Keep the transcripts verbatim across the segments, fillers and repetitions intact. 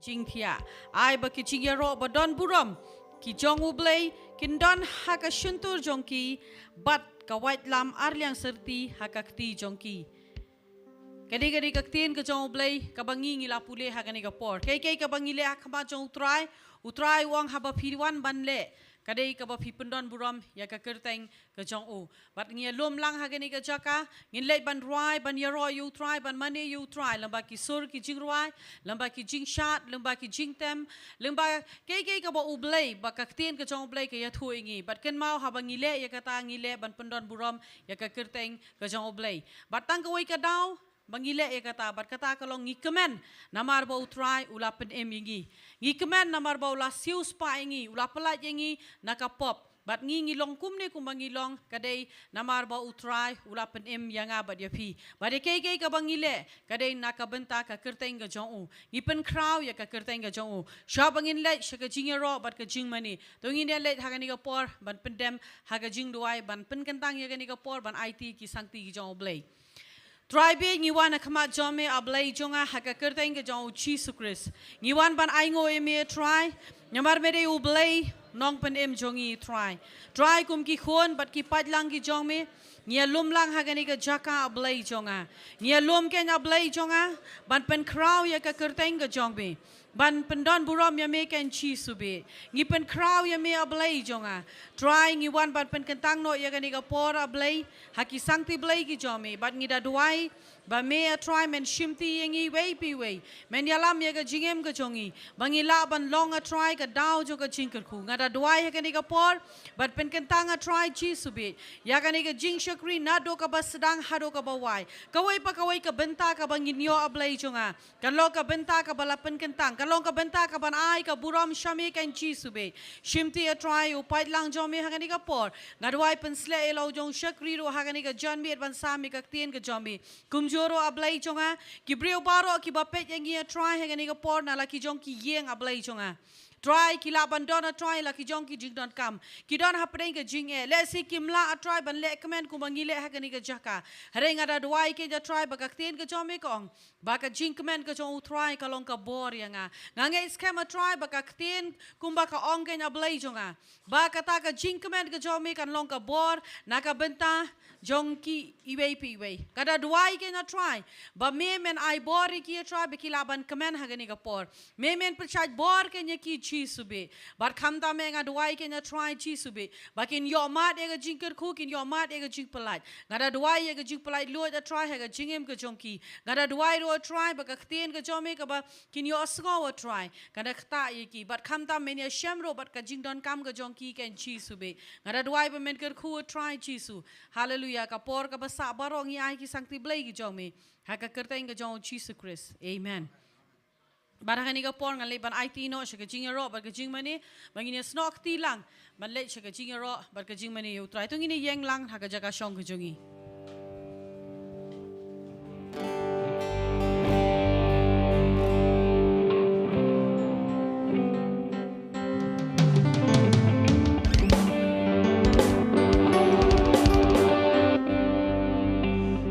jingpyniaid. Ai ba ki jingïaroh ba don burom ki jong U Blei kin don ha ka shyntur jong ki, bad ka waitlam arliang syrti ha ka kti jong ki. Ka dei, ka dei ka ktien ka jong U Blei kaba ngi ngi la pule ha kane ka por. Kaei kaei kaba ngi leh ha khmat jong U Trai, U Trai u ong haba phi wan ban leh, ka dei kaba phi pyndon burom ïa ka kyrteng ka jong u. Bad ngi ïalum lang ha kane ka jaka, ngin leit ban rwai, ban ïaroh ïa U Trai, ban mane ïa U Trai, lyngba ki sur ki jingrwai, lyngba ki jingshad, lyngba ki jingtem, lyngba kaei kaei kaba U Blei, ba ka ktien ka jong U Blei ka ïathuh ïa ngi. Bad kynmaw haba ngi leh ïa kata, ngi leh ban pyndon burom ïa ka kyrteng ka jong U Blei. Bad tang kawei ka daw ba ngi leh ïa kata, bad kata ka long ngi kmen namar ba U Trai u la pynim ïa ngi. Ngi kmen namar ba u la siewspah ïa ngi, u la pyllait ïa ngi na ka pop. Bad ngi ngi long kumne kumba ngi long, ka dei namar ba U Trai u la pynim ïa nga bad ïa phi. Bad ïa kaei kaei kaba ngi leh, ka dei na ka bynta ka kyrteng ka jong u. Ngi pynkhraw ïa ka kyrteng ka jong u. Shuwa ba ngin leit sha ka jingïaroh bad ka jingmane, to ngin ïa leit ha kane ka por ban pyndem ha ka jingduwai, ban pynkyntang ïa kane ka por ban aiti ki sangti ki jong U Blei. Trai bad ngi wan ha khmat jong me, A Blei jong nga, ha ka kyrteng ka jong U Jisu Khrist. Ngi wan ban ainguh ïa me, A Trai, namar me dei U Blei nongpynim jong ngi, A Trai. Trai, kum ki khun bad ki paidlang ki jong me, ngi ïalum lang ha kane ka jaka, A Blei jong nga. Ngi ïalum kein, A Blei jong nga, ban pynkhraw ïa ka kyrteng ka jong me, ban pyndon burom ïa me kein, Jisu bad. Ngi pynkhraw ïa me, A Blei jong nga. Trai, ngi wan ban pynkyntang noh ïa kane ka por, A Blei, ha ki sangti Blei ki jong me, bad ngi da duwai ba me, A Trai, men shimti ïa ngi iwei pa iwei. Men ïalam ïa ka jingim ka jong ngi, ba ngin lah ban long, A Trai, ka daw jong ka jingkyrkhu. Nga da duwai ha kane ka por ban pynkyntang, A Trai Jisu bad, ïa kane ka jingshakri naduh kaba sdang haduh kaba wai. Kawei pa kawei ka bynta kaba ngin ïoh, A Blei jong nga, kan long ka bynta kaba la pynkyntang, kan long ka bynta kaban ai ka burom sha me kein, Jisu bad. Shimti, A Trai, u paidlang jong me ha kane ka por. Nga duwai, pynsleh ïa la u jong u shakri ruh ha kane ka janmiet ban sam ïa ka ktien ka jong me. Kumjuh ruh, A Blei jong nga, ki briew baroh kiba peit ïa ngi, A Trai, ha kane ka por, na la ki jong ki ïing, A Blei jong nga. Trai, ki lah ban don, A Trai, la ki jong ki jingdonkam. Ki don hapdeng ka jingeh. Lehse kim lah, A Trai, ban leh kmen kumba ngi leh ha kane ka jaka. Hynrei nga da duwai kein, A Trai, ba ka ktien ka jong me ka ong ba ka jingkmen ka jong U Trai ka long ka bor ïa nga. Nga ngeit skhem, A Trai, ba ka ktien kumba ka ong kein, A Blei jong nga, ba kata ka jingkmen ka jong me kan long ka bor na ka bynta jong ki iwei pa iwei. Nga da duwai kein, A Trai, ba me men ai bor ïa ki, A Trai, ba ki lah ban kmen ha kane ka por. Me men pynshait bor kein ïa ki, Jisu bad. Bad khamtam, me, nga duwai kein, A Trai Jisu bad, ba kin ïoh mad ïa ka jingkyrkhu, kin ïoh mad ïa ka jingpyllait. Nga da duwai ïa ka jingpyllait luid, A Trai, ha ka jingim ka jong ki. Nga da duwai ruh, A Trai, ba ka ktien ka jong me kaba kin ïohsngew, A Trai, kan da ktah ïa ki. Bad khamtam, men ïashem ruh bad ka jingdonkam ka jong ki kein, Jisu bad. Nga da duwai ba men kyrkhu, A Trai Jisu. Haleluia. Ka por kaba sah baroh ngi ai ki sangti Blei ki jong me ha ka kyrteng ka jong U Jisu Khrist. Amen. Bad ha kane ka por ngan leit ban aiti noh sha ka jingïaroh bad ka jingmane, ba ngin ïasnoh kti lang ban leit sha ka jingïaroh bad ka jingmane ïa U Trai. To ngin ïeng lang ha ka jaka shong ka jong ngi.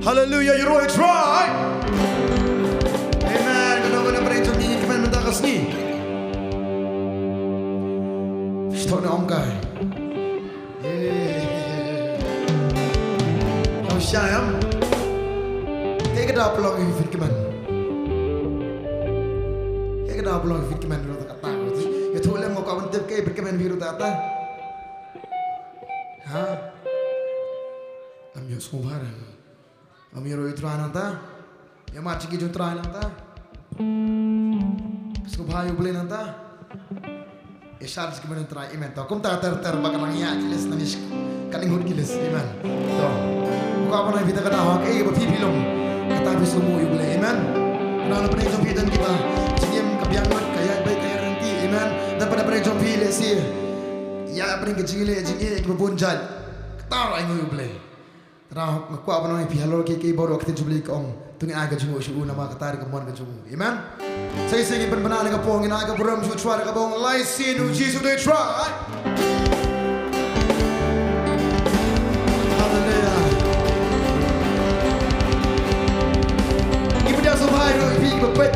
Haleluia, ïaroh ïa U Trai. Amen. Kano kano pyrshah jong ngi kmen mynta ka sngi. Shtone ong kai. Ong shai am. Kaei ka daw ba long ïa phi kmen? Kaei ka daw ba long ïa phi kmen ruh kata? Ïathuh lem, nga kwah ban tip kaei ba kmen phi ruh kata. Ha? Ym ïohsngew bha. Ym ïaroh ïa U Trai nangta. Ïa mad sha ki jong U Trai nangta. Sngewbha ïa U Blei nangta. Ïa shad sha ki jong U Trai, amen. To kumta ter ter ba ka nang ïa ki list, nang ïa ka nang hut ki list, amen. To. Ka ba nang phi ta ka daw ha kaei ba phi phi long. Kata phi sngewbha ïa U Blei, amen. Ka nang pynïaid jong phi don kita jingim ka biang lut, ka ïaid beit ka ïaid ryntih, amen. Don pynïaid jong phi lehse ïa pynïaid ka jingïaleh jingïaleh kiba bun jait. Kata ruh ai nguh ïa U Blei. Te nga kwah ban ong ïa phi halor kiei kiei baroh, ka ktien jong U Blei ka ong, to ngin ai ka jingnguh sha u namar kata ka dei ka mon ka jong u. Amen. Sa shisien ngin pynbna ïa ka por, ngin ai ka burom sha U Trai da kaba ong, Lai Siangtho Jisu dei U Trai. Haleluia. Ngi pyndiah sngewbha ïa phi kiba peit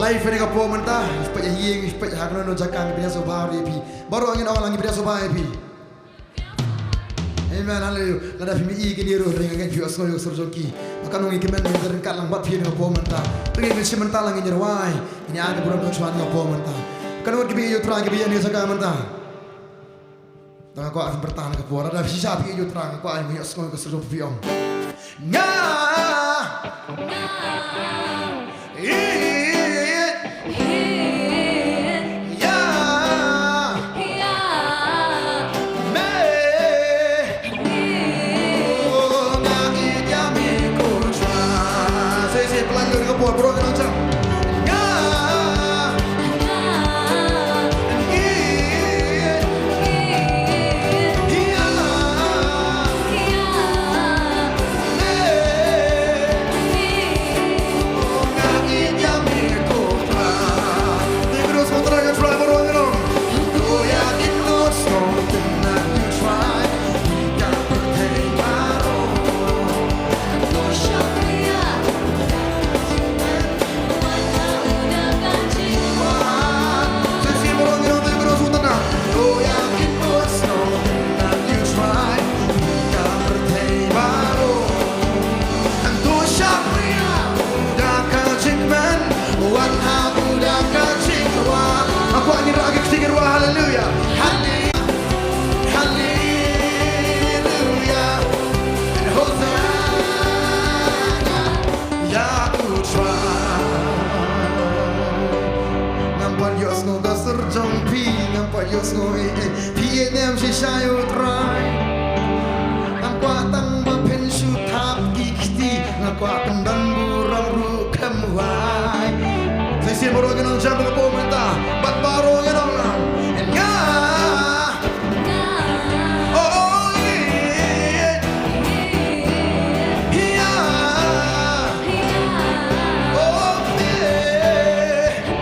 live Phi ne ka por mynta, phi peit ha ïing, phi peit ha kano kano jaka, ngi pdiang sngewbha ïa phi. Baroh ngin ong lang ngi pdiang sngewbha ïa phi. Amen, haleluya. Lada phi mih ïa kine ruh, ring ngin phi ïohsngew ïa ka sur jong ki. Ba kano ngi kmen ngi ryngkat lang bad phi ha kane ka por mynta. Ring ngin shim bynta lang ngin ïa rwai. Ngin ïa ai ka burom jong U Trai ha kane ka por mynta. Kano ngut kiba ïeit ïa U Trai kiba ïeit ha kane ka jaka mynta. Tang nga kwah phin pyrta ha kane ka por. Lada phi shisha phi ïeit ïa U Trai, nga kwah ai ïohsngew ïa ka sur jong phi ong. Nga. Nga. Ïeit. Ïeit. Ïa. Ïa. Me. Me. Oh, nga ïeit ïa me ko Trai. Sa shisien pynlait lut ka por, baroh ngi nang jam. Nga. Nga. Ïeit. Ïeit. Ïa. Ïa. Haleluya. Haleluya. Haleluya. Hosana. Ïa U Trai. Ngam pat ïohsngew ka sur jong phi, ngam pat ïohsngew, eh, eh. Phi ïeit ne em shisha ïa U Trai. Ngam kwah tang ba phin shu thap ki kti, nga kwah pyndon burom ruh kham wai. Sa shisien baroh ngi nang jam ha ka por mynta, bad baroh ngi nang ong. Nga. Oh, oh, yeah. Yeah. Oh, yeah.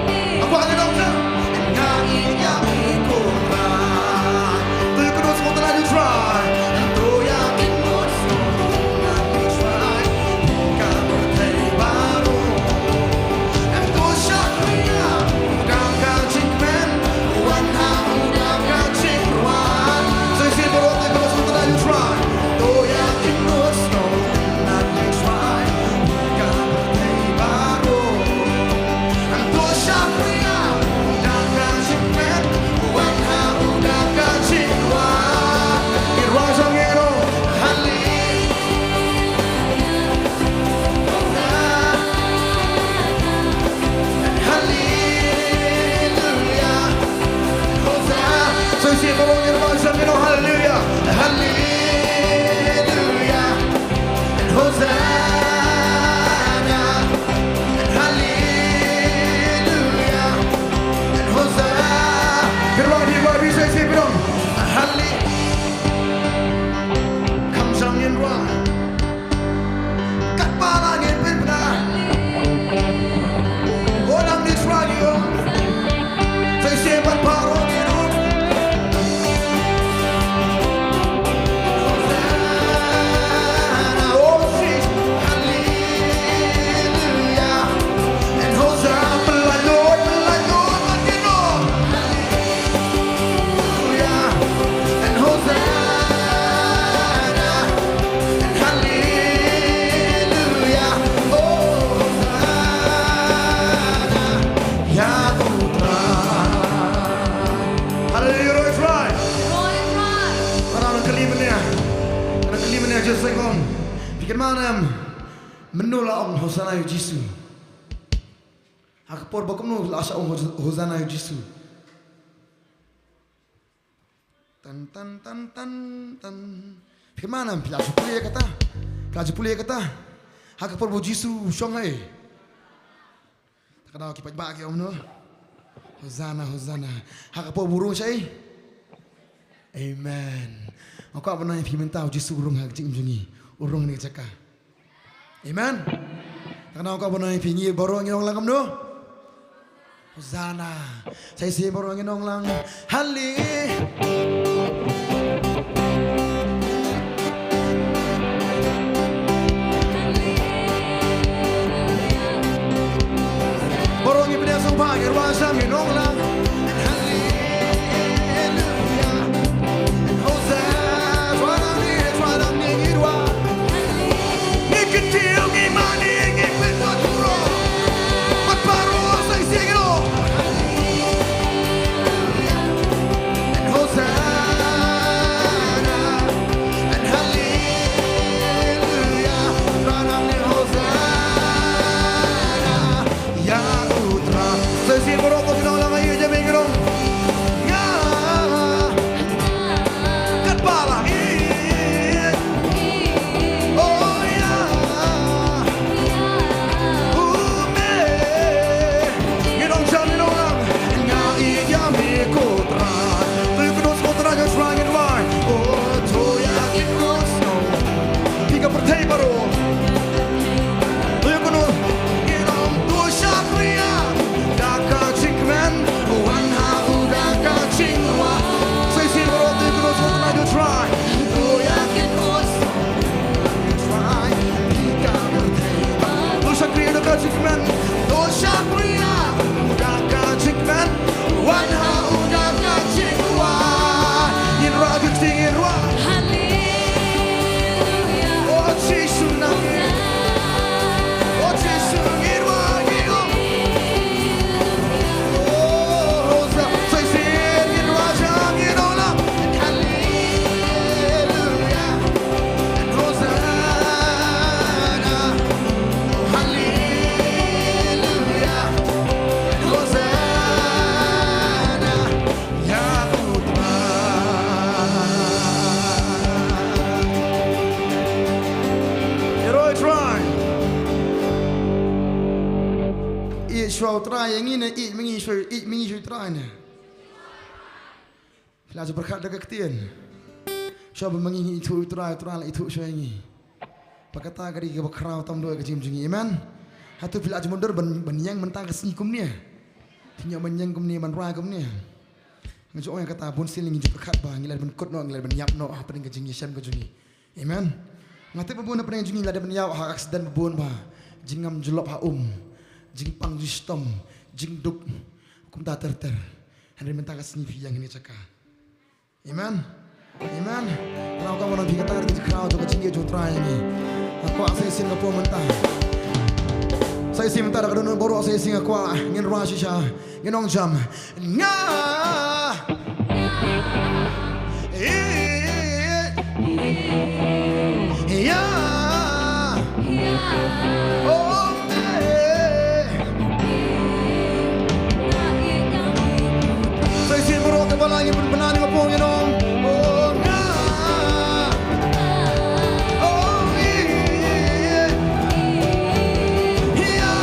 Hallelujah. Hosana. So you see, everyone, you know, hallelujah. Hallelujah. And Hosanna. And hallelujah. And Hosanna. Get right here, right here, say, say, bro. Halle-, Come, jump in, right. Kat ba la ngin pynbna. Oh, nang ni try you. Say, say, but baroh ngi ruh. Hosanna, oh, Jesus, hallelujah. And Hosanna, pynlait lut, pynlait lut, pynlait lut. Hallelujah. And Hosanna. And hallelujah. Oh, Hosanna. Ïa U Trai. Hallelujah, roh Israel. Roh Israel. Para nang kylli mynne. Nang kylli mynne, just like home. Phi kynmaw ne em? Mynno la ong Hosanna ïa u Jisu? Ha ka por ba kumno la shah ong Hos-, Hosanna ïa u Jisu? Tan, tan, tan, tan, tan. Phi kynmaw ne em, phi la ju pule ïa kata. Phi la ju pule ïa kata. Ha ka por ba u Jisu u shong haei? Te ka daw ki paidbah ki ong kumno? Hosanna, Hosanna. Ha ka por ba u rung shaei? Amen. Nga kwah ban ong ïa phi mynta u Jisu u rung ha ka jingim jong ngi. U rung ha kane ka jaka. Amen. Te nga kwah ban ong ïa phi, ngi baroh ngin ong lang kumno? Hosanna. Sa shisien baroh ngin ong lang. Halle-, Baroh ngin pynïasoh Shuwa u Trai ïa ngi ne ïeit ma ngi shuwa, ïeit ma ngi shuwa u Trai ne? Phi la ju pyrkhat da ka ktien. Shuwa ba ma ngi ngi ithuh u Trai, u Trai la ithuh shuwa ïa ngi. Ba kata ka dei kaba khraw tam dei ka jingim jong ngi. Amen. Hato phi la ju mutdur ban, ban ïeng mynta ka sngi kumne? Phi ïeng ban ïeng kumne, ban rwai kumne? Nga ju ong ïa kata, bun sien ngi ju pyrkhat ba ngi la dep ban kut noh, ngi la dep ban ïap noh hapdeng ka jingïashem ka jong ngi. Amen. Nga tip ba bun hapdeng jong ngi la dep ban ïap ha accident ba bun ba jingngam jlop ha um, jingpang jingshitom, jingduk, kumta ter ter. Hynrei mynta ka sngi phi ïeng hangne jaka. Amen. Amen. Nga kwah ban ong phi kata ka dei ka jingkhraw jong ka jingïeit jong u Trai ïa ngi. Nga kwah sa shisien ka por mynta. Sa shisien mynta da ka dohnud baroh sa shisien nga kwah ngin rwai shisha. Ngin ong jam. Nga. Ïa. Oh, me. Sa shisien baroh kaba la ngi pynbna ngi pynbna ngi ong. Oh, nga. Oh, ïa. Ïa.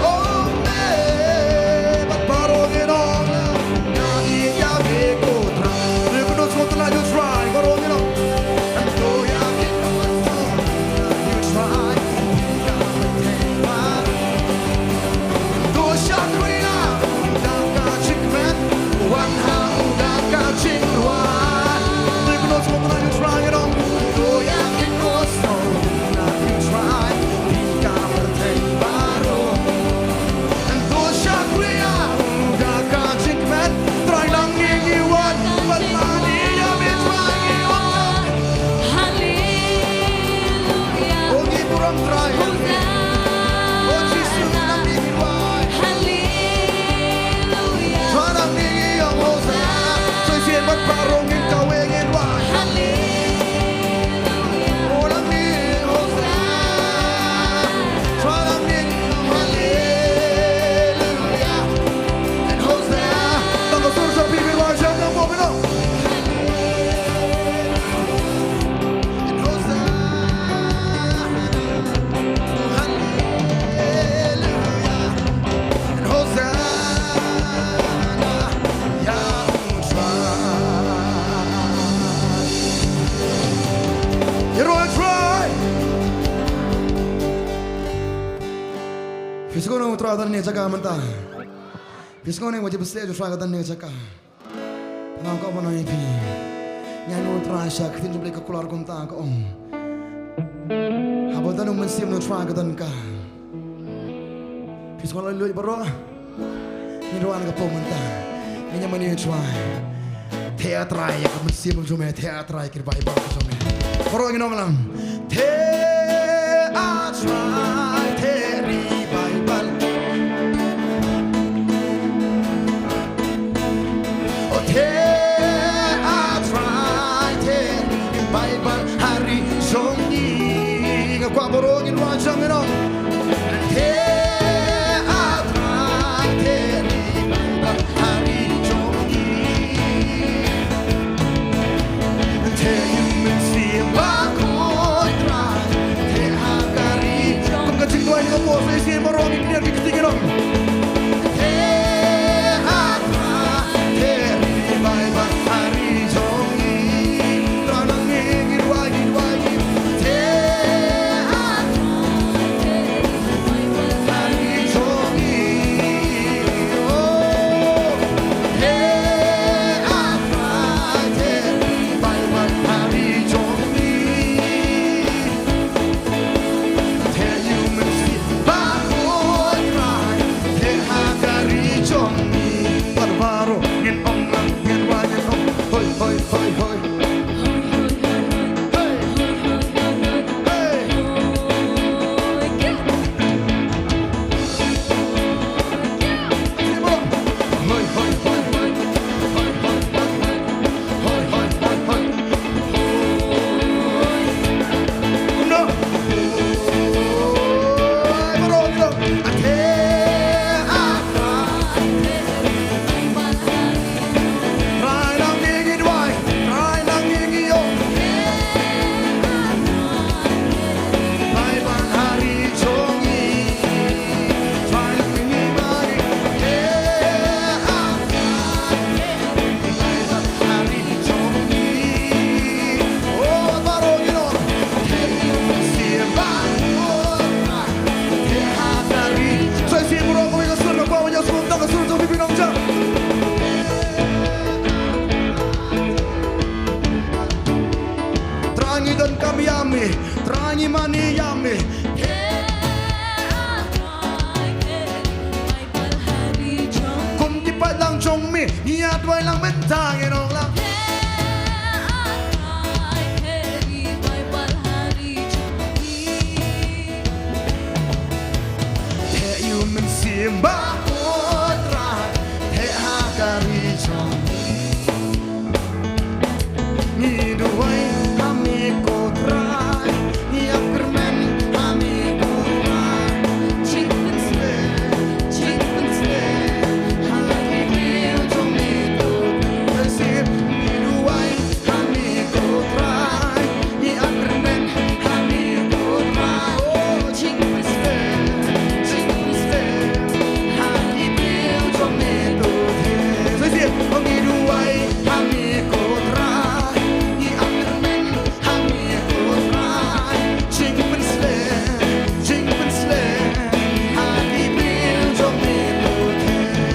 Oh, me. Bad baroh ngi ong. Nga ïa me ko Trai. Recognize what the Lord is right. Baroh ngi ong. Hallelujah. Hallelujah. Hallelujah. Phi sngewbha u Trai don ne jaka mynta. Phi sngewbha ne, wat jubab seh, u Trai ka don ne jaka. Nga kwah ban ong ïa phi. Ngi ïa u Trai sha ka ktien jong u Blei ka kular kumta ka ong. Haba don u Mynsiem u Trai ka don ka. Phi sngewbha leit baroh. Ngi rwai ka por mynta. Ngi ïa mane u Trai. Theh ïa u Trai ïa ka mynsiem jong me, theh ïa u Trai ki Baibl jong me. Baroh ngi ong lang. Theh ïa u Trai, theh ri Baibl. O theh ïa u Trai, theh ri Baibl ha ri jong ngi. Nga kwah baroh ngin rwai jam ngi ong. Theh ïa u Trai, theh ri Baibl ha ri jong ngi. Theh ïa u Mynsiem Bakhuid Trai, theh ha ka ri jong Mynta ngin ong lang. Theh ïa u Mynsiem Bakhuid Trai, theh ha ka ri jong ngi. Ngi duwai ha me ko Trai, ngi ap kyrmen ha me ko Trai. Jingpynsleh, jingpynsleh ha ki briew jong me ko Trai. Ngi duwai ha me ko Trai, ngi ap kyrmen ha me ko Trai. Oh, jingpynsleh, jingpynsleh ha ki briew jong me ko Trai. Sa shisien, oh, ngi duwai ha me ko Trai, ngi ap kyrmen ha me ko Trai. Jingpynsleh, jingpynsleh ha ki briew jong me ko Trai.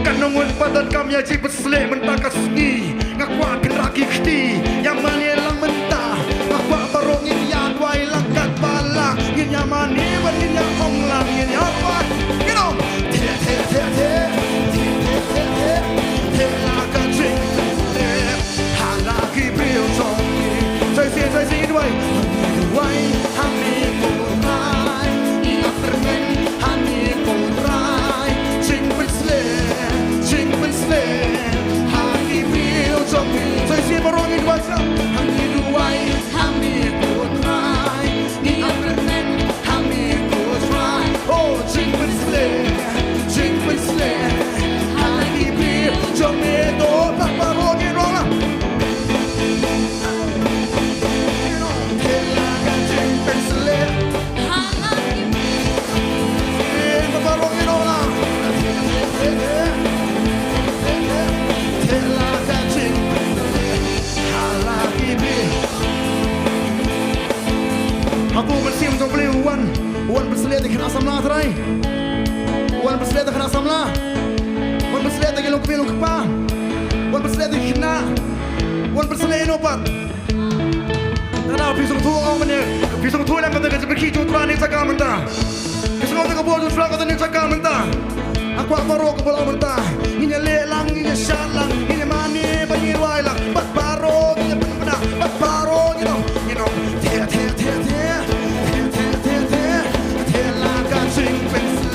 Kan nang wan pat don kam ïa jingpynsleh mynta ka sngi. Nga kwah kynrad ki kti ïa mane lang mynta. Nga kwah baroh ngin ïa duwai lang katba lah. Ngin ïa mane bad ngin ïa ong lang, ngin ïa pat. You know, theh, theh, theh, theh. Theh, theh, theh, theh. Theh la ka jingpynsleh ha la ki briew jong ngi. Sa shisien, sa shisien duwai. Duwai ha me ko Trai, ngi ap kyrmen ha me ko Trai. Jingpynsleh, jingpynsleh ha ki briew jong ngi. Sa shisien baroh ngi duwai sa. Ngi duwai ha me ko Trai, ngi ap kyrmen ha me ko Trai. Oh, jingpynsleh, jingpynsleh ha la ki briew jong me ko Trai. Baroh ngi ong lang. Ha ko u Mynsiem jong U Blei u wan, u wan pynsleh ïa ki khynnah samla Trai. U wan pynsleh ïa ki khynnah samla. U wan pynsleh ïa ki long kmie long kpa. U wan pynsleh ïa ki khynnah. U wan pynsleh ïano pat. Nana, phi sngewthuh, ong mynne, phi sngewthuh lang kata ka jingpynkhih jong U Trai ne jaka mynta. Phi sngewthuh ka bor jong U Trai kata ne jaka mynta. Nga kwah baroh kaba long mynta. Ngin ïa leh lang, ngin ïa shad lang, ngin ïa mane, ba ngin ïa duwai lang. Bad baroh ngin ïa pynbna, bad baroh ngin ong, ngin ong. Theh, theh, theh, theh. Theh, theh, theh, theh. Theh la ka jingpynsleh.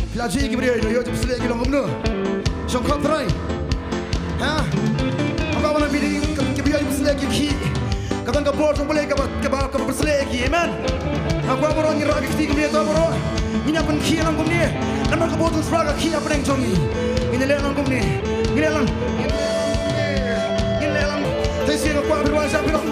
Phi la ju ïohi ki briew, ïohi ki pynsleh ki long kumno? Shong khop Trai. Ha? Haba ba la bidi ki briew ki pynsleh ki khih. Ka don ka bor jong U Blei kaba, kaba, kaba pynsleh ki, amen. Haba baroh ngi rah ki kti kumne to baroh. Ngin ïa pynkhih lang kumne. Namar ka bor jong U Trai ka khih hapdeng jong ngi. Ngin ïa leh lang kumne. Ngin leh lang. Ngin leh lang. Te shi ka kwah phi rwai sha phi rwai.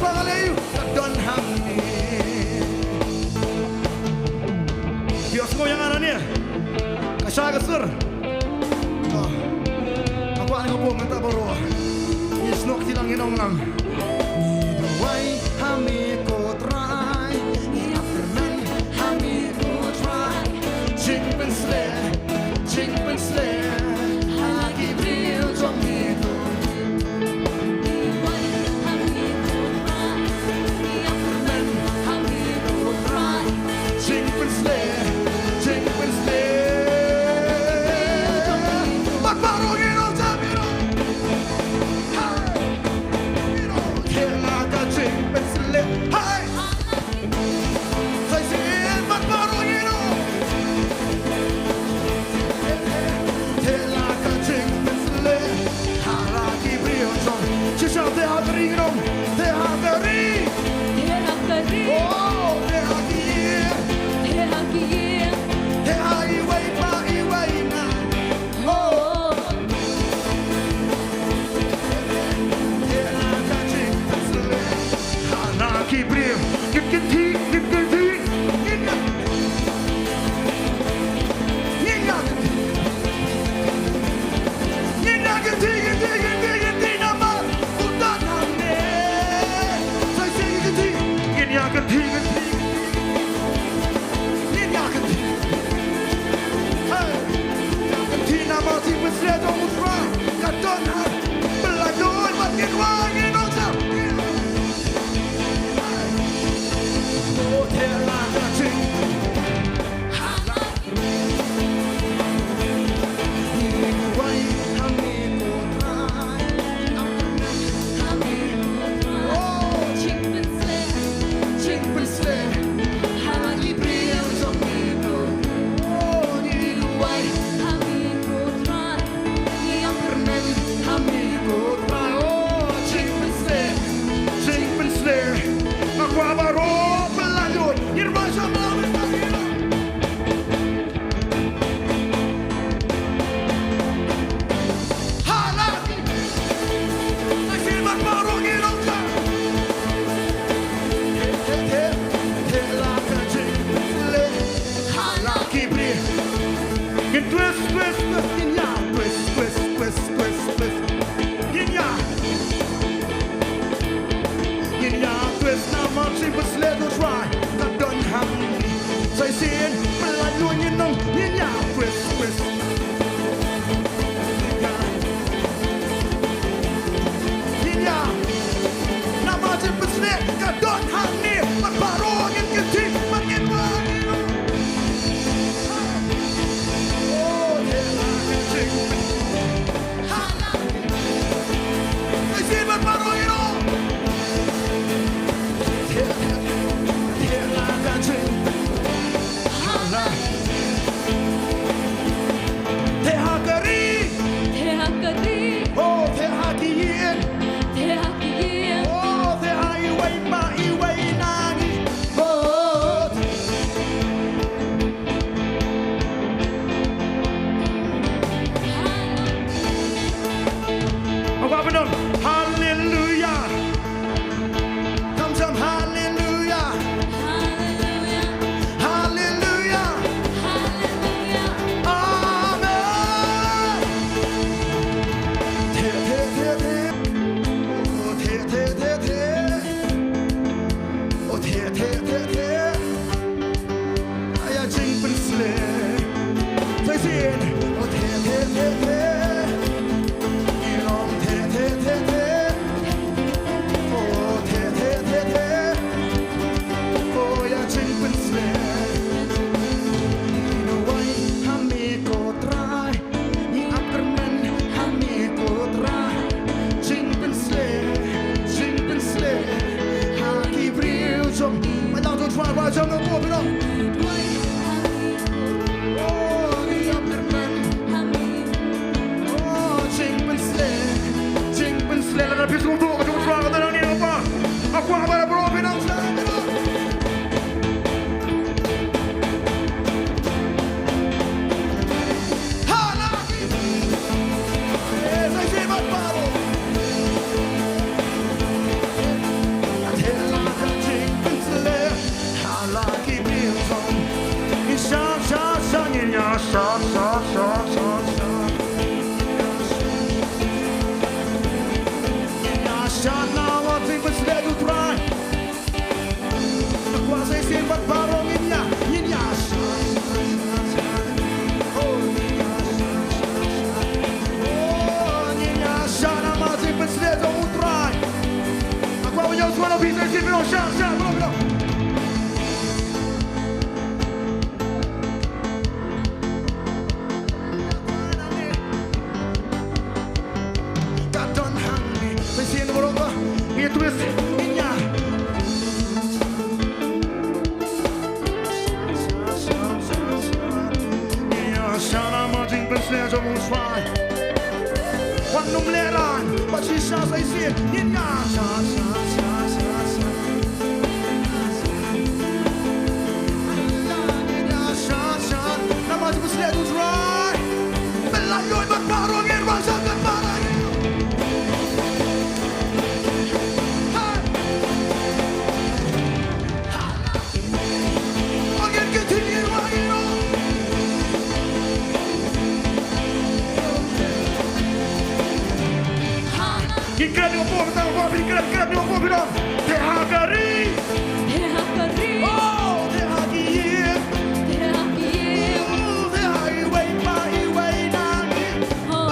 Ba nga leh ïa u ka don hangne. Phi ïohsngew ïa nga hangne? Ka shai ka sur. Ah. Nga kwah ne nga buh mynta baroh. Ngi snoh kti lang, ngin ong lang. Ngi duwai ha me ko Trai. Ngi ïa kyrmen ha me ko Trai. Jingpynsleh, jingpynsleh ha ki briew jong me. Sha, sha, bro, bro. Ka don hangne. Pynshim bro ba. Ngi twist. Ngi nya. Ngi nya sha na ma jingpynsleh jong U Trai. Wan nym lehrain. Ba shisha sa shisien. Ngi nya sha, sha, sha, sha, sha. Ngi kren ïa u Blei, tang ba ngi kren, kren ïa u Blei, te ha ka ri. Te ha ka ri. Oh, te ha ki ïing. Te ha ki ïing. Oh, te ha iwei pa iwei na ngi. Oh.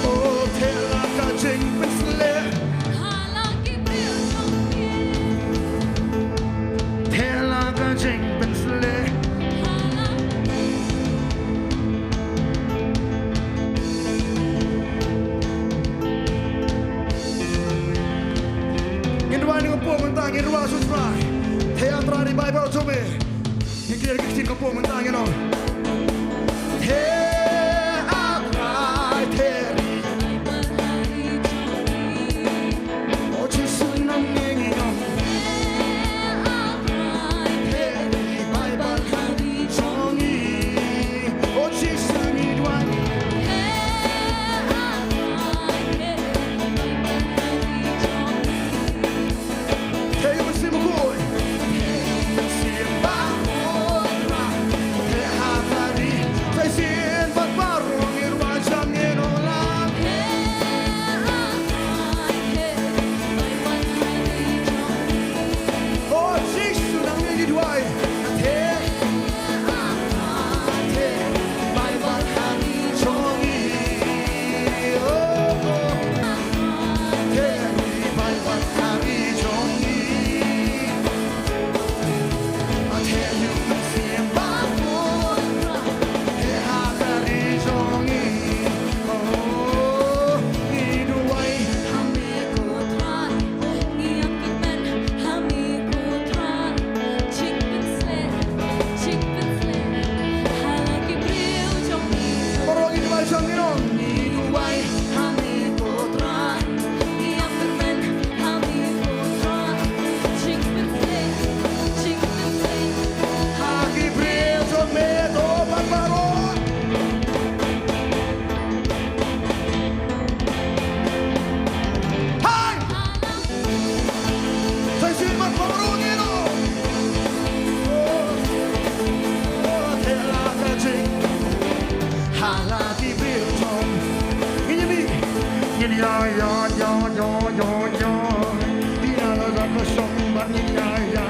Oh, te la ka jingpynsleh. Te la ka jingpynsleh. Ngin duwai na ka por mynta, ngin duwai sha U Trai. Te A Trai, ri Baibl jong me. Ngi kren ki ktien ka por mynta, ngin ong. Te A Trai, te ri. O Jisu, nang ngi ong. Te ri Baibl ha ri jong ngi. O Jisu, ngi duwai. Ïa, ïa, ïa, ïa, ïa, ïa. Ïa, la, la, ka shong ban ïa, ïa.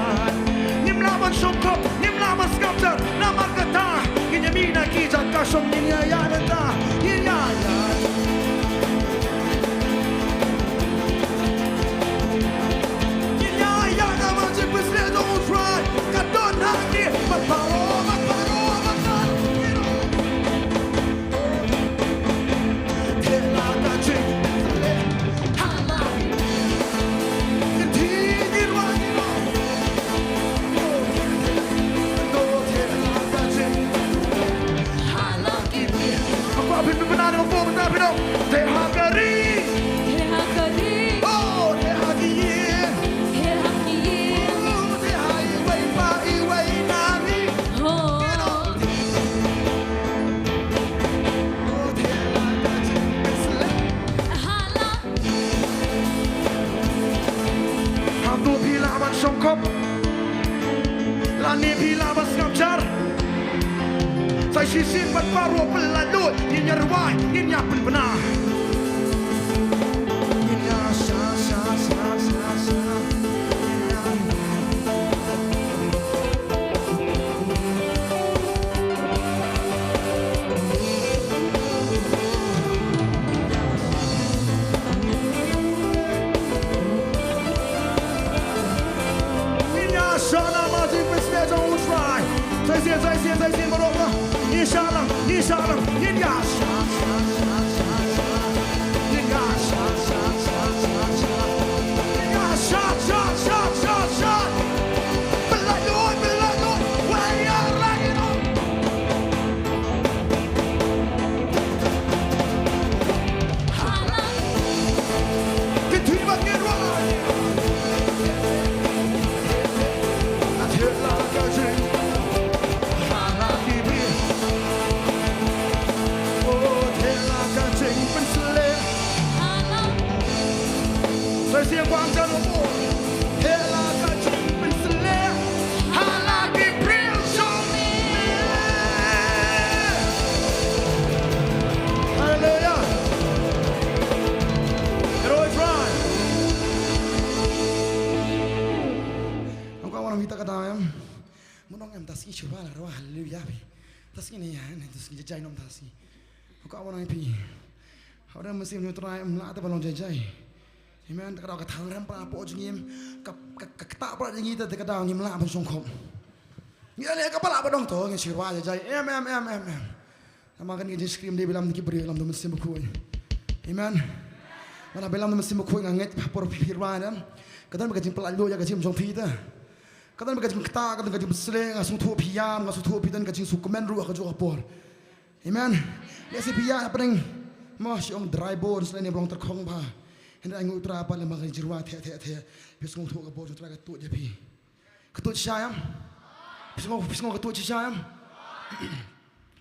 Ngim lah ban shong khop, ngim lah ban sngap jar, namar kata ngin ïa mih na ki jaka shong, ngin ïa, ïa, mynta. Ïa, ïa, ïa. Ngin ïa, ïa, namar jingpynshlur jong U Trai ka don ha ngi. Mat paro, mat paro, mat paro. Hato phi lah ban shong khop? Lane phi lah ban sngap jar? Sa shisien bad baroh pynlait lut, ngin ïa rwai, ngin ïa pynbna. Ngin ïa sha, sha, sha, sha, sha. Ngin ïa Shana ma jingpynshlur jong U Trai. Sa shisien, sa shisien, sa shisien baroh. Ngi shah lang, ngi shah lang, ngin ïa shah, shah, shah, shah. Ngin ïa shah, shah, shah, shah, shah. Ngin ïa shah, shah, shah, shah, shah. Pynlait lut, pynlait lut. Wei ïa rai ïa nong. Sa shisien kwah jan u bor. Heh la ka jingpynshlur ha la ki briew jong me. Haleluia. Hero Israel. Hangta ka wan hangta ka dang em. Mynta em ta sngi shuwa la rwa haleluia phi. Ta sngi ne ïa ne ta sngi jai jai nym ta sngi. Hangta ka wan hangta phi. Hawra mynsiem U Trai em la ta ba long jai jai. Amen. Ka daw ka thang rem para hapoh jong ngi em. Ka, ka, ka ktah para jong ngi te ka daw ngim lah ban shongkhop. Ngi leh ka ba lah ba dong to ngi shuwa jai jai. Em, em, em, em, em. Namar kane ka jingshakri ym dei ba lam na ki briew, lam da u Mynsiem Bakhuid. Amen. Namar ba lam da u Mynsiem Bakhuid nga ngeit ha por phi rwai ne. Ka don ba ka jingpynlait lut ïa ka jingim jong phi te. Ka don ba ka jingktah, ka don ka jingpynsleh, nga sngewthuh phi ïam, nga sngewthuh phi don ka jingsngewkmen ruh ha kajuh ka por. Amen. Lehse phi ïam hapdeng mo shi ong dry bones lane ba long tyrkhong bha. Hynrei nga U Trai pat lem ba ka jingrwai theh theh theh. Phi sngewthuh ka bor jong U Trai ka tuid ïa phi. Ka tuid shisha ïam. Phi sngew, phi sngew ka tuid shisha ïam.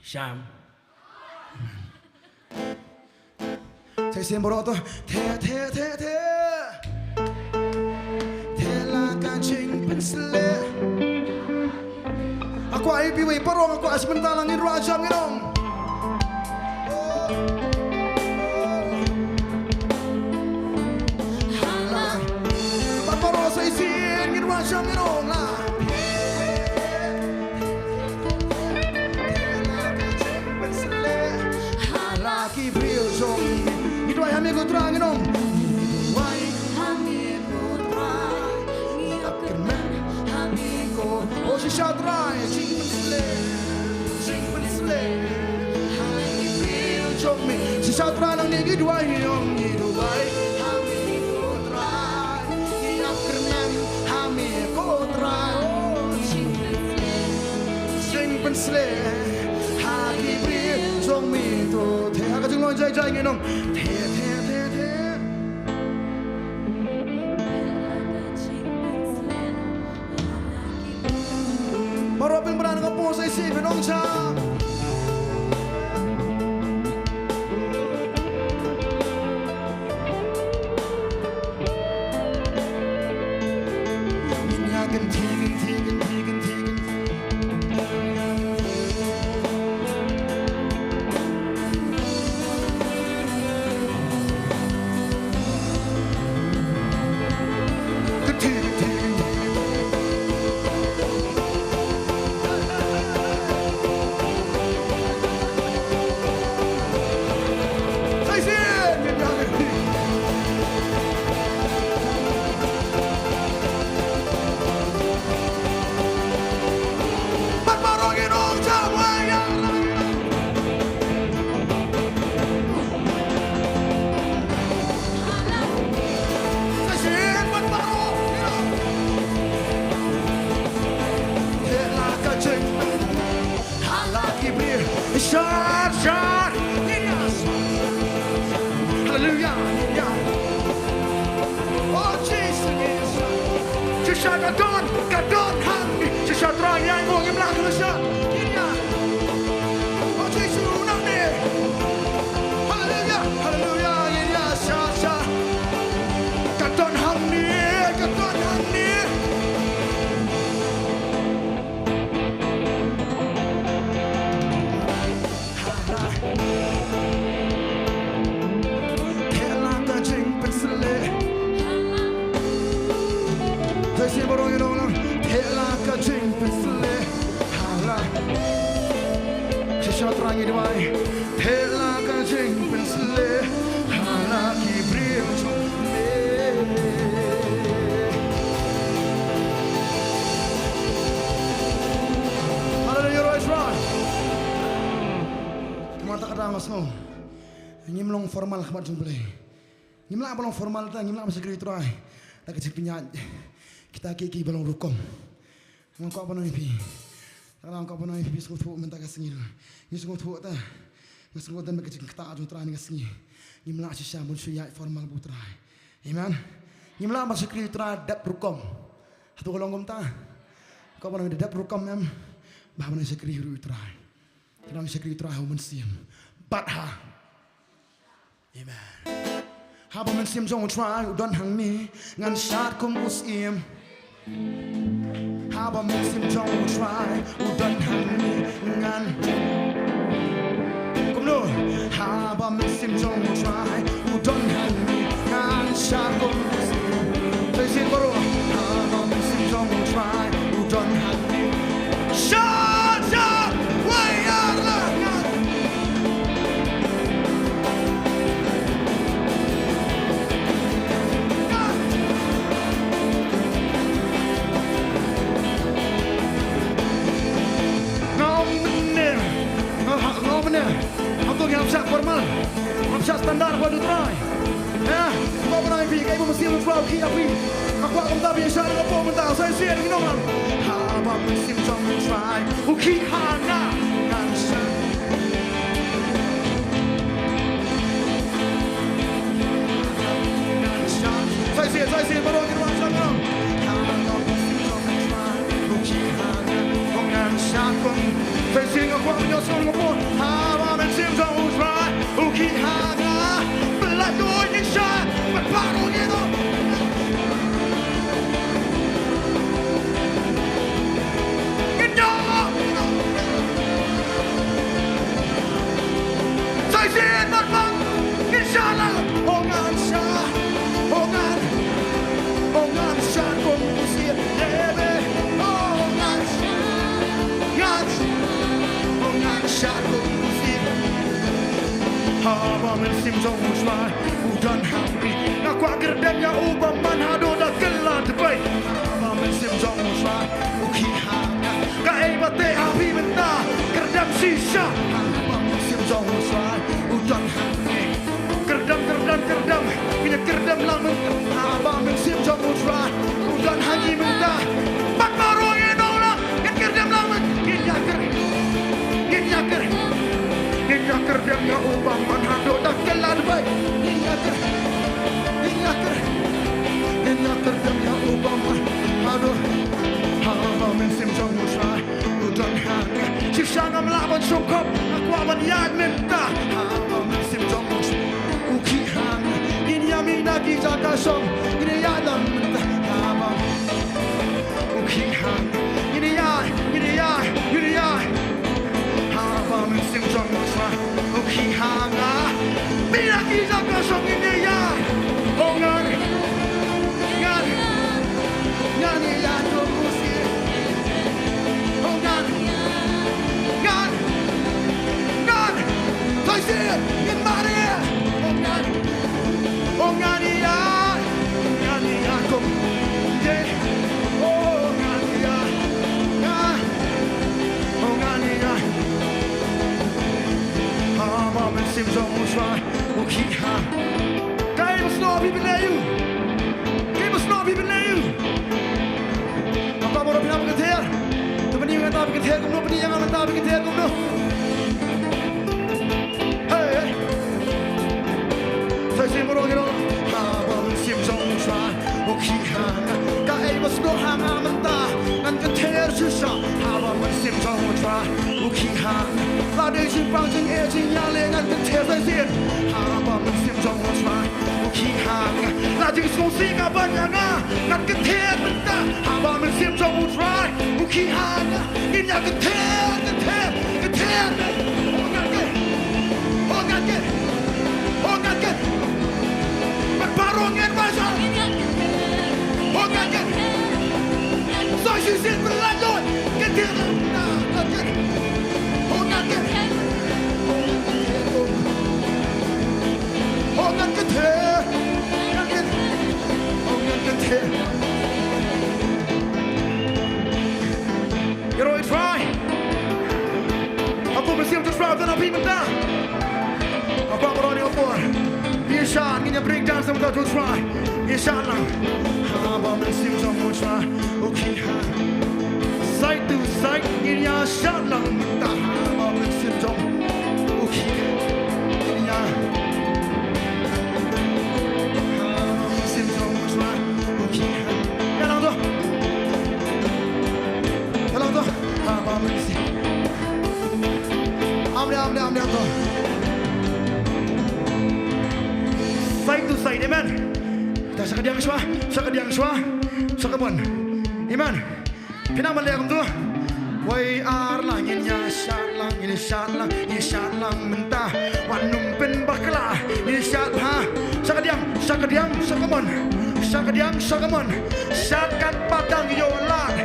Shisha ïam. Sa shisien baroh to. Theh, theh, theh, theh. Theh la ka jingpynsleh. Nga kwah ïa phi wei baroh, nga kwah sha mynta la ngin rwai jam ngin ong. Bad baroh sa shisien ngin rwai jam ngin ong la. Ha la ki briew jong ngi. Ngi duwai ha me ko Trai ngin ong. Ngi duwai ha me ko Trai. Ngi ap kyrmen ha me ko. O shisha Trai jingpynsleh. Jingpynsleh. Ha la ki briew jong me. Shisha Trai nangne ngi duwai ngi ong ngi duwai ha me ko Trai. Ngi ap kyrmen ha me ko Trai. O jingpynsleh. Jingpynsleh ha ki briew jong me to. Theh ha ka jinglong jai jai ngin ong. Theh, theh, theh, theh. Baroh pynbna ka por sa shisien phin ong sha. Haleluya, haleluya. Oh, Jisu, Jisu. Shisha ka don, ka don hangne. Shisha Trai ïa ngo ngim lah ka shisha. Ïa. Oh, Jisu nangne. Haleluya, haleluya, ïa, shisha. Ka don hangne, ka don hangne. Theh la ka jingpynsleh. Sa shisien baroh ngi ong lang. Theh la ka jingpynsleh. Ha la. Shisha Trai ngi duwai. Theh la ka jingpynsleh. Ha la ki briew jong me. Sngew. Ngim long formal ha khmat jong U Blei. Ngim lah ban long formal te, ngim lah ban shakri U Trai da ka jingpynïaid kita ki, ki ba long rukom. Nga kwah ban ong ïa phi. Nga kwah ban ong ïa phi, sngewthuh mynta ka sngi. Ngi sngewthuh te. Nga sngewthuh da ka jingktah jong U Trai ha ka sngi. Ngim lah shisha ban shu ïaid formal bad U Trai. Amen. Ngim lah ban shakri U Trai dep rukom. Hato ka long kumta? Kwah ban ong dep rukom em. Ba ban shakri ruh U Trai. Kynang shakri U Trai ha U Mynsiem. Bad ha. Amen. Haba U Mynsiem jong U Trai u don hangne, ngan shad kum u syiem. Haba U Mynsiem jong U Trai u don hangne, ngan. Kumno? Haba U Mynsiem jong U Trai u don hangne, ngan shad kum u syiem. Sa shisien baroh. Haba U Mynsiem jong U Trai u don hangne. Shad, shad, wei ar la ngan. Nga ong mynne, nga, nga ong mynne. Hato ngi hap shah formal, hap shah standard bad U Trai? Eh, nga kwah ban ong ïa phi, kaei ba U Mynsiem jong U Trai u khih ha phi, nga kwah kumta phi shah. Nga kwah mynta, sa shisien ngi ong lang. Haba U Mynsiem jong U Trai u khih ha nga, ngan shad. Ngan shad. Sa shisien, sa shisien baroh ngin wan shad ngan. Haba U Mynsiem jong U Trai u khih ha nga, ngan shad kum. Sa shisien nga kwah ban ïohsngew nga bun. Haba U Mynsiem jong U Trai u khih ha nga, ba la dei ngin shad bad baroh ngin ong. Ngin ïoh. Sa shisien bad bad ngin shad lang. Oh ngan shad, oh ngan, oh ngan shad kum u syiem. Baby, oh ngan shad, ngan shad, oh ngan shad kum u syiem. Haba U Mynsiem jong U Trai u don ha ngi, nga kwah kyrdem ïa U bymman haduh da kylla dbei. Haba U Mynsiem jong U Trai u khih ha nga, kaei ba teh ha phi mynta, kyrdem shisha. Haba U Mynsiem jong U Trai u don ha ngi, kyrdem, kyrdem, kyrdem. Ngin ïa kyrdem lang mynta. Haba U Mynsiem jong U Trai u don ha ngi mynta, bad baroh ngin ong lang. Ngin kyrdem lang mynta. Ngin ïa kyr, ngin ïa kyr, ngin ïa kyrdem ïa U bymman haduh da kylla dbei. Ngin ïa kyr, ngin ïa kyr, ngin ïa kyrdem ïa U bymman haduh. Haba U Mynsiem jong U Trai u don ha nga, shisha ngam lah ban shongkop. Nga kwah ban ïaid mynta. Haba U Mynsiem jong U Trai u khih ha nga, ngin ïa mih na ki jaka shong. Ngin ïaid lang mynta. Haba U khih ha nga, ngin ïaid, ngin ïaid, ngin ïaid. Haba U Mynsiem jong U Trai u khih ha nga, mih na ki jaka shong ngin ïaid. Oh ngan, ngan, ngan ïaid kum u syiem. Oh ngan, ngan, ngan. Sa shisien ngin mareh. Oh ngan, oh ngan ïaid, ngan ïaid kum, yeah. Oh ngan ïaid, ngan, oh ngan ïaid. Haba U Mynsiem jong U Trai u khih ha. Kaei ba snoh ha phi ban leh aïu? Kaei ba snoh ha phi ban leh aïu? Haba baroh phi nang ban kynther. Te pyni ïa nga mynta phi kynther kumno, pyni ïa nga mynta phi kynther kumno. Hey, hey. Sa shisien baroh ngin ong. Haba U Mynsiem jong U Trai u khih ha nga, kaei ba snoh ha nga mynta, ngan kynther shisha. Haba U Mynsiem jong U Trai u khih ha nga, la dei jingpang jingeh jingïaleh ngan kynther sa shisien. Haba U Mynsiem jong U Trai u khih ha nga, la jingsngewsih ka ban ïa nga, ngan kynther mynta. Haba U Mynsiem jong U Trai u khih ha nga, ngin ïa kynther, kynther, kynther. Oh ngan kynther, oh ngan kynther, oh ngan kynther. Bad baroh ngin basa. Oh ngan kynther. Sa shisien ba la dei kynther. Oh ngan kynther. Oh ngan kynther. Oh ngan kynther. Oh ngan kynther. Ïaroh ïa U Trai. Hato U Mynsiem jong U Trai u don ha phi mynta? Ngin ïa break dance mynta to try. Ïa shad lang. Haba mynsiem jong u try. Okay ha. Side to side ngin ïa shad lang mynta. Haba mynsiem jong. Okay. Ïa. Haba mynsiem jong u try. Okay ha. Ïa lang to. Ïa lang to. Haba mynsiem. Amne, amne, amne, amne. Side to side, amen. Ta sa kadiang shwa, sa kadiang shwa, sa kamon. Amen. Pynban leh kumtu. Wei ar lang ngin ïa shad lang, ngin ïa shad lang, ngin ïa shad lang mynta. Wat nym pynbakla, ngin ïa shad ha. Sa kadiang, sa kadiang, sa kamon. Sa kadiang, sa kamon. Shad katba dang ïoh lad.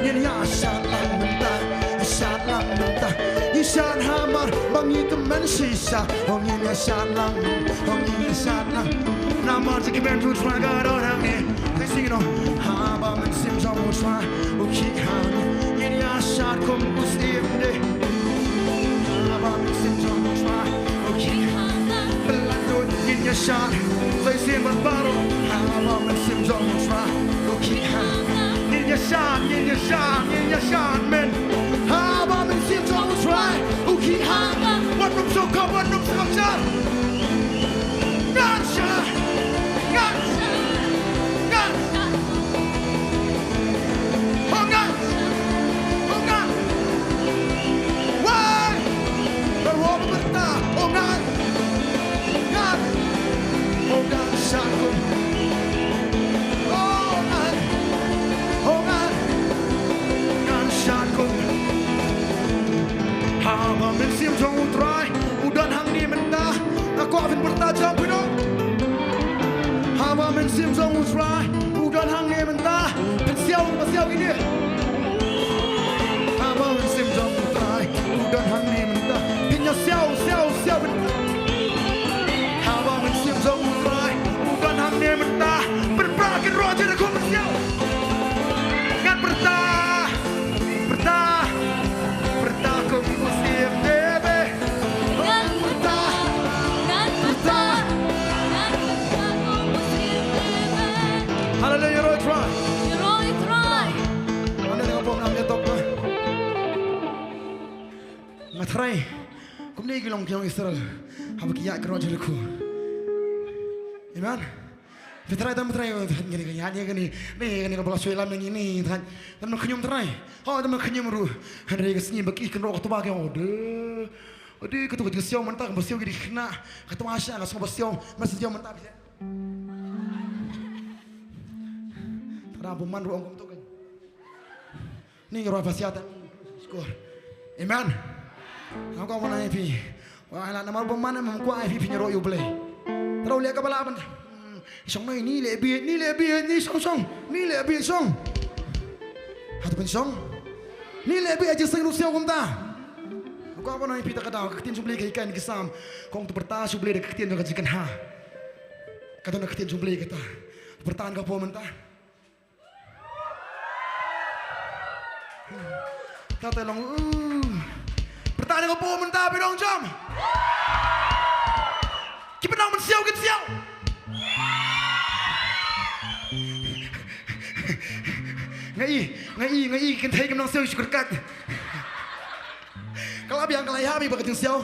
Ngin ïa shad lang mynta, shad lang mynta. Ngin shad hamar ba ngi kmen shisha. Oh ngin ïa shad lang, oh ngin ïa shad lang. Namar jingkmen u try ka don hangne. Let's sing it on. Haba mynsiem jong u try u khih ha ngi, ngin ïa shad kum u syiem de. Haba mynsiem jong u try u khih ha ngi, ngin ïa shad. Sa shisien bad baroh. Haba mynsiem jong u try u khih ha ngi, ngin ïa shad, ngin ïa shad, ngin ïa shad, men. Haba mynsiem jong u try u khih ha ngi, wat nym sngewkhop, wat nym sngewkhop. Ngan shad, ngan shad, ngan shad. Oh ngan, oh ngan. Wai. Baroh pyrta, oh ngan. Ngan. Oh ngan shad kum. Oh ngan. Oh ngan. Ngan shad kum. Haba mynsiem jong u try u don hangne mynta. Nga kwah phin pyrta jam phi dong. Haba mynsiem jong u try u don hangne mynta. Phin siaw, phin siaw kine. Haba mynsiem jong u try u don hangne mynta. Phin ïa siaw, siaw, siaw mynta. Haba mynsiem jong u try u don hangne mynta. Pynpra, kynroh Jeriko pynsiaw. Ngan pyrta, pyrta, pyrta kum u syiem David. Ngan pyrta, ngan pyrta, ngan pyrta kum u syiem David. Haleluia, ïaroh try. Ïaroh try. Ane nga bom nam ïa tok. Nga try. Kumne ki long ki long Israel. Haba ki ïaid kynroh Jeriko. Amen. Phi try, tam phi try, ngani ka ïaid, ngani, ngani, ngani ka ba la soi lam ngani, tam, tam khñium try. Ho, tam khñium ruh. Hynrei ka sngi ba ki kynroh ka twa ki, oh, de. Oh, de, ka tu ka jingsiaw mynta, ka ba siaw ki di khynnah. Ka twa sha, ka sngew ba siaw, mar siaw mynta. Tada bymman ruh ong kumtu kan. Ni ngi roi pasia ta. Syukur. Amen. Ngam kwah ban ai phi. Wah, la namar ba man em kwah ai phi phi ngi roi U Blei. Tara u leh kaba lah ban. Hmm, shong noi ni leh bit, ni leh bit, ni shong shong. Ni leh bit shong. Hato pynshong? Ni leh bit aja seng ruh siaw kumta. Ngam kwah ban ai phi ta ka daw ka ktien jong U Blei ka hikai na ki Salm. Kong to pyrta sha U Blei da ka ktien jong ka jingkynha. Ka don ka ktien jong U Blei kata. Pyrta na ka por mynta. Ta te long, uh. Pyrta na ka por mynta phi dang jam. Ki pynang mynsiaw kin siaw. Nga i, nga i, nga i, kynthei kim nang siaw shu kyrkat. Ka la biang ka la ïa bi ba ka jingsiaw.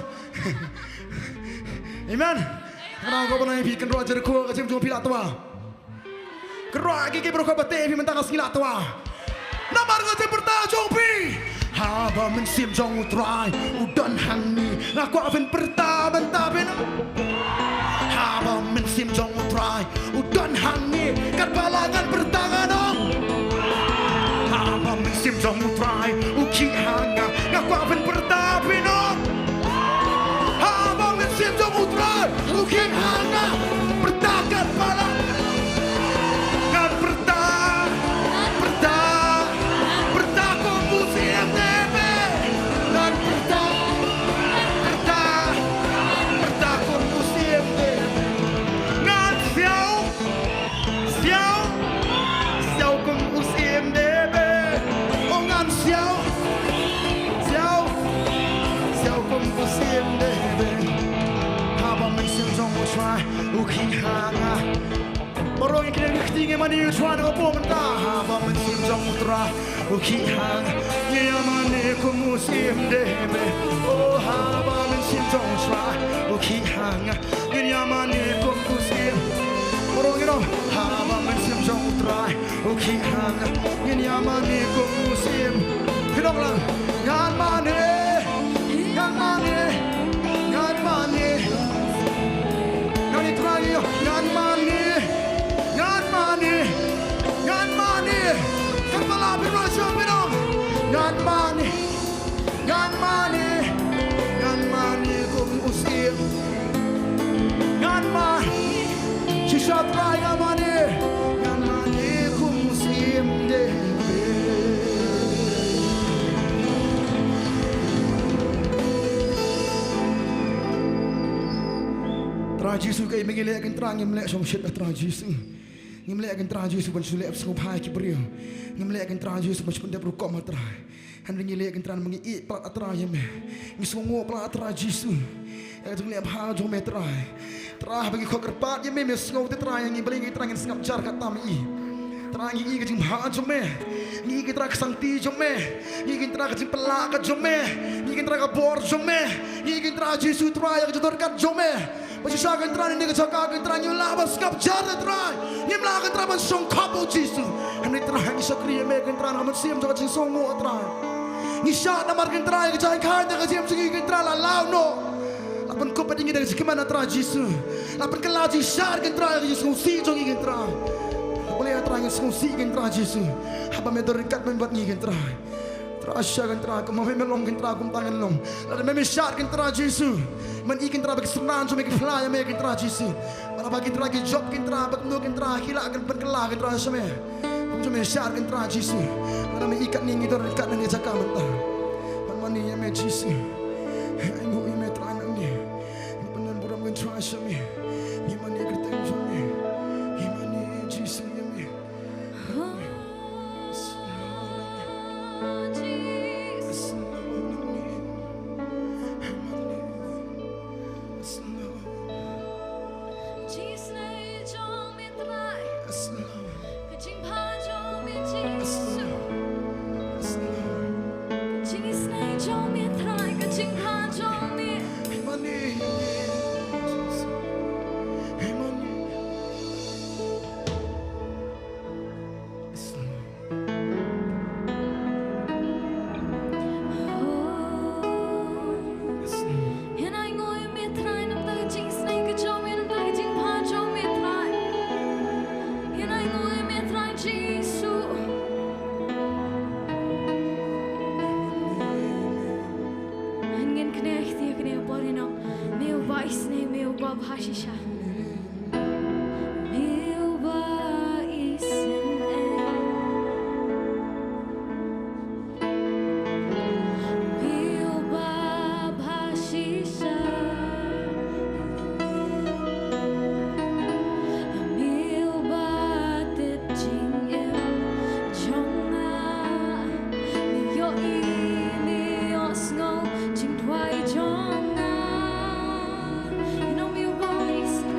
Amen. Ka nang ko ba nang phi kynroh Jeriko ka jingpynjong phi la twa. Kynroh ki ki baroh ka ba te phi mynta ka sngi la twa. Namar ka jingpyrta jong phi. Haba mynsiem jong U Trai u don hangne. Nga kwah phin pyrta mynta phin. Haba mynsiem jong U Trai u don hangne. Katba lah ngan pyrta ngan ong. Haba mynsiem jong U Trai u khih ha nga. Nga kwah phin pyrta phin ong. Haba mynsiem jong U Trai u khih ha nga. Pyrta katba lah. Ngan pyrta, pyrta, pyrta kum u Syiem David. Ngan pyrta, pyrta, pyrta kum u Syiem David. Ngan siaw, siaw, siaw kum u Syiem David. Oh ngan siaw, siaw. Mane u Trai na ka por mynta, haba mynsiem jong u Trai u khih hangah, ngin ïa mane kum u Syiem David. Oh, haba mynsiem jong u Trai u khih hangah, ngin ïa mane kum u Syiem. Baroh ngi ong, haba mynsiem jong u Trai u khih hangah, ngin ïa mane kum u Syiem. Phi ong lang, ngan mane, ngan mane, ngan mane. Ngan ïa Trai ïa, ngan mane, ngan mane, ngan mane. Kan ba la phi roi sha phi ong, ngan mane, ngan mane, ngan mane kum u Syiem. Ngan mane, shisha Trai ngan mane, ngan mane kum u Syiem David. Trai Jisu, kaei ba ngi leh ïa ka Trai, ngim leh shongshit ïa Trai Jisu. Ngim leh ïa ka Trai Jisu ban shu leh sngewbha ïa ki briew. Ngim leh ïa ka Trai Jisu ban shu pyndep rukom ïa Trai. Hynrei ngi leh ïa ka Trai namar ngi ïeit palat ïa Trai ïa me. Ngi sngewnguh palat ïa Trai Jisu. Ïa ka jingleh bha jong me Trai. Trai haba ngi khot kyrpad ïa me, me sngew te Trai, ïa ngi balei ngi Trai ngin sngap jar kata me i. Trai ngi i ka jingbha jong me. Ngi i ka Trai ka sangti jong me. Ngi i ka Trai ka jingpyllait ka jong me. Ngi i ka Trai ka bor jong me. Ngi i ka Trai Jisu Trai ïa ka jingdonkam jong me. Ba shisha ka Trai, ngi ka jaka ka Trai, ngim lah ban sngap jar te Trai. Ngim lah ka Trai ban shongkop, oh Jisu. Hynrei Trai ngi shakri ïa me ka Trai, na ka mynsiem jong ka jingsngewnguh Trai. Ngi shad namar ka Trai, ka jingkha na ka jingim jong ngi ka Trai la law noh. La pynkup pat ïa ngi da ka jingkmen Trai Jisu. La pynkylla jingshad ka Trai, ka jingsngewsih jong ngi ka Trai. Balei Trai ngin sngewsih ka Trai Jisu. Haba me don ryngkat bad ngi ka Trai. Trai shisha ka Trai, kumba me me long ka Trai kumta ngin long. Lada me me shad ka Trai Jisu. Men i ka Trai ba ki synran jong me ki phla ïa me ka Trai Jisu. Bad haba ka Trai ki jop ka Trai ba kumno ka Trai ki lah kan pynkylla ka Trai sha me. Kumjuh me shad ka Trai Jisu. Lada me i katne ngi don ryngkat na ka jaka mynta. Ban mane ïa me Jisu. Ainguh ïa me Trai na ngi. Ngi pyndon burom ka Trai sha me. Ngi mane kyrteng jong me. Ngi mane Jisu ïa me. Ngin kynnoh ïa kane ka por, ngi ong, me uba isynei, me uba bha shisha. Me uba isynei. Me uba bha shisha. Me uba tip jingim jong nga. Me ïohi, me ïohsngew jingduwai jong nga. Ngi ong me uba isynei.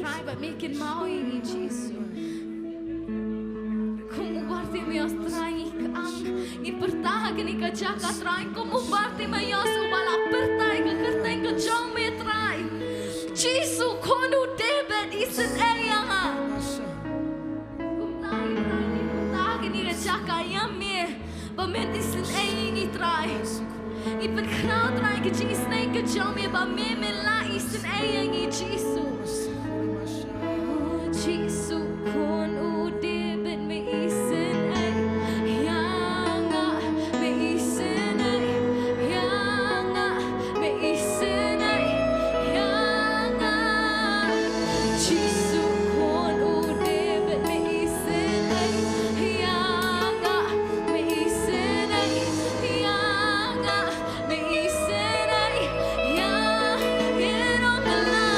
Trai, ba me kynmaw ïa ngi Jisu. Kum u Bartimaeus Trai, ngi kang, ngi pyrta ha kane ka jaka Trai, kum u Bartimaeus uba la pyrta ïa ka kyrteng ka jong me Trai. Jisu khun u David, isynei ïa nga. Kumta Trai, ngi pyrta ha kane ka jaka ïa me. Ba men isynei ïa ngi Trai. Ngi pynkhraw Trai ka jingisynei ka jong me ba me, me la isynei ïa ngi Jisu. O Jisu khun u David me isynei ïa nga, me isynei ïa nga, me isynei ïa nga. Jisu khun u David me isynei ïa nga. Me isynei ïa nga, me isynei ïa, ïa nga la.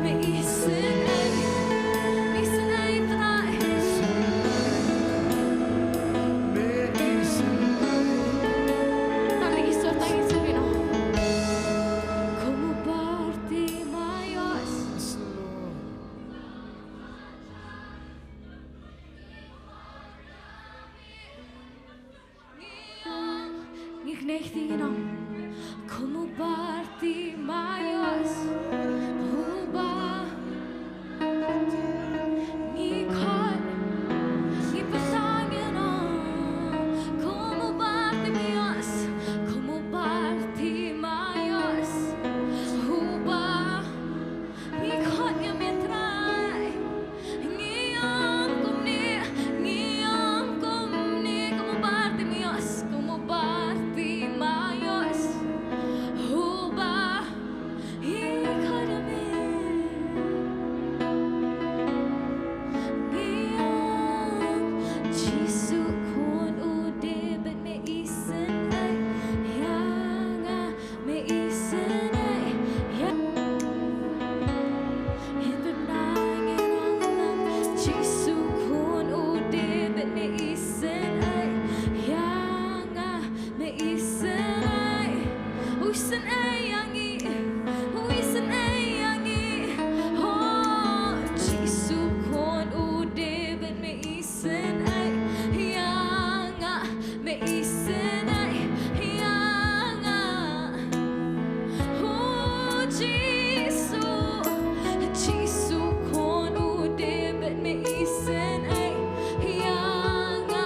Me isynei, me isynei Trai. Tang ïa ki sur, tang ïa ki sur, you know. Kum u Bartimaeus. Ngi connecting, you know. Kum u Bartimaeus, uba ngi khot, ngi pyrta, you know. Kum u Bartimaeus, kum u Bartimaeus, uba ngi khot ïa me Trai. Ngi ong kumne, ngi ong kumne, kum u Bartimaeus, kum u Bartimaeus. Uba ngi khot ïa me. Ngi ong Jisu khun u David me isynei ïa nga. Me isynei ïa, ïa nga. Jisu khun u David me isynei ïa nga. Me isynei, u isynei ïa ngi, u isynei ïa ngi. Oh, Jisu khun u David me isynei ïa nga. Me isynei ïa nga. Oh, Jisu, Jisu khun u David me isynei ïa nga.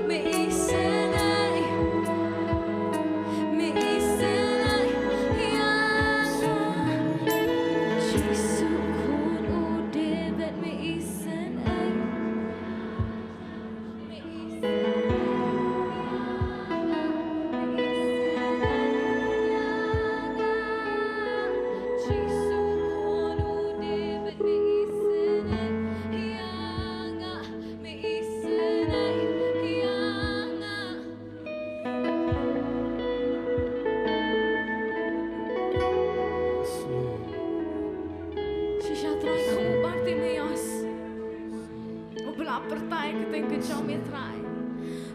Me isynei, me isynei ïa nga. Jisu khun u David me isynei. Shisha Trai, kum u Bartimaeus. Uba la pyrta ïa ka kyrteng ka jong me Trai.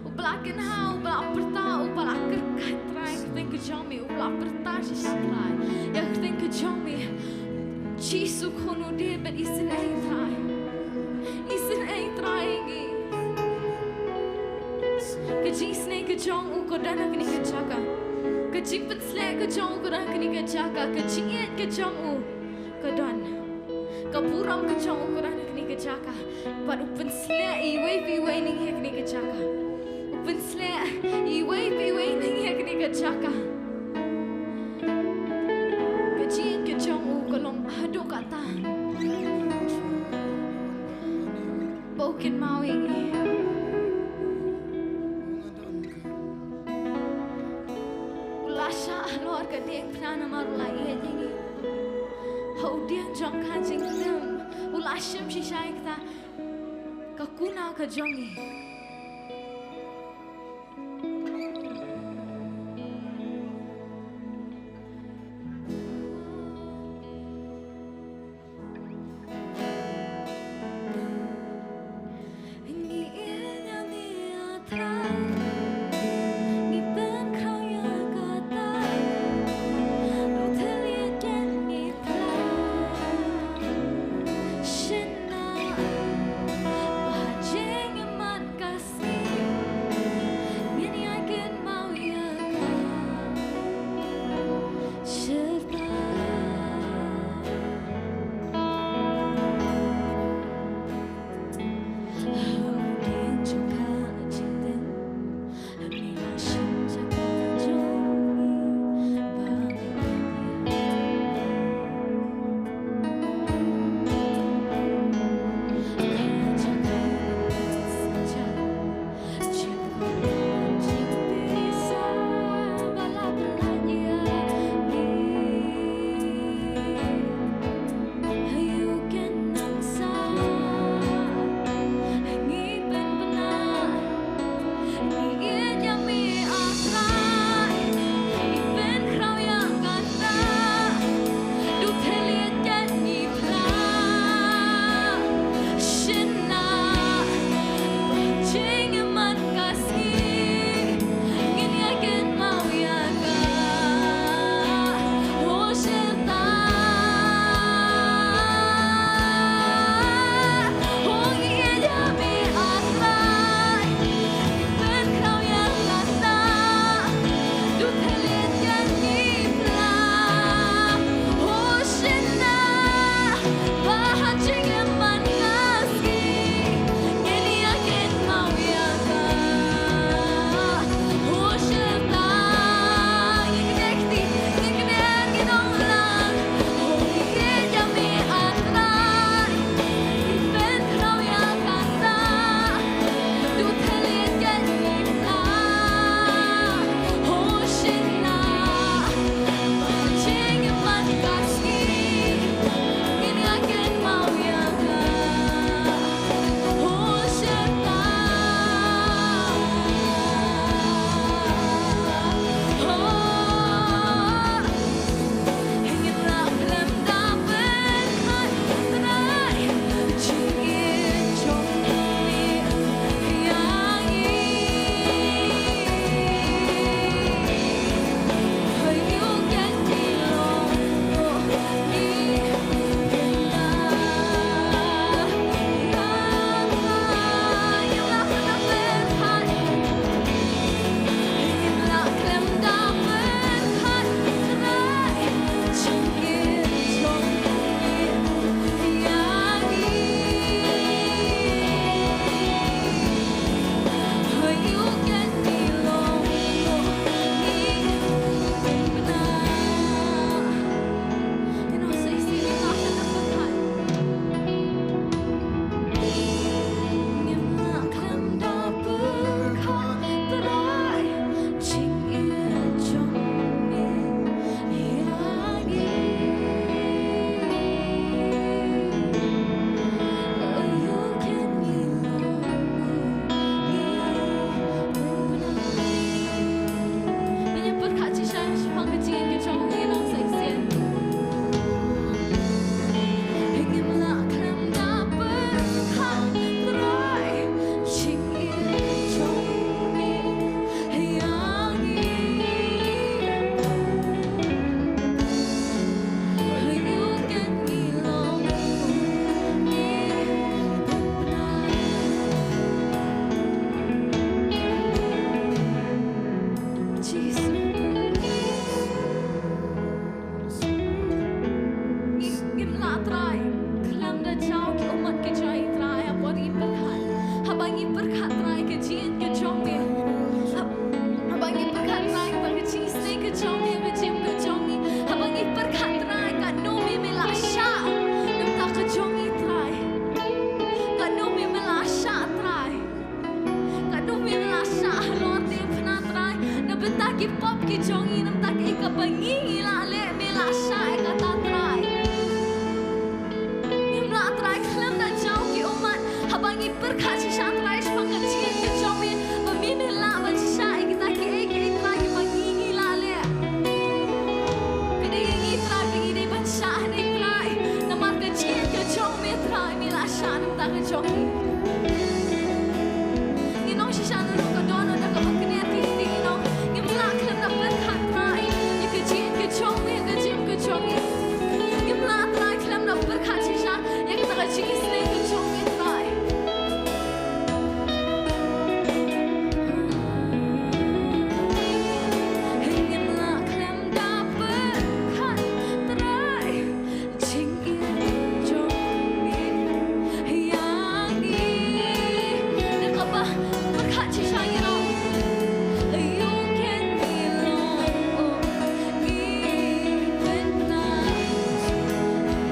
Uba la kynha, uba la pyrta, uba la kyrkhu Trai ïa ka kyrteng ka jong me. Uba la pyrta shisha Trai ïa ka kyrteng ka jong me. Jisu khun u David isynei Trai. Isynei Trai ïa ngi. Ka jingisynei ka jong u ka don ha kane ka jaka. Ka jingpynshlur ka jong u ka don ha kane ka jaka. Ka jingïeit ka jong u ka don. Ka burom ka jong u ka don ha kane ka jaka. Bad u pynshlur iwei pa iwei na ngi ha kane ka jaka. U pynshlur iwei pa iwei na ngi ha kane ka jaka. Ka jingïeit ka jong u ka long haduh katta. Ba u kynmaw ïa ngi. U la shah halor ka diengphna namar u la ïeit ïa ngi. Ha u dieng jong ka jingkmen u la shim shisha ïa kata ka kuna ka jong ngi. Sha na ka bynta ka jong ngi. Ngi ong shisha na ka dohnud da kaba kynnoh ïa ngi, ngi ong ngim lah khlem da pyrkhat Trai ïa ka jingim ka jong ngi, ïa ka jingim ka jong ngi. Ngim lah Trai khlem da pyrkhat shisha ïa kata ka jingisynei ka jong ngi Trai. Ngim lah khlem da pyrkhat Trai. Jingim jong ngi ïa ngi. Ngi kaba pyrkhat shisha ïa ngi. Ïa u ken ngi long, oh, ngi pynbna.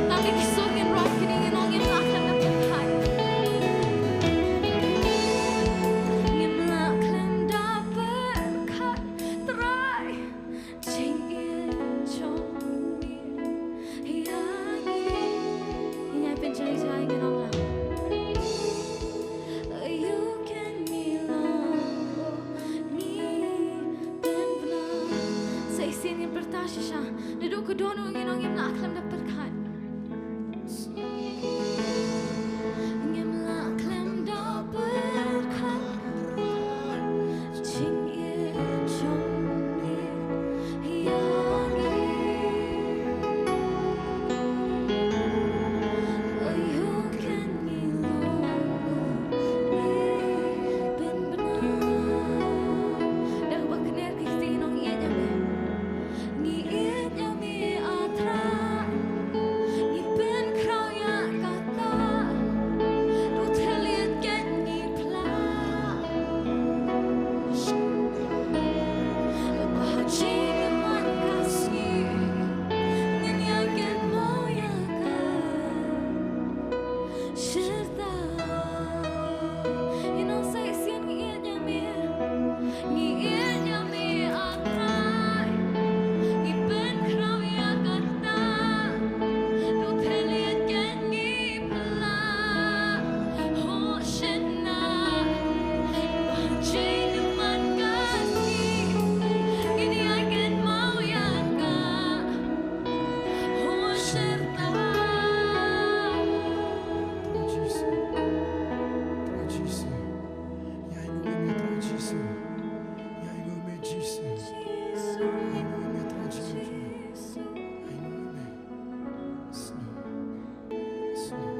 Tang ki sur ngin rwai kine, ngi ong ngim lah khlem da pyrkhat. Ngim lah khlem da pyrkhat Trai. Jingim jong ngi ïa ngi. Ngi ïai pynjai jai ngi ong lang. Ïa u ken ngi long, ngi pynbna. Sa shisien ngin pyrta shisha. Naduh ka dohnud ngi ong ngim lah khlem da pyrkhat. Ngim lah khlem da pyrkhat. Jingim jong ngi ïa ngi. Ïa u ken ngi long, ngi pynbna. Da kaba kner ki kti ngi ong ïa me. Ngi ïeit ïa me, ah Trai. Ngi pynkhraw ïa kata. To thylliej ken ngi pla. Ba ha jingmut ka sngi. Ngin ïa kynmaw ïa ka. Shirta. Ïa ngi sa shisien ngi ïeit ïa me. Ngi ïeit ïa me, ah Trai. Ngi pynkhraw ïa kata. To thylliej ken ngi pla. Ho shynna. Ba ha jingmut ka sngi. Ngin ïa kynmaw ïa ka. Ho shirta. Trai Jisu. Trai Jisu. Ïa ngi ong me Trai Jisu. Ïa ngi ong me Jisu. Ïa ngi ong me Trai Jisu. Ïa ngi ong me. Snow. Snow.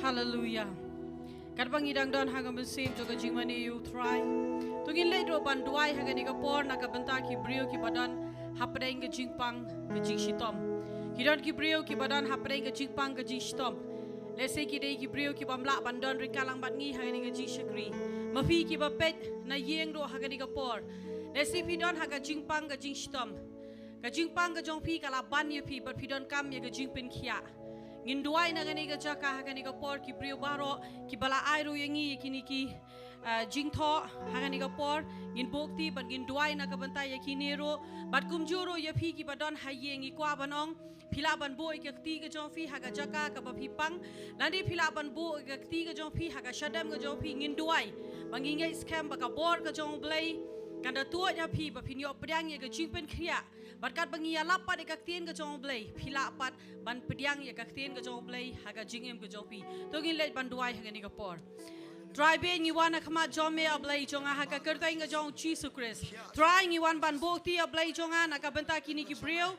Hallelujah. Katba ngi dang don ha ka mynsiem jong ka jingmane ïa u Trai, to ngin leit ruh ban duwai ha kane ka por na ka bynta ki briew kiba don hapdeng ka jingpang ka jingshitom. Ki don ki briew kiba don hapdeng ka jingpang ka jingshitom. Lehse ki dei ki briew ki bym lah ban don ryngkat lang bad ngi ha kane ka jingshakri. Ma phi kiba peit na ïing ruh ha kane ka por, lehse phi don ha ka jingpang ka jingshitom. Ka jingpang ka jong phi ka la ban ïa phi bad phi donkam ïa ka jingpynkhiah. Ngin duwai na kane ka jaka ha kane ka por, ki briew baroh kiba la ai ruh ïa ngi ïa kine ki, ah, jingthoh ha kane ka por, ngin buh kti bad ngin duwai na ka bynta ïa kine ruh. Bad kumjuh ruh ïa phi kiba don ha ïing, ngi kwah ban ong phi lah ban buh ïa ka kti ka jong phi ha ka jaka kaba phi pang. Lane phi lah ban buh ïa ka kti ka jong phi ha ka shadem ka jong phi, ngin duwai. Ba ngi ngeit skhem ba ka bor ka jong U Blei kan da tuid ha phi ba phin ïoh pdiang ïa ka jingpynkhiah. Bad katba ngi ïalap pat ïa ka ktien ka jong U Blei, phi lah pat ban pdiang ïa ka ktien ka jong U Blei ha ka jingim ka jong phi. To ngin leit ban duwai ha kane ka por. Trai, ba ngi wan ha khmat jong me, A Blei jong nga, ha ka kyrteng ka jong U Jisu Khrist. Trai, ngi wan ban buh kti, A Blei jong nga, na ka bynta kine ki briew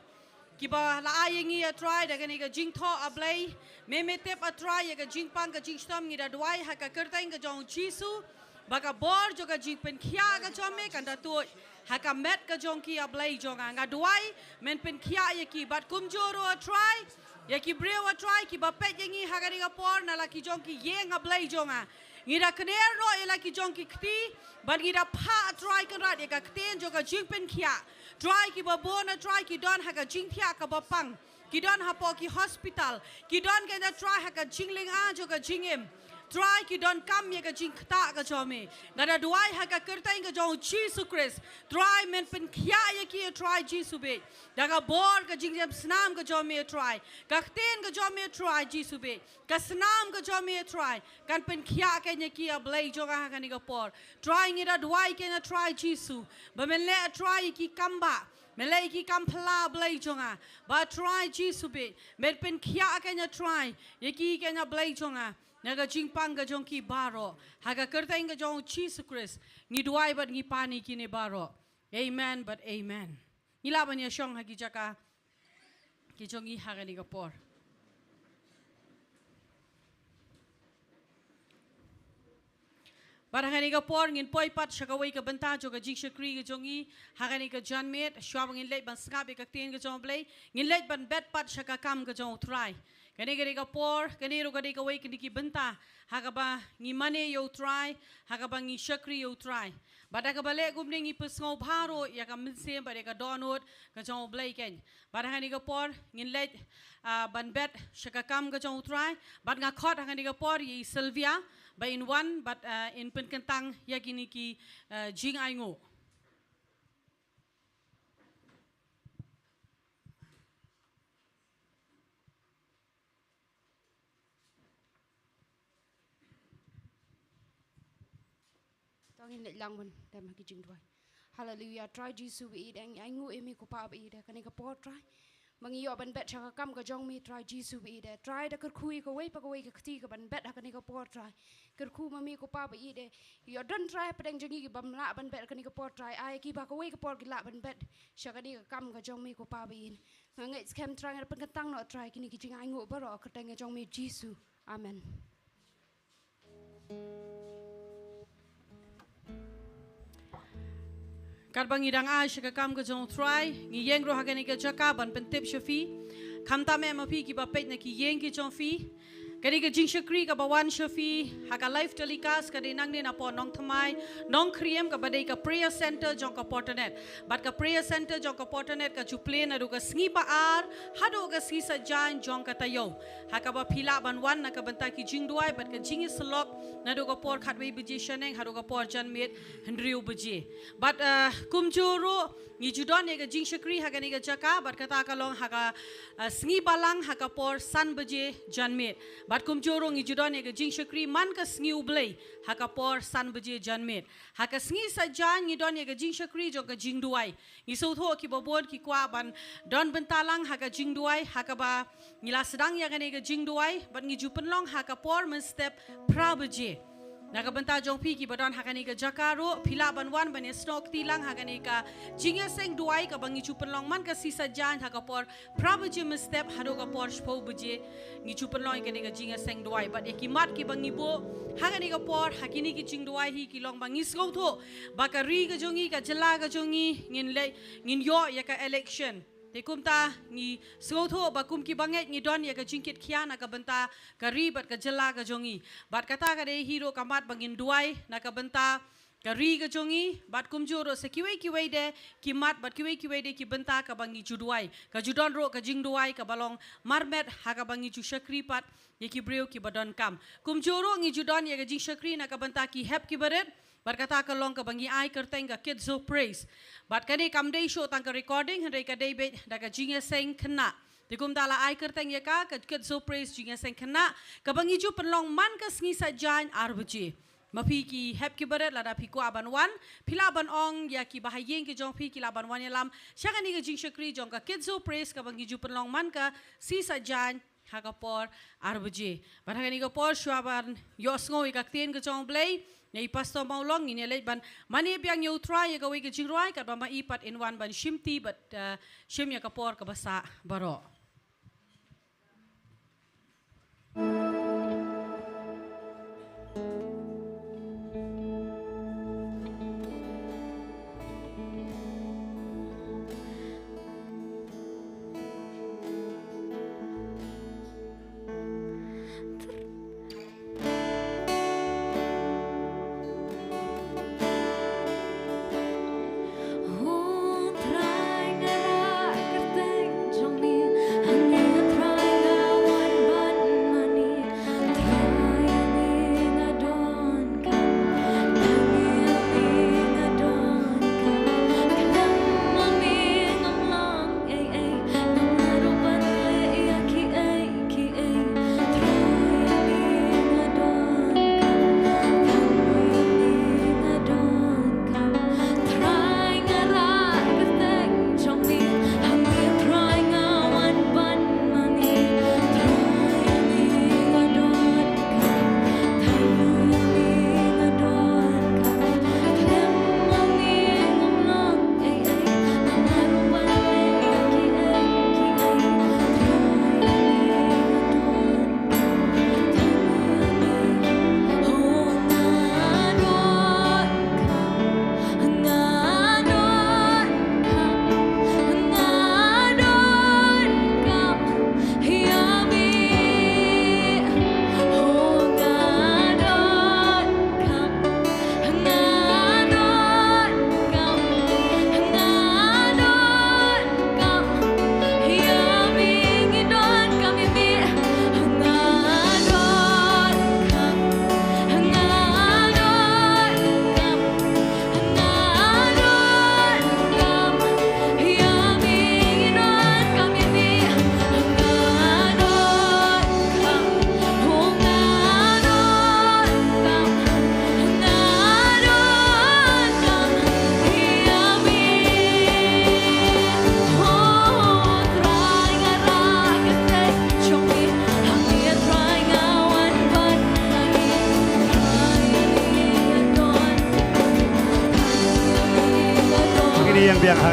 kiba la ai ïa ngi, A Trai, da kane ka jingthoh, A Blei. Me me tip, A Trai, ïa ka jingpang ka jingshitom, ngi da duwai ha ka kyrteng ka jong U Jisu. Ba ka bor jong ka jingpynkhiah ka jong me kan da tuid ha ka met ka jong ki, A Blei jong nga. Nga duwai men pynkhiah ïa ki bad kumjuh ruh, A Trai, ïa ki briew, A Trai, kiba peit ïa ngi ha kane ka por na la ki jong ki ïing, A Blei jong nga. Ngi da kner noh ïa la ki jong ki kti bad ngi da phah, A Trai Kynrad, ïa ka ktien jong ka jingpynkhiah. Trai, kiba bun, A Trai, ki don ha ka jingthiah kaba pang. Ki don hapoh ki hospital. Ki don, kynja Trai, ha ka jinglynga jong ka jingim. Trai, ki donkam ïa ka jingktah ka jong me. Nga da duwai ha ka kyrteng ka jong U Jisu Khrist. Trai, men pynkhiah ïa ki, A Trai Jisu beit. Da ka bor ka jingjem snam ka jong me, A Trai. Ka ktien ka jong me, A Trai Jisu beit. Ka snam ka jong me, A Trai, kan pynkhiah kynja ki, A Blei jong nga, ha kane ka por. Trai, ngi da duwai kynja, A Trai Jisu, ba men leh, A Trai, ïa ki kam bah. Me leh ïa ki kam phylla, Blei jong nga. Ba Trai Jisu beit, me pynkhiah keiñ, Trai, ïa ki keiñ, Blei jong nga, na ka jingpang ka jong ki baroh. Ha ka kyrteng ka jong u Jisu Khrist ngi duwai bad ngi pan ïa kine baroh. Amen bad amen. Ngi lah ban ïashong ha ki jaka ki jong ngi ha kane ka por. Bad ha kane ka por ngin poi pat sha kawei ka bynta jong ka jingshakri ka jong ngi ha kane ka janmiet. Shuwa ba ngin leit ban sngap ïa ka ktien ka jong u Blei, ngin leit ban bet pat sha ka kam ka jong u Trai. Kane ka dei ka por, kane ruh ka dei kawei kane ki bynta ha kaba ngi mane ïa u Trai, ha kaba ngi shakri ïa u Trai. Bad ha kaba leh kumne ngi pynsngewbha ruh ïa ka mynsiem bad ïa ka dohnud ka jong u Blei keiñ. Bad ha kane ka por ngin leit, ah, ban bet sha ka kam ka jong u Trai. Bad nga khot ha kane ka por ïa i Sylvia ba in wan bad, ah, in pynkyntang ïa kine ki, ah, jingainguh. To ngin leit lang ban dem ha ki jingduwai. Haleluia, Trai Jisu ba ïeit, ngi ainguh ïa me ko Pa ba ïeit, kane ka por Trai, ba ngi ïoh ban bet sha ka kam ka jong me Trai Jisu ba ïeit. Trai, da kyrkhu ïa kawei pa kawei ka kti kaban bet ha kane ka por Trai. Kyrkhu ma me ko Pa ba ïeit, ïoh don Trai hapdeng jong ngi ki bym lah ban bet ha kane ka por Trai. Ai ki ba kawei ka por ki lah ban bet sha kane ka kam ka jong me ko Pa ba ïeit. Nga ngeit skhem Trai, nga pynkyntang noh Trai kine ki jingainguh baroh ha ka kyrteng ka jong me Jisu. Amen. Katba ngi dang ai sha ka kam ka jong u Trai, ngi ïeng ruh ha kane ka jaka ban pyntip sha phi. Khamtam eh ma phi kiba peit na ki ïing ki jong phi, kane ka jingshakri kaba wan sha phi ha ka live telecast ka dei nangne na poh Nongthymmai Nongkriem, kaba dei ka prayer center jong ka Porternet. Bad ka prayer center jong ka Porternet ka ju plie naduh ka sngi ba ar haduh ka sngi Saitjaiñ jong ka taïew. Ha kaba phi lah ban wan na ka bynta ki jingduwai bad ka jingïasyllok naduh ka por khatwei baje shaneng haduh ka por janmiet hynriew baje. Bad, eh, kumjuh ruh ngi ju don ïa ka jingshakri ha kane ka jaka, bad kata ka long ha ka, eh, sngi Balang ha ka por san baje janmiet. Bad kumjuh ruh ngi ju don ïa ka jingshakri man ka sngi U Blei ha ka por san baje janmiet. Ha ka sngi Saitjaiñ ngi don ïa ka jingshakri jong ka jingduwai. Ngi sngewthuh kiba bun ki kwah ban don bynta lang ha ka jingduwai, ha kaba ngi la sdang ïa kane ka jingduwai bad ngi ju pynlong ha ka por mynstep phra baje. Na ka bynta jong phi kiba don ha kane ka jaka ruh, phi lah ban wan ban ïasnoh kti lang ha kane ka jingïaseng duwai kaba ngi ju pynlong man ka sngi Saitjaiñ ha ka por phra baje mynstep haduh ka por shiphew baje. Ngi ju pynlong ïa kane ka jingïaseng duwai bad ïa ki mat kiba ngi buh ha kane ka por ha kine ki jingduwai hi ki long ba ngi sngewthuh ba ka ri ka jong ngi, ka jylla ka jong ngi, ngin leh, ngin ïoh ïa ka election. Te kumta ngi sngewthuh ba kum kiba ngeit ngi don ïa ka jingkitkhia na ka bynta ka ri bad ka jylla ka jong ngi. Bad kata ka dei hi ruh ka mat ba ngin duwai na ka bynta ka ri ka jong ngi, bad kumjuh ruh sa kiwei kiwei de ki mat bad kiwei kiwei de ki bynta kaba ngi ju duwai. Ka ju don ruh ka jingduwai kaba long marmet ha kaba ngi ju shakri pat ïa ki briew kiba donkam. Kumjuh ruh ngi ju don ïa ka jingshakri na ka bynta ki hep kiba rit, bad kata ka long kaba ngi ai kyrteng ka Kids of Praise. Bad kane kam dei shuh tang ka recording, hynrei ka dei beit da ka jingïaseng khynnah. Te kumta la ai kyrteng ïa ka, ka Kids of Praise, jingïaseng khynnah, kaba ngi ju pynlong man ka sngi Saitjaiñ ar baje. Ma phi ki hep kiba rit, lada phi kwah ban wan, phi lah ban ong ïa kiba ha ïing ki jong phi ki lah ban wan ïalam sha kane ka jingshakri jong ka Kids of Praise kaba ngi ju pynlong man ka sngi Saitjaiñ ha ka por ar baje. Bad ha kane ka por shuwa ban ïohsngew ïa ka ktien ka jong U Blei na i Pastor Mawlong, ngin ïa leit ban mane biang ïa U Trai ïa kawei ka jingrwai, katba ma i pat in wan ban shimti bad, eh, shim ïa ka por kaba sah baroh.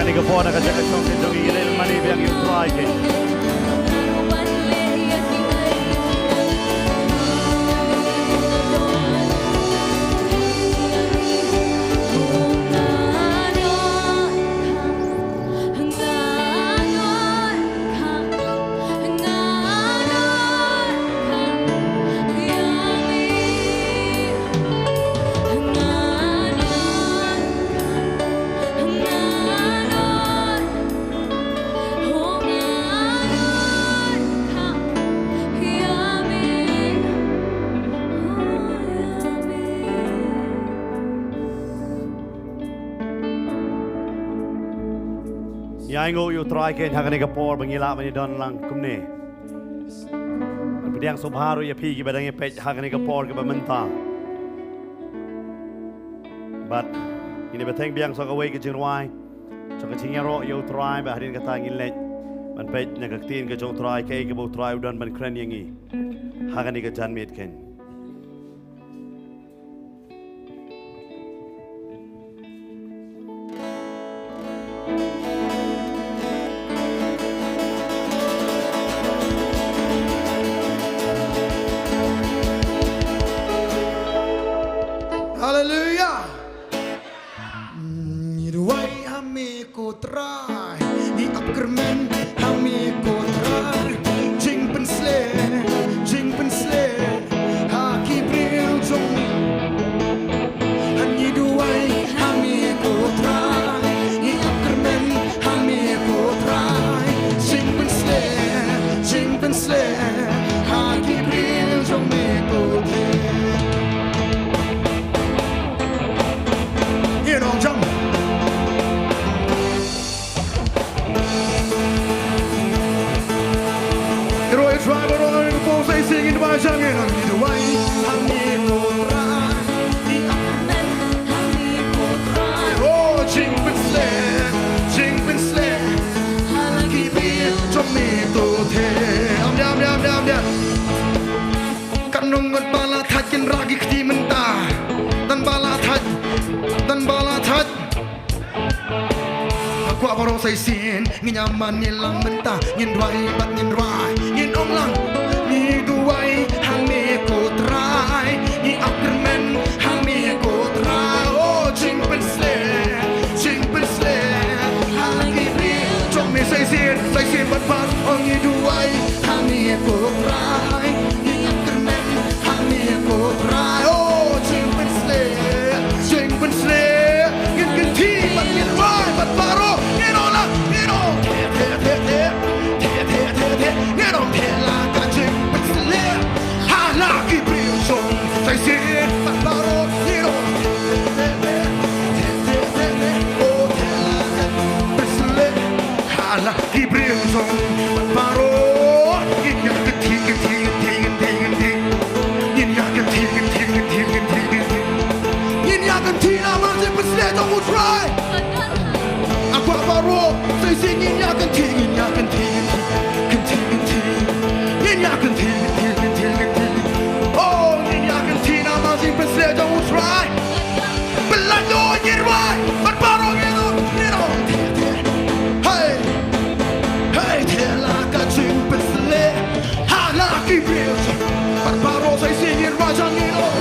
Ka por na ka jaka shong ka jong ngi, ïa leh mane biang ïa U Trai kein. Ïa, ai nguh ïa U Trai kein ha kane ka por ba ngi lah ban ïadon lang kumne. Ban pdiang sngewbha ruh ïa phi kiba dang ïa peit ha kane ka por kaba mynta. Bad ngin ïa bteng biang sa kawei ka jingrwai jong ka jingïaroh ïa U Trai, bad hadien kata ngin leit ban peit na ka ktien ka jong U Trai, kaei kaba U Trai u don ban kren ïa ngi ha kane ka janmiet kein. Haleluya. Ngi duwai ha me ko Trai, ngi ap kyrmen ha me ko Trai. Jingpynsleh, jingpynsleh ha ki briew jong me. Ngi duwai ha me ko Trai, ngi ap kyrmen ha me ko Trai. Jingpynsleh, jingpynsleh ha ki briew jong me ko Trai. Ngi ong jam. Ngi roi Trai baroh, ngi poi sa shisien, ngi duwai jam, ngi duwai ha me ko Trai. Ngi ap kyrmen ha me ko Trai. Oh, jingpynsleh, jingpynsleh ha la ki briew jong me to the. Am dei, am dei, am dei, am dei. Katno ngut ba la thait, kin rah ki kti mynta. Tang ba la thait, tang ba la thait. Nga kwah baroh sa shisien ngin ïa mane lang mynta, ngin duwai bad ngin rwai, ngin ong lang. Ngi duwai ha me ko Trai, ngi ap kyrmen ha me ko Trai. Oh, jingpynsleh, jingpynsleh ha la ki briew jong me. Sa shisien, sa shisien bad bad, oh, ngi duwai ha me ko Trai. Ngi ap kyrmen ha me ko Trai. Oh, jingpynsleh, jingpynsleh. Ngin kynti bad ngin rwai bad baroh ngin ong lang, ngin ong the, the, the, the. The, the, the, the. Ngin ong the la ka jingpynsleh ha la ki briew jong me. Sa shisien bad baroh ngin ong the, the, the, the. Oh, the la ka jingpynsleh ha la ki briew jong me bad baroh. Ngin ïa kynti, kynti, kynti, kynti, kynti. Ngin ïa kynti, kynti, kynti, kynti, kynti. Ngin ïa kynti namar jingpynsleh jong U Trai. Nga kwah baroh sa shisien ngin ïa kynti, ngin ïa kynti, kynti, kynti, kynti. Ngin ïa kynti, kynti, kynti, kynti. Oh, ngin ïa kynti namar jingpynsleh jong U Trai. Pynlait noh, ngin rwai bad baroh ngin ong, ngin ong the, the. Hey. Hey, the la ka jingpynsleh ha la ki briew. Bad baroh sa shisien ngin rwai jam, ngin ong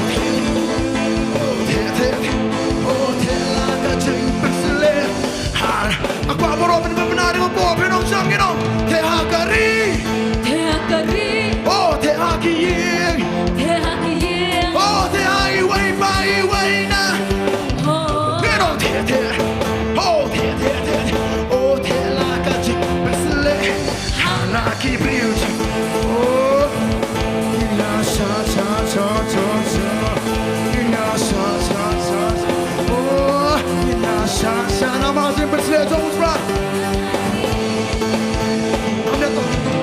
the, the, the. Oh, the la ka jingpynsleh ha la. Nga kwah baroh ban pynbna ïa ka por, phin ong jam, ngin ong the ha ka ri. The ha ka ri. Oh, the ha ki ïing. The ha ki ïing. Oh, the ha iwei pa iwei na. Oh. Ngin ong the, the. Oh, the, the, the, the. Oh, the la ka jingpynsleh ha la ki briew. Oh. Ngin ïa sha, sha, sha, sha, sha. Ngin ïa sha, sha, sha, sha. Oh, ngin ïa sha, sha. Namar jingpynsleh jong U Trai. Amen.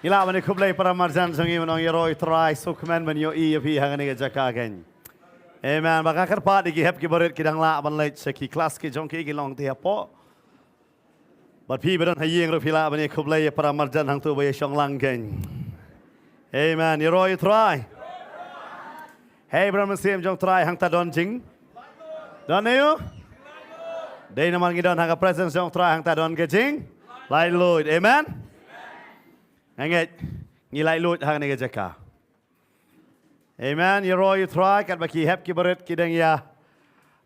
Ngi lah ban ïa khublei para marjan jong ngi, ban ong ïaroh ïa u Trai, sngewkmen ban ïohi ïa phi ha kane ka jaka kein. Amen. Ba nga kyrpad ïa ki hep ki barit ki dang lah ban leit sha ki klas ki jong ki, ki long te hapoh. Bad phi ba don ha ïing ruh phi lah ban ïa khublei ïa para marjan hangto ba ïa shong lang kein. Amen. Ïaroh ïa u Trai. Hei, para mynsiem jong u Trai, hangta don jing. Don aïu? Dei namar ngi don ha ka presence jong u Trai, hangta don ka jinglaitluid. Amen. Nga ngeit ngi laitluid ha kane ka jaka. Amen. Ïaroh ïa u Trai, katba ki hep ki barit ki dang ïa,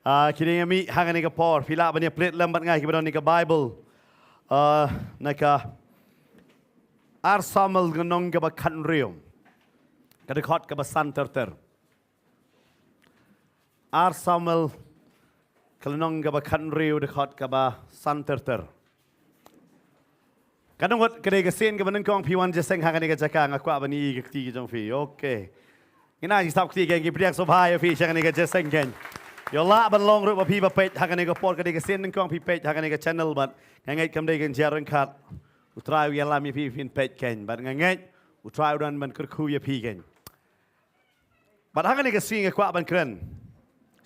ah, ki dang ïa mih ha kane ka por. Phi lah ban ïa plie lem bad nga, ki ba don ïa ka Bible. Ah, na ka Ar Samuel, ka lynnong kaba khathynriew, ka dkhot kaba san ter ter. Ar Samuel, ka lynnong kaba khathynriew, dkhot kaba san ter ter. Katno ngut ka dei ka sien kaba nyngkong phi wan jingïaseng ha kane ka jaka? Nga kwah ban ïohi ïa ka kti ka jong phi. Okay. Ngin ai ki sap kti kein, ki pdiang sngewbha ïa phi sha kane ka jingïaseng kein. Ïoh lah ban long ruh ba phi ba peit ha kane ka por, ka dei ka sien nyngkong phi peit ha kane ka channel, bad nga ngeit kam dei ka jingïaryngkat. U Trai u ïalam ïa phi, phin peit kein, bad nga ngeit u Trai u don ban kyrkhu ïa phi kein. Bad ha kane ka sngi nga kwah ban kren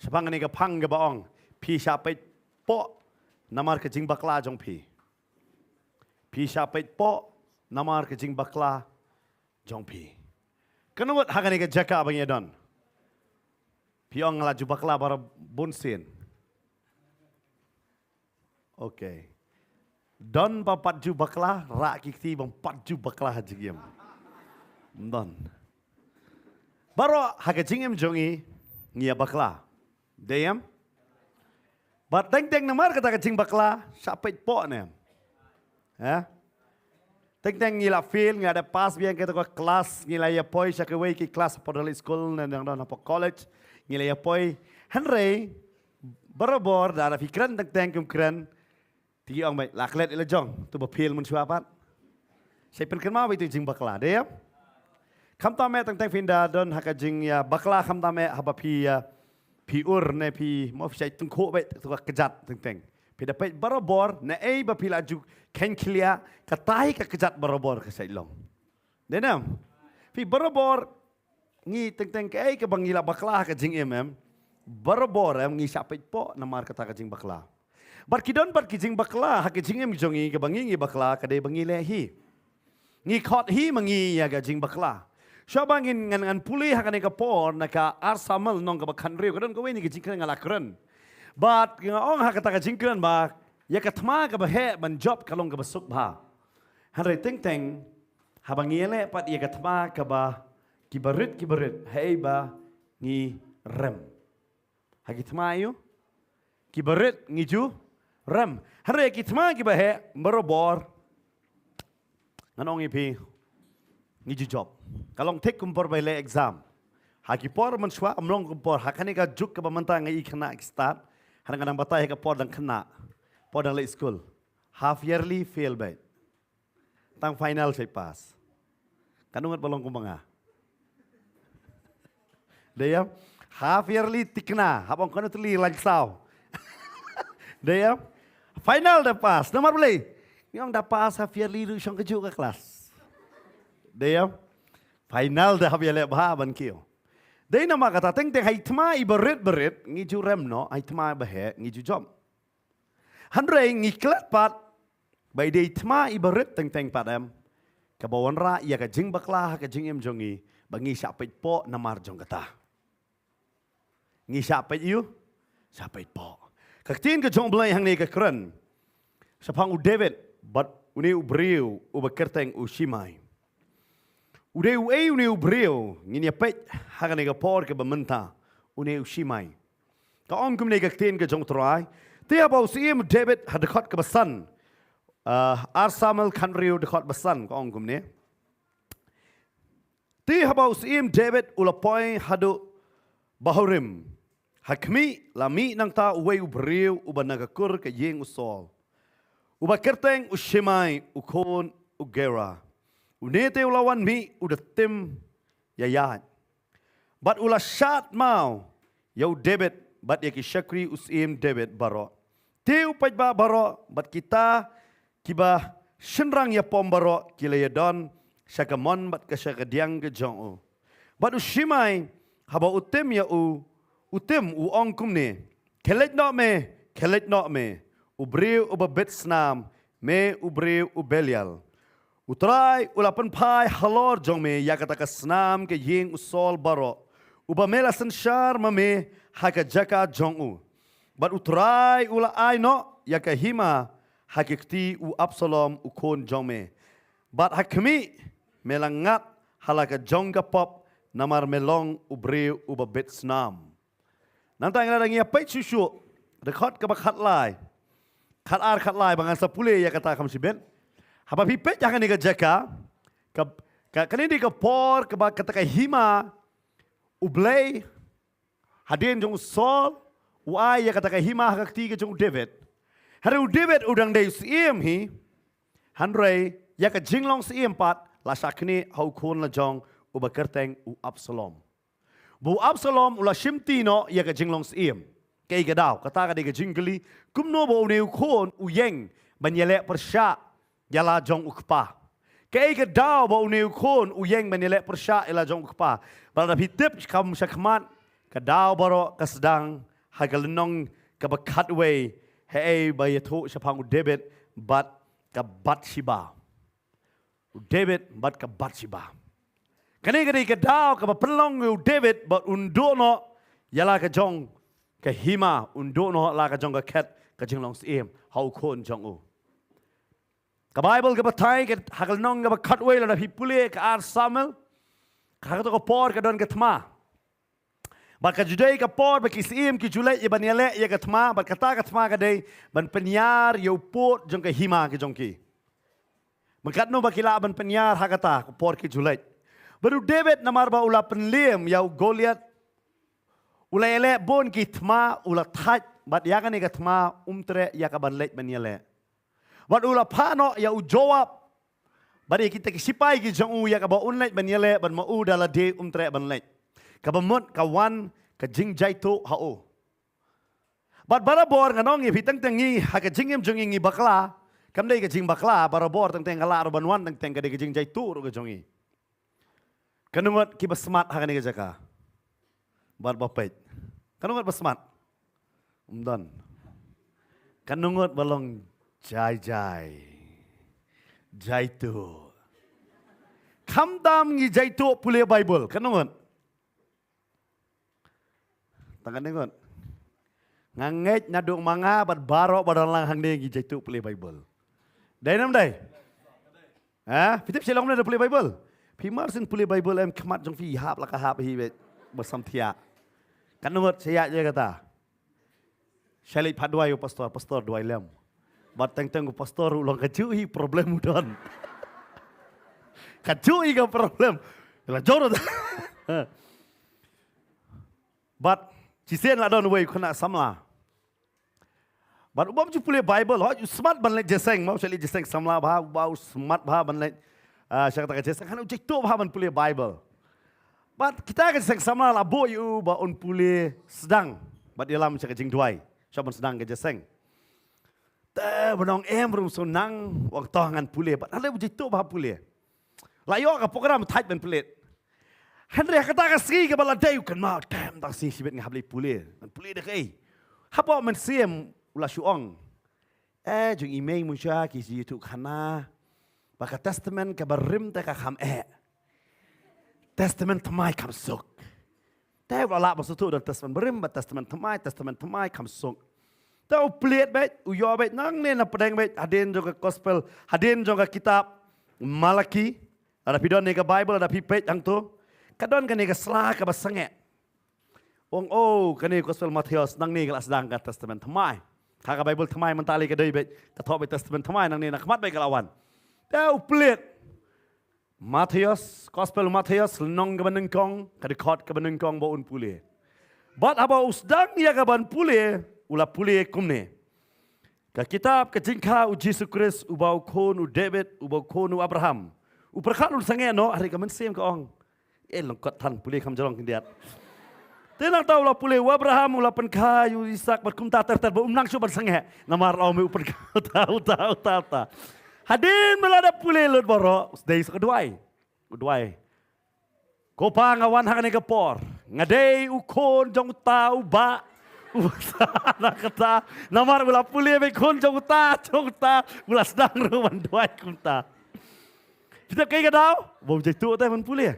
shaphang kane ka phang kaba ong, phi shah peit poh namar ka jingbakla jong phi. Phi shah peit poh namar ka jingbakla jong phi. Katno ngut ha kane ka jaka ba ngi don phi ong, nga la ju bakla baroh bun sien? Okay. Don ba pat ju bakla, rah ki kti ba ym pat ju bakla ha jingim. Don. Baroh ha ka jingim jong ngi ngi ïa bakla. Dei em? Bad teng teng namar kata ka jingbakla, shah peit poh ne em? Ha? Teng teng ngi la fail, ngi la da pass biang kato ka klas, ngi la ïa poi sha kawei ki klas hapoh Delhi School ne dang don hapoh college, ngi la ïa poi. Hynrei barabor lada phi kren teng teng kum kren, te ki ong beit la klet ïa la jong, to ba fail mynshuwa pat. Shait pynkynmaw beit ïa ka jingbakla, dei em? Khamtam eh teng teng phin da don ha ka jingïabakla, khamtam eh haba phi, ah, phi ur ne phi mo, phi shait tyngkhuh beit kato ka kjat teng teng. Phi da peit barabor, naei ba phi la ju kheiñ khlia, katai ka kjat barabor ka shait long. Dei ne em? Phi barabor ngi teng teng kaei kaba ngi la bakla ha ka jingim em, barabor em ngi shah peit poh namar kata ka jingbakla. Bad ki don bad ki jingbakla ha ka jingim jong ngi, kaba ngi ngi bakla ka dei ba ngi leh hi. Ngi khot hi ma ngi ïa ka jingbakla. Shuwa ba ngin ngan, ngan pule ha kane ka por na ka Ar Samuel lynnong kaba khathynriew, ka don kawei na ki jingkren nga la kren. Bad nga ong ha kata ka jingkren ba ïa ka thma kaba heh ban jop ka long kaba suk bha. Hynrei teng teng haba ngi ïaleh pat ïa ka thma kaba, ki barit ki barit, haei ba ngi rem? Ha ki thma aïu? Ki barit ngi ju rem. Hynrei ki thma kiba heh barabor, ngan ong ïa phi, ngi ju jop. Ka long thik kum por ba ïaleh exam. Ha ki por mynshuwa ym long kum por, ha kane ka juk kaba mynta nga i khynnah ki stad. Hynrei nga dang batai ha ka por dang khynnah, por dang leit skul, half yearly fail beit. Tang final shait pass. Katno ngut ba long kumba nga? Dei em? Half yearly tikna, hap ong katno tylli lain saw. Dei em? Final da pass. Namar balei? Ngi ong da pass half yearly ruh shong kajuh ka klas. Dei em? Final da hap ïaleh bha ban kiew. Dei namar kata teng teng ha i thma i barit barit ngi ju rem noh, ha i thma ba heh ngi ju jop. Hynrei ngi klet pat ba i dei i thma i barit teng teng pat em kaba wanrah ïa ka jingbakla ha ka jingim jong ngi, ba ngi shah peit poh namar jong kata. Ngi shah peit aïu? Shah peit poh. Ka ktien ka jong U Blei hangne ka kren shaphang u David bad une u briew uba kyrteng u Shimei. U dei uei une u briew? Ngin ïa peit ha kane ka por kaba mynta, une u Shimei. Ka ong kumne ka ktien ka jong U Trai: Te haba u syiem u David, ha dkhot kaba san, ah, Ar Samuel khathynriew dkhot ba san, ka ong kumne: Te haba u syiem David u la poi haduh Bahurim, ha khmih, la mih nangta uwei u briew uba na ka kur ka ïing u Saul, uba kyrteng u Shimei u khun u Gera. Une te u la wan mih u da tim ïaid, bad u la shad maw ïa u David bad ïa ki shakri u syiem David baroh. Te u paidbah baroh bad kita kiba shynrang ïapom baroh ki la ïadon sha ka mon bad ka sha ka diang ka jong u. Bad u Shimei, haba u tim ïa u, u tim u ong kumne, "Khie leit noh me, khie leit noh me, u briew uba bit snam, me u briew u Belial. U Trai u la pynphai halor jong me ïa kata ka snam ka ïing u Saul baroh, uba me la synshar ma me ha ka jaka jong u. Bad u Trai u la ai noh ïa ka hima ha ka kti u Absalom u khun jong me. Bad ha khmih, me la ngat ha la ka jong ka pop, namar me long u briew uba bit snam." Nangta ngi la dang ïa peit shuh shuh, dkhot kaba khatlai, khatar, khatlai, ba ngan sa pule ïa kata kham shibit. Haba phi peit ha kane ka jaka, ka, ka, kane dei ka por kaba kata ka hima U Blei hadien jong u Saul u ai ïa kata ka hima ha ka kti ka jong u David. Hynrei u David u dang dei u syiem hi. Hynrei ïa ka jinglong syiem pat la shah knieh ha u khun la jong uba kyrteng u Absalom. Ba u Absalom u la shimti noh ïa ka jinglong syiem. Kaei ka daw, kata ka dei ka jingkylli, kumno ba une u khun u ïeng ban ïaleh pyrshah ïa la jong u kpa? Kaei ka daw ba une u khun u ïeng ban ïaleh pyrshah ïa la jong u kpa? Bad lada phi tip kam sha khmat, ka daw baroh ka sdang ha ka lynnong kaba khatwei, haei ba ïathuh shaphang u David bad ka Bathsheba. U David bad ka Bathsheba. Kane ka dei ka daw kaba pynlong ïa u David ba un duh noh ïa la ka jong ka hima, un duh noh la ka jong ka khet ka jinglong syiem ha u khun jong u. Ka Baibl ka batai ka ha ka lynnong kaba khatwei, lada phi pule ka ar Samuel, ha kato ka por ka don ka thma. Bad ka ju dei ka por ba ki syiem ki ju leit ïa ban ïaleh ïa ka thma, bad kata ka thma ka dei ban pynïar ïa u pud jong ka hima ka jong ki. Mynta katno ba ki lah ban pynïar ha kata ka por ki ju leit. Bad u David namar ba u la pynliem ïa u Goliath, u la ïaleh bun ki thma, u la thait, bad ïa kane ka thma um treh ïa ka ban leit ban ïaleh. Bad u la phah noh ïa u Joab bad ïa kita ki sipai ki jong u ïa kaba un leit ban ïaleh, bad ma u da lade um treh ban leit. Kaba mut ka wan ka jingjaituh ha u. Bad barabor ngan ong ïa phi, teng teng ngi ha ka jingim jong ngi ngi bakla, kam dei ka jingbakla, barabor teng teng ka lah ruh ban wan, teng teng ka dei ka jingjaituh ruh ka jong ngi. Katno ngut kiba smat ha kane ka jaka? Bad ba peit. Katno ngut ba smat? Ym don. Katno ngut ba long jai jai, jaituh? Khamtam ngi jaituh pule Baibl. Katno ngut? Tang katne ngut. Nga ngeit naduh ma nga bad baroh ba don lang hangne ngi jaituh pule Baibl. Dei ne ym dei? Ha? Phi tip shalong ne da pule Baibl? Phi mar sien pule Baibl em, khmat jong phi hap la ka hap hi beit ba sam thiah. Katno ngut sha ïa kata? Sha leit pat duwai u pastor, pastor duwai lem. Bad teng teng u pastor u long kajuh hi problem u don. Kajuh hi ka problem. La jor. Bad shisien la don uwei u khynnah samla. Bad u bym ju pule Baibl, hooid u smat ban leit jingïaseng, ma u sha leit jingïaseng samla bha, u ba u smat bha ban leit, ah, sha kata ka jingïaseng, hynrei u jaituh bha ban pule Baibl. Bad kita ka jingïaseng samla la buh ïa u ba un pule sdang bad ïalam sha ka jingduwai, sha ban sdang ka jingïaseng. Te ba nong em rum shu nang, wan to ngan pule, bad ale u jaituh bha pule. La ïoh ka program thait ban pule. Hynrei ha kata ka sngi kaba la dei u kynmaw, kem tang sngi shibit nga hap leit pule. Ngan pule da kaei? Hapoh mynsiem u la shu ong, eh, jong i mei Musa ki ju ïathuh khana ba ka Testament kaba rim te ka kham eh, Testament thymmai kham suk. Te u la lah ban sngewthuh don Testament barim bad Testament thymmai, Testament thymmai kham suk. Te u plie beit, u ïoh beit nangne na pdeng beit, hadien jong ka gospel, hadien jong ka kitab Malaki. Lada phi don ne ka Baibl, lada phi peit hangto, ka don kane ka sla kaba sangeh. Ong, oh, kane gospel Mathaios, nangne ka la sdang ka Testament thymmai. Ha ka Baibl thymmai mynta lei ka dei beit, ka thoh beit Testament thymmai, nangne na khmat beit ka la wan. Te u plie. Mathaios, gospel Mathaios, lynnong kaba nyngkong, ka dkhot kaba nyngkong ba un pule. Bad haba u sdang ïa ka ban pule, u la pule kumne. Ka kitab ka jingkha u Jisu Khrist, uba u khun u David, uba u khun u Abraham. U pyrkhat un sangeh noh, hynrei ka mynsiem ka ong, eh, lyngkot than, pule kham jrong khyndiat. Te nangta u la pule, u Abraham u la pynkha ïa u Isaak bad kumta ter ter, ba um nang shuh ban sangeh. Namar la ong me u pynkha uta, uta, uta, uta. Hadien ba la dep pule lut baroh, u dei sa ka duwai. u duwai. Ko Pa, nga wan ha kane ka por. Nga dei u khun jong uta u bah. U bah sa na kata. Namar u la pule beit khun jong uta, jong uta. U la sdang ruh ban duwai kumta. Phi tip kaei ka daw? Ba u jaituh te ban pule.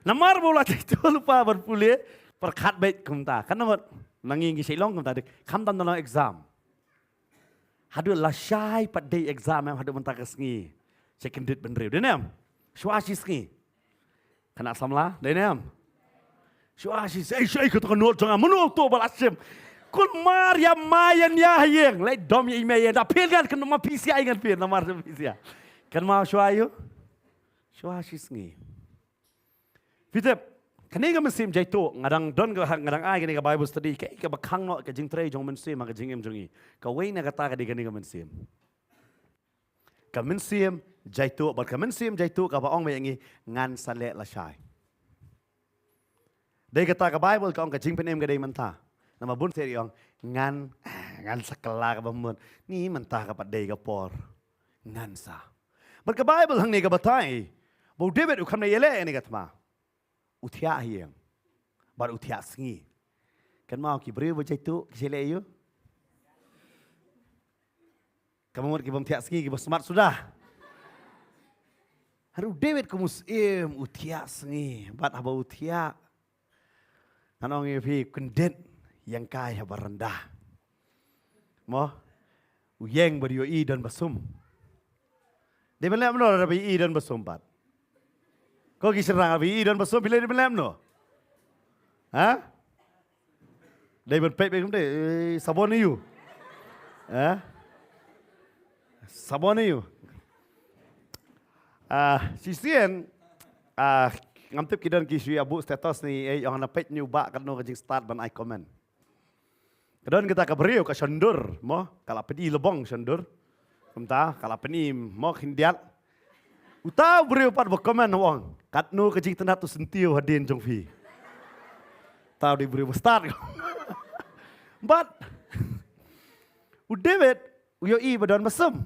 Namar ba u la jaituh lypa ban pule. Pyrkhat beit kumta. Kan namar nangi ngi shait long kumta dik. Khamtam da long exam. Haduh lashai pat dei exam em, haduh mynta ka sngi. Sha kyndit bynriew. Dei ne em? Shuwa shi sngi. Khynnah samla, dei ne em? Shuwa shi sngi, ei, shai kata ka note jong nga, mano to ba la shim. Kulmar ïa ma ïa nia ha ïing, leit dom ïa i mei ïa, da phin ngan kynmaw, phi sngewsih ngan phin, namar phi sngewsih. Kynmaw shuwa ïa u? Shuwa shi sngi. Phi tip, kane ka mynsiem jaituh, nga dang don ka, nga dang ai kane ka Bible study, kaei kaba khang noh ka jingtrei jong mynsiem ha ka jingim jong ngi. Kawei na kata ka dei kane ka mynsiem. Ka mynsiem jaituh, bad ka mynsiem jaituh kaba ong ba ïa ngi ngan sa leh lashai. Dei kata ka Bible ka ong ka jingpynim ka dei mynta. Namar bun sien ong ngan, ngan sa kylla kaba mut. Ni mynta ka pat dei ka por. Ngan sa. Bad ka Bible hangne ka batai ba u David u kham leh ïaleh ïa kane ka thma. U thiah ha ïing. Bad u thiah sngi. Kynmaw ki briew ba jaituh ki shu leh ïa u. Ka mut ki bym thiah sngi ki ba smat suda. Haduh u David ka mynsiem u thiah sngi. Bad haba u thiah. Ngan ong ïa phi kyndit ïeng kai haba rynda. Mo? U ïeng bad ïohi don ba sum. Dei ban leh kumno lada ba ïohi don ba sum pat? Ko ki shynrang ba ïohi don ba sum phi leh dei ban leh kumno? Ha? Dei ban peit beit kumta, eh, sabon ïa u. Ha? Sabon ïa u. Ah, shisien, ah, ngam tip ki don ki shu ïa buh status ne, eh, ong na peit ïa u bah katno ka jingstad ban ai comment. Ka don kata ka briew ka shon dur, mo, ka la peit i lbong shon dur. Kumta, ka la peit i mo khyndiat. Uta u briew pat ba comment u ong, katno ka jingtynnat u syntiew hadien jong phi. Uta u dei u briew ba stad. But u David u ïohi ba don ba sum.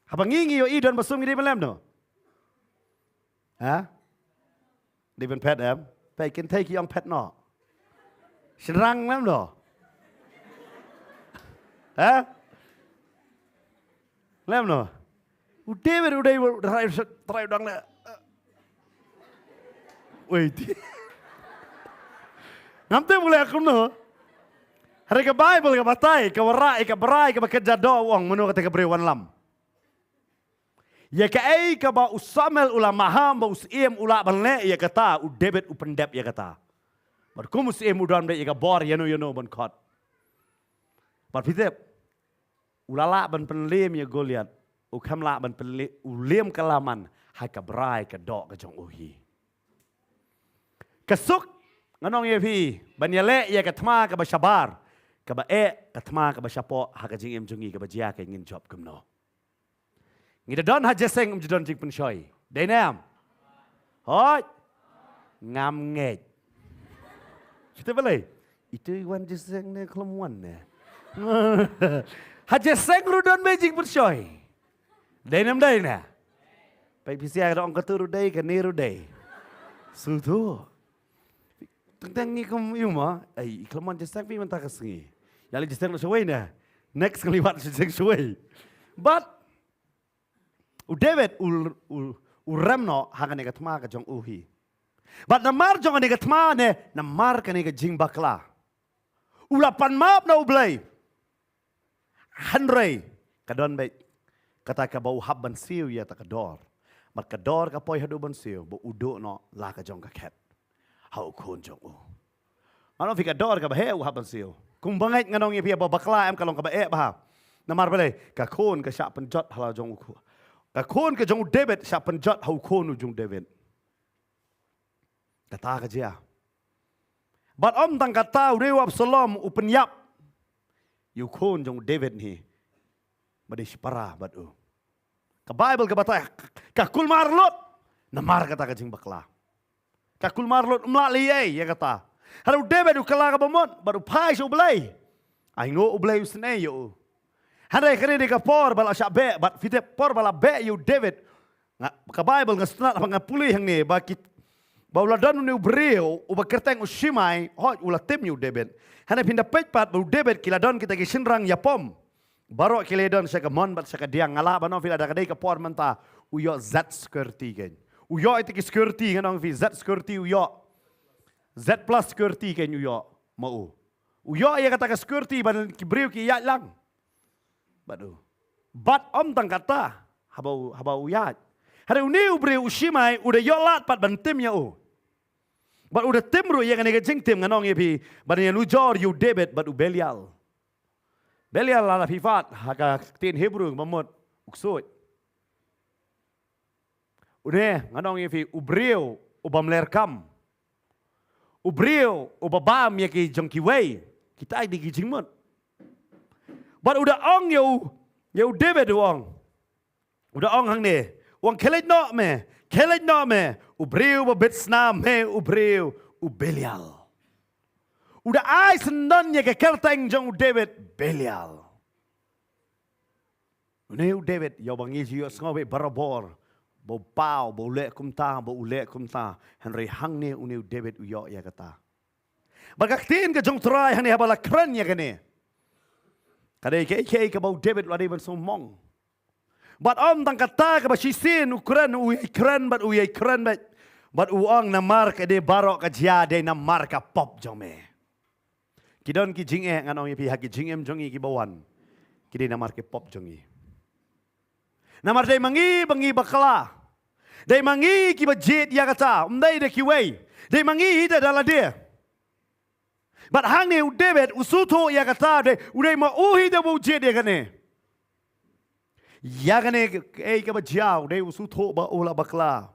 Haba ngi ngi ïohi don ba sum ngi dei ban leh kumno? Ha? Dei ban phet em? Peit kynthei ki ong phet noh. Shynrang leh kumno? Ha? Leh kumno? U David u dei u trai trai u dang leh. Wei ti. Ngam tip u leh kumno. Hynrei ka Bible ka batai ka wanrah ïa ka brai kaba kynja doh u ong mano kata ka briew wanlam. Ïa kaei kaba u Samuel u la maham ba u syiem u lah ban leh ïa kata, u David u pyndep ïa kata. Bad kum u syiem u don beit ïa ka bor ïano ïano ban khot. Bad phi tip, u la lah ban pynliem ïa Goliath, u kham lah ban pynliem, u liem ka laman ha ka brai ka doh ka jong u hi. Ka suk, ngan ong ïa phi, ban ïaleh ïa ka thma kaba shabar, kaba eh, ka thma kaba shapoh, ha ka jingim jong ngi kaba jia ka ngin jop kumno. Ngi da don ha jingïaseng, ym ju don jingpynshoi. Dei ne em? Hooid. Ngam ngeit. Kita balei? Itu i wan jingïaseng ne khlem wan ne. Ha jingïaseng ruh don beit jingpynshoi. Dei ne ym dei ne? Peit phi sha ka dong katu ruh dei, kane ruh dei. Shu tu. Teng teng ngi kum ïa ma, ai, i khlem wan jingïaseng phi mynta ka sngi. Ïa lei jingïaseng noh shawei ne. Next kali wat jingïaseng shawei. But u David u, u, u rem noh ha kane ka thma ka jong u hi. But namar jong kane ka thma ne, namar kane ka jingbakla, u la pan map na U Blei. Hynrei ka don beit kata kaba u hap ban siew ïa kata ka dor. Bad ka dor ka poi haduh ban siew ba u duh noh la ka jong ka khet ha u khun jong u. Ngan ong phi ka dor kaba heh u hap ban siew. Kumba ngeit ngan ong ïa phi ba bakla em ka long kaba eh bha. Namar balei? Ka khun ka shah pynjot ha la jong u khun. Ka khun ka jong u David shah pynjot ha u khun u jong u David. Kata ka jia. Bad ym tang kata, u dei u Absalom u pynïap ïa u khun jong u David hi ba dei shipara bad u. Ka Bible ka batai ka kulmar lut namar kata ka jingbakla. Ka kulmar lut, um lah leh ei ïa kata. Hynrei u David u kylla kaba mut bad u phai sha U Blei. Ai nguh U Blei u sngewsih ïa u. Hynrei kane dei ka por ba la shah beh, bad phi tip por ba la beh ïa u David. Nga, ka Bible nga sngewtynnat haba nga pule hangne ba ki, ba u la don une u briew uba kyrteng u Shimei, hooid u la tim ïa u David. Hangne phin da peit pat ba u David ki la don kita ki shynrang ïapom. Baroh ki la don sha ka mon bad sha ka diang, nga lah ban ong phi lada ka dei ka por mynta u ïoh Z security kein. U ïoh ita ki security, ngan ong phi Z security u ïoh. Z plus security kein u ïoh ma u. U ïoh ïa kata ka security ban ki briew ki ïaid lang bad u. Bad ym tang kata, haba u, haba u ïaid, hynrei une u briew u Shimei u da ïoh lad pat ban tim ïa u. Bad u da tim ruh ïa kane ka jingtim, ngan ong ïa phi, ban ïanujor ïa u David bad u Belial. Belial, lada phi wad ha ka ktien Hebru ba mut u ksuid. Une, ngan ong ïa phi, u briew u bym leh kam, u briew uba bam ïa ki jong kiwei, kita ki dei ki jingmut. Bad u da ong ïa u, ïa u David u ong, u da ong hangne, u ong, khie leit noh me, khie leit noh me, u briew ba bit snam, me u briew u Belial. U da ai syndon ïa ka kyrteng jong u David Belial. Une u David, ïa uba ngi ju ïohsngew beit barabor ba u paw, ba u leh kumta, ba u leh kumta. Hynrei hangne une u David u ïoh ïa kata. Bad ka ktien ka jong u Trai hangne haba la kren ïa kane, ka dei kaei kaei kaba u David u la dei ban sngewmong. Bad ym tang kata, kaba shisien u kren, u ïai kren bad u ïai kren bad, bad u ong, namar ka dei baroh ka jia dei namar ka pop jong me. Ki don ki jingeh, ngan ong ïa phi, ha ki jingim jong ngi kiba wan, ki dei namar ki pop jong ngi. Namar dei ma ngi ba ngi bakla, dei ma ngi kiba jied ïa kata, ym dei da kiwei, dei ma ngi hi da da lade. Bad hangne u David u sngewthuh ïa kata, dei, u dei ma u hi da ba u jied ïa kane. Ïa kane kaei kaba jia u dei u sngewthuh ba u la bakla.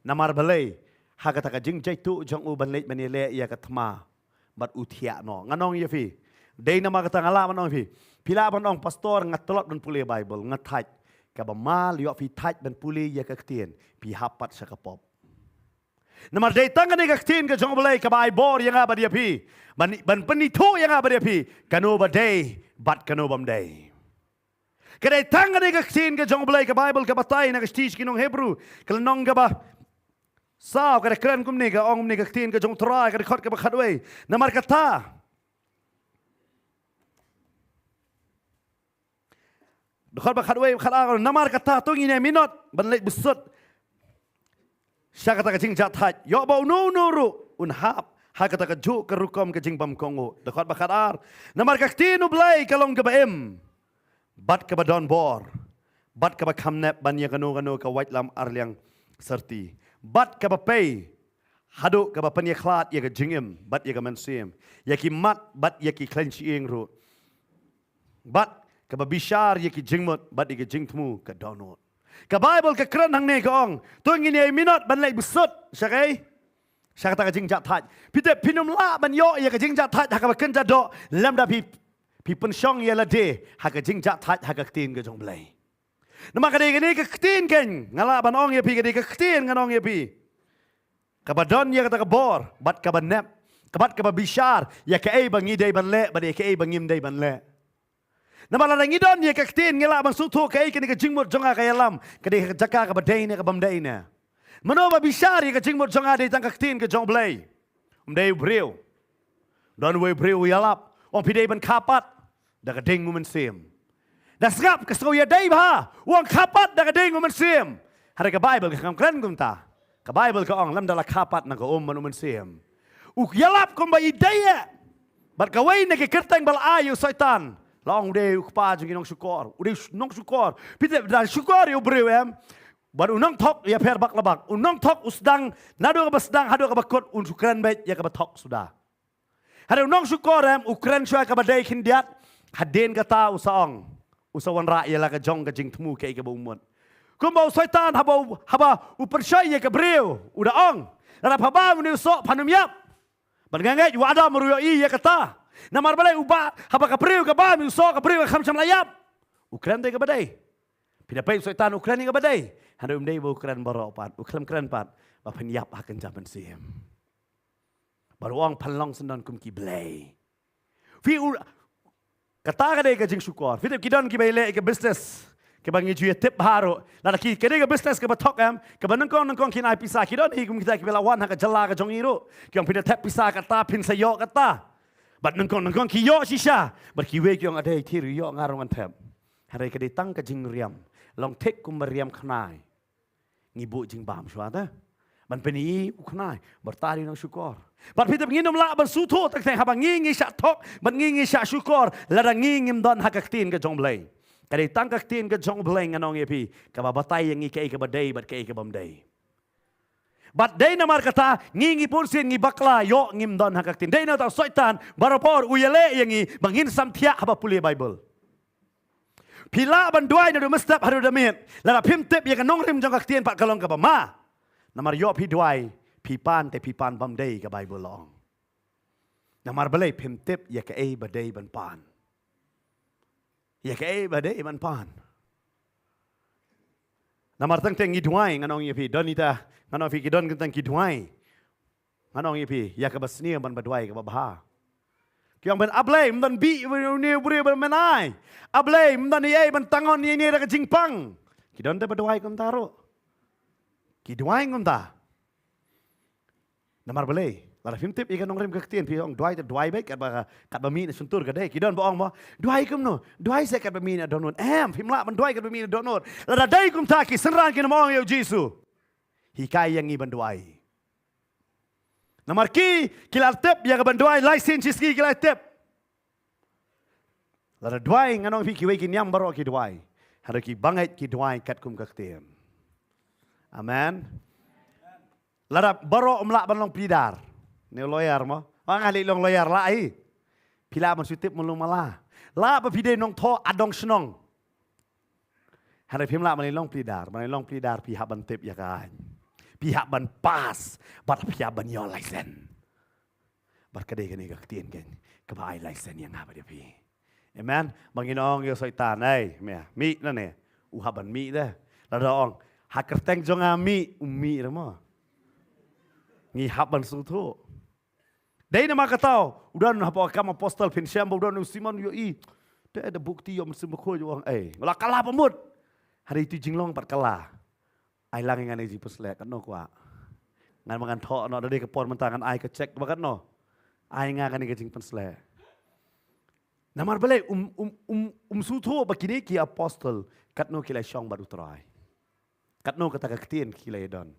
Namar balei? Ha kata ka jingjaituh jong u ban leit ban ïaleh ïa ka thma bad u thiah noh. Ngan ong ïa phi, dei namar kata nga lah ban ong ïa phi, phi lah ban ong, pastor, nga tlot ban pule Bible, nga thait. Kaba ma la ïoh phi thait ban pule ïa ka ktien, phi hap pat sha ka pop. Namar dei tang kane ka ktien ka jong U Blei kaba ai bor ïa nga bad ïa phi, ban, ban pynithuh ïa nga bad ïa phi kano ba dei bad kano bym dei. Ka dei tang kane ka ktien ka jong U Blei, ka Bible ka batai na ka shithi ki nong Hebru, ka lynnong kaba saw, ka da kren kumne, ka ong kumne ka ktien ka jong U Trai, ka dkhot kaba khatwei. Namar kata, dkhot ba khatwei, khatar, namar kata to ngin ïa minot ban leit bsut sha kata ka jingjahthait, ïoh ba uno uno ruh un hap ha kata kajuh ka rukom ka jingbymkohnguh. Dkhot ba khatar, namar ka ktien U Blei ka long kaba im bad kaba don bor bad kaba kham nep ban ïa kano kano ka waitlam arliang syrti, bad kaba pei haduh kaba pynïakhlad ïa ka jingim bad ïa ka mynsiem, ïa ki mat bad ïa ki khleiñ shyieng ruh, bad kaba bishar ïa ki jingmut bad ïa ki jingthmu ka dohnud. Ka Bible ka kren hangne, ka ong, to ngin ïa minot ban leit bsut sha kaei? Sha kata ka jingjahthait. Phi tip, phin ym lah ban ïoh ïa ka jingjahthait ha kaba kynja doh lymda phi, phi pynshong ïa lade ha ka jingjahthait ha ka ktien ka jong U Blei. Namar ka dei kane ka ktien, nga lah ban ong ïa phi, ka dei ka ktien, ngan ong ïa phi, kaba don ïa kata ka bor bad kaba nep, ka bad kaba bishar ïa kaei ba ngi dei ban leh bad ïa kaei ba ngim dei ban leh. Namar lada ngi don ïa ka ktien, ngi lah ban sngewthuh kaei kane ka jingmut jong nga ka ïalam, ka dei ka jaka kaba dei ne kabym dei ne. Mano ba bishar ïa ka jingmut jong nga? Dei tang ka ktien ka jong U Blei. Ym dei u briew. Don uwei u briew u ïalap, ong, phi dei ban kha pat da ka ding u mynsiem. Da sngap ka sngew ïadei bha, u ong, kha pat da ka ding u mynsiem. Hynrei ka Bible kam kren kumta. Ka Bible ka ong, lymda la kha pat na ka um bad u mynsiem, u ïalap kumba i dei eh. Bad kawei na ki kyrteng ba la ai ïa u Soitan, la ong, u dei u kpa jong ki nongshukor, u dei u sh-, nongshukor. Phi tip, da shukor ïa u briew, em, bad u nongthok ïapher bak la bak, u nongthok u sdang naduh kaba sdang haduh kaba kut, un shu kren beit ïa kaba thok suda. Hynrei u nongshukor, em, u kren shuwa kaba dei khyndiat. Hadien kata u sa ong, u sa wanrah ïa la ka jong ka jingthmu kaei kaba u mut. Kumba u Soitan haba u, haba u pynshoi ïa ka briew, u da ong, lada pha bam une u soh phan ym ïap. Bad nga ngeit u Adam ruh u ïohi ïa kata. Namar balei? Uba, haba ka briew ka bam ïa u soh, ka briew ka kham shym la ïap. U kren dei kaba dei. Phi da peit u Soitan u kren ïa kaba dei. Hynrei um dei ba u kren baroh pat, u khlem kren pat ba phin ïap ha kynja mynsiem. Bad u ong, phan long syndon kum ki blei. Phi, u, kata ka dei ka jingshukor. Phi tip, ki don kiba ïaleh ïa ka business, Kaba ngi ju ïa tip bha ruh. Lada ki, ka dei ka business kaba thok em, kaba nyngkong nyngkong kin ai pisa, ki don hi kum kita kiba la wan ha ka jylla ka jong ngi ruh. Ki ong phin da thep pisa kata, phin sa ïoh kata. Bad nyngkong nyngkong ki ïoh shisha. Bad kiwei ki ong, adei, thir ïoh, nga ruh ngan thep. Hynrei ka dei tang ka jingriam. Long thik kumba riam khnai. Ngi buh jingbam shuwa te. Ban pyni u khnai, bad ta dei nongshukor. Bad phi tip ngin ym lah ban sngewthuh teng teng haba ngi ngi shah thok, bad ngi ngi shah shukor, lada ngi ngim don ha ka ktien ka jong U Blei. Ka dei tang ka ktien ka jong U Blei, ngan ong ïa phi, kaba batai ïa ngi kaei kaba dei bad kaei kabym dei. Bad dei namar kata ngi ngi bun sien ngi bakla ïoh ngim don ha ka ktien. Dei na kata u Soitan barabor u ïaleh ïa ngi ba ngin sam thiah haba pule Baibl. Phi lah ban duwai naduh mynstep haduh da miet, lada phim tip ïa ka nongrim jong ka ktien pat ka long kaba ma. Namar ïoh phi duwai, phi pan te phi pan bym dei, ka Baibl la ong. Namar balei? Phim tip ïa kaei ba dei ban pan. Ïa kaei ba dei ban pan. Namar teng teng ngi duwai, ngan ong ïa phi, don ita, ngan ong ïa phi, ki don teng teng ki duwai. Ngan ong ïa phi, ïa kaba sniew ban ba duwai kaba bha. Ki ong ban, A Blei, ym don bih ïa une u briew ban men ai. A Blei, ym don ei ei ban tang on ïa ine da ka jingpang. Ki don te ba duwai kumta ruh. Ki duwai kumta. Namar balei? Lada phim tip ïa ka nongrim ka ktien, phi ong duwai te duwai beit, katba, katba mih na shyntur ka dei. Ki don ba ong mo, duwai kumno? Duwai seh katba mih na dohnud. Em, phim lah ban duwai katba mih na dohnud. Lada dei kumta, ki synran kin ym ong ïa u Jisu, hikai ïa ngi ban duwai. Namar ki, ki la tip ïa ka ban duwai, lai sien shi sngi ki la tip. Lada duwai, ngan ong phi, kiwei ki niam baroh ki duwai. Hynrei ki bangeit ki duwai katkum ka ktien. Amen. Lada baroh ym lah ban long pleader. Ne lawyer mo. Nga leh long lawyer lah ai. Phi lah ban shu tip mulu mala. Lah ba phi dei nongthoh adong shnong. Hynrei phim lah ban long pleader, ban long pleader phi hap ban tip ïa ka aiñ. Phi hap ban pass, bad phi hap ban ïoh license. Bad ka dei kane ka ktien keiñ kaba ai license ïa nga bad ïa phi. Amen. Ba ngin ong ïa u Soitan, ei, mih, mih na ne. U hap ban mih de. Lada ong, ha kyrteng jong nga mih, um mih re mo. Ngi hap ban sngewthuh. Dei namar kata, u don hapoh Kam Apostol phin shem ba u don u Simon u ïohi. Te da buh kti ïoh Mynsiem Bakhuid, u ong, ei, la kylla ba mut. Hynrei tu jinglong pat kylla. Ai lang ïa nga kane ka jingpynshlur, katno kwah. Ngan ma ngan thoh noh, da dei ka por mynta ngan ai ka cheque ba katno. Ai nga kane ka jingpynshlur. Namar balei, um, um, um, um sngewthuh ba kine ki apostol, katno ki la shong bad u Trai. Katno kata ka ktien ki la ïadon.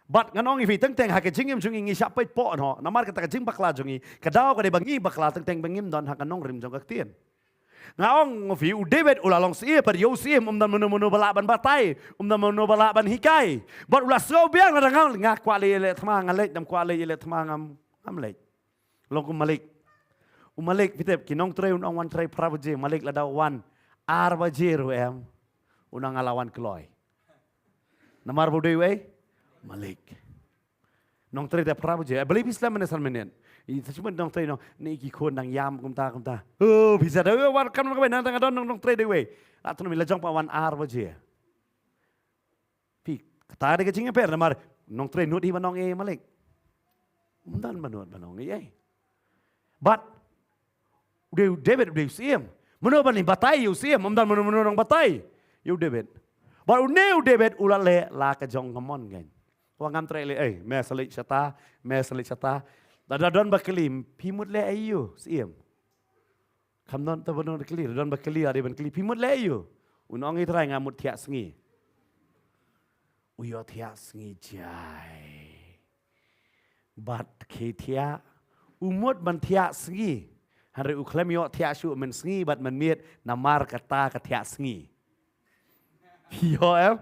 Bad ngan ong ïa phi teng teng ha ka jingim jong ngi ngi shah peit poh noh. Namar kata ka jingbakla jong ngi, ka daw ka dei ba ngi bakla teng teng ba ngim don ha ka nongrim jong ka ktien. Nga ong ïa phi u David u la long syiem, bad ïa u syiem, um don mano mano ba lah ban batai, um don mano ba lah ban hikai. Bad u la sngew biang lada nga, nga kwah leit ïaleh thma nga leit, ngam kwah leit ïaleh thma ngam, ngam leit. Long kum u Malik. U Malik, phi tip, ki nongtrei un ong wan trei phra baje, u Malik lada wan ar baje ruh em, un ong nga la wan kloi. Namar ba u dei u ei? Malik. Nongtrei te phra baje. Eh, balei phi slem mynne san minit? I sa shu mynne nongtrei noh, ne ki khun dang ïam kumta kumta. Oh, phi sa da, eh, wan kam nongtrei, nang dang don nongtrei dei wei. La tang mi la jong pat wan ar baje. Phi, kata dei ka jingïapher namar nongtrei nud hi ban ong ei Malik. Ym don ba nud ban ong ei. Bad u dei u David u dei u syiem. Mano ban batai ïa u syiem, ym don mano mano nang batai ïa u David. Bad une u David u la leh la ka jong ka mon keiñ. Wa ngam treh leh ei, me sa leit shata, me sa leit shata. Lada don ba kylli, phi mut leh aïu syiem? Kham don te ban don kylli, don ba kylli, are ban kylli, phi mut leh aïu? Un ong i Trai nga mut thiah sngi. U ïoh thiah sngi jai. Bad ki thiah, u mut ban thiah sngi. Hynrei u khlem ïoh thiah shuh mynsngi bad mynmiet namar kata ka thiah sngi. Ïoh em?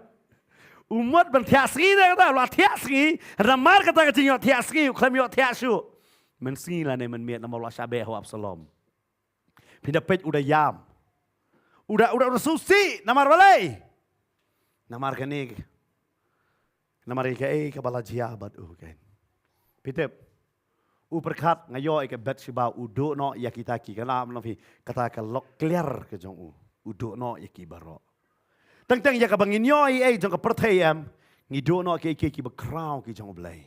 U mut ban thiah sngi de kata, u la thiah sngi, namar kata ka jingïoh thiah sngi, u khlem ïoh thiah shuh mynsngi lane mynmiet namar u la shah beh ha u Absalom. Phi da peit u da ïam. U da, u da, u da sngewsih, namar balei? Namar kane, namar ïa kaei kaba la jia bad u keiñ. Phi tip, u pyrkhat nga ïoh ïa ka Bathsheba, u duh noh ïa kita ki, kane, phi, kata ka lok kliar ka jong u. U duh noh ïa ki baroh. Teng teng ïa kaba ngin ïoh ei ei jong ka pyrthei em, ngi duh noh kiei kiei kiba khraw ki jong U Blei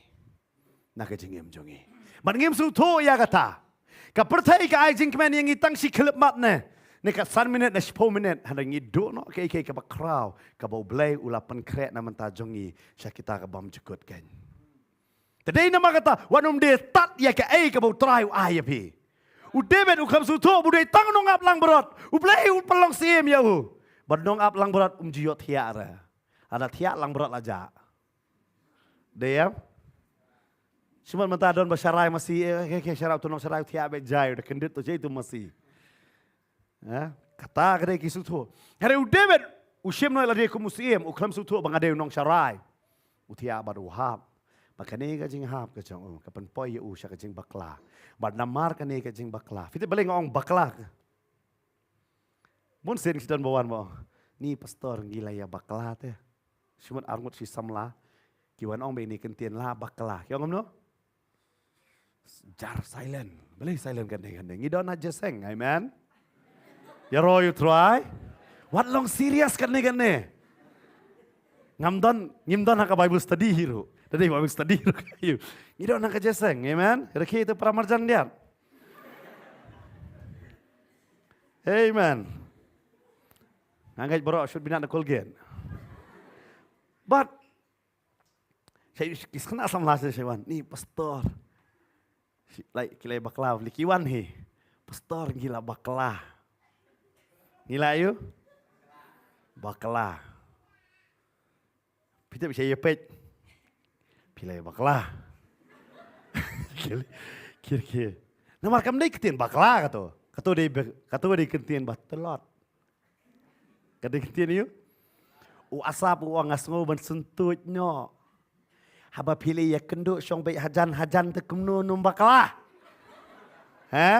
na ka jingim jong ngi. Bad ngim sngewthuh ïa kata. Ka pyrthei ka ai jingkmen ïa ngi tang shi khyllipmat ne. Ne ka san minit na shiphew minit, hynrei ngi duh noh kaei kaei kaba khraw, kaba U Blei u la pynkhreh na bynta jong ngi, sha kita ki bym jukut kein. Te dei namar kata, wat nym dei tad ïa kaei kaba U Trai u ai ïa phi. U David u khlem sngewthuh ba u dei tang nongap langbrot, U Blei u pynlong syiem ïa u. Bad nongap langbrot um ju ïoh thiah re. Lada thiah langbrot la jah. Dei em? Shu mut mynta don ba sharai masi, eh, ke, ke sharai tu nong sharai thiah beit jai, da kyndit tu jai tu masi. Eh? Kata ka dei ki sngewthuh. Hynrei u David, u shim noh lade kum u syiem, u khlem sngewthuh ba nga dei u nong sharai. U thiah bad u hap. Ba kane ka jinghap ka jong u, ka pynpoi ïa u sha ka jingbakla. Bad namar kane ka jingbakla. Phi tip balei nga ong bakla. Bun sien ki don ba wan ba ong, ni pastor ngi la ïa bakla te. Shu mut arngut shi samla. Ki wan ong ba ine i kyntien la bakla. Ki ong kumno? Jar silent. Balei silent kane kane? Ngi don ha jingïaseng, amen. Ïaroh ïa U Trai. Wat long serious kane kane. Ngam don, ngim don ha ka Bible study hi ruh. Te dei Bible study ruh. Ngi don ha ka jingïaseng, amen. Rakhe ïa u para marjan diat. Amen. Nga ngeit baroh should be na Colgate. But, ki khynnah samla shisha wan, ni pastor. Ki la ïa bakla, lei ki wan hi. Pastor ngi la bakla. Ngi la ïa bakla. Phi tip sha ïa peit. Phi la ïa bakla. Kir kir. Namar kam dei kyntien bakla kato. Kato dei, kato dei kyntien ba tlot. Ka dei kyntien ïa u. U Asap u ong nga sngew ban syntuid noh. Haba phi la ïakynduh shong beit hajan hajan te kumno nym bakla. He?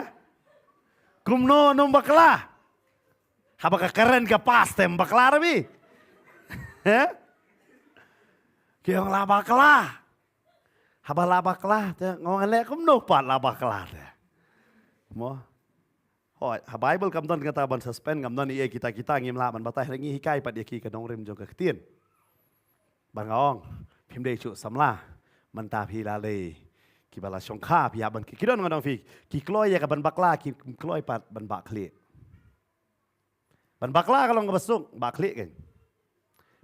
Kumno nym bakla. Haba ka karen ka pass te ym bakla re phi. He? Ki ong la bakla. Haba la bakla te nga ong leh kumno pat la bakla te. Mo. Hooid, ha Bible kam don kata ban suspend, kam don ïa kita kita ngim lah ban batai, hynrei ngi hikai pat ïa ki ka nongrim jong ka ktien. Ba nga ong, phim dei shuh samla, mynta phi la dei kiba la shongkha, phi hap ban ki, ki don nga ong phi, ki kloi ïa ka ban bakla, ki kloi pat ban bah khlieh. Ban bakla ka long kaba suk, bah khlieh kein.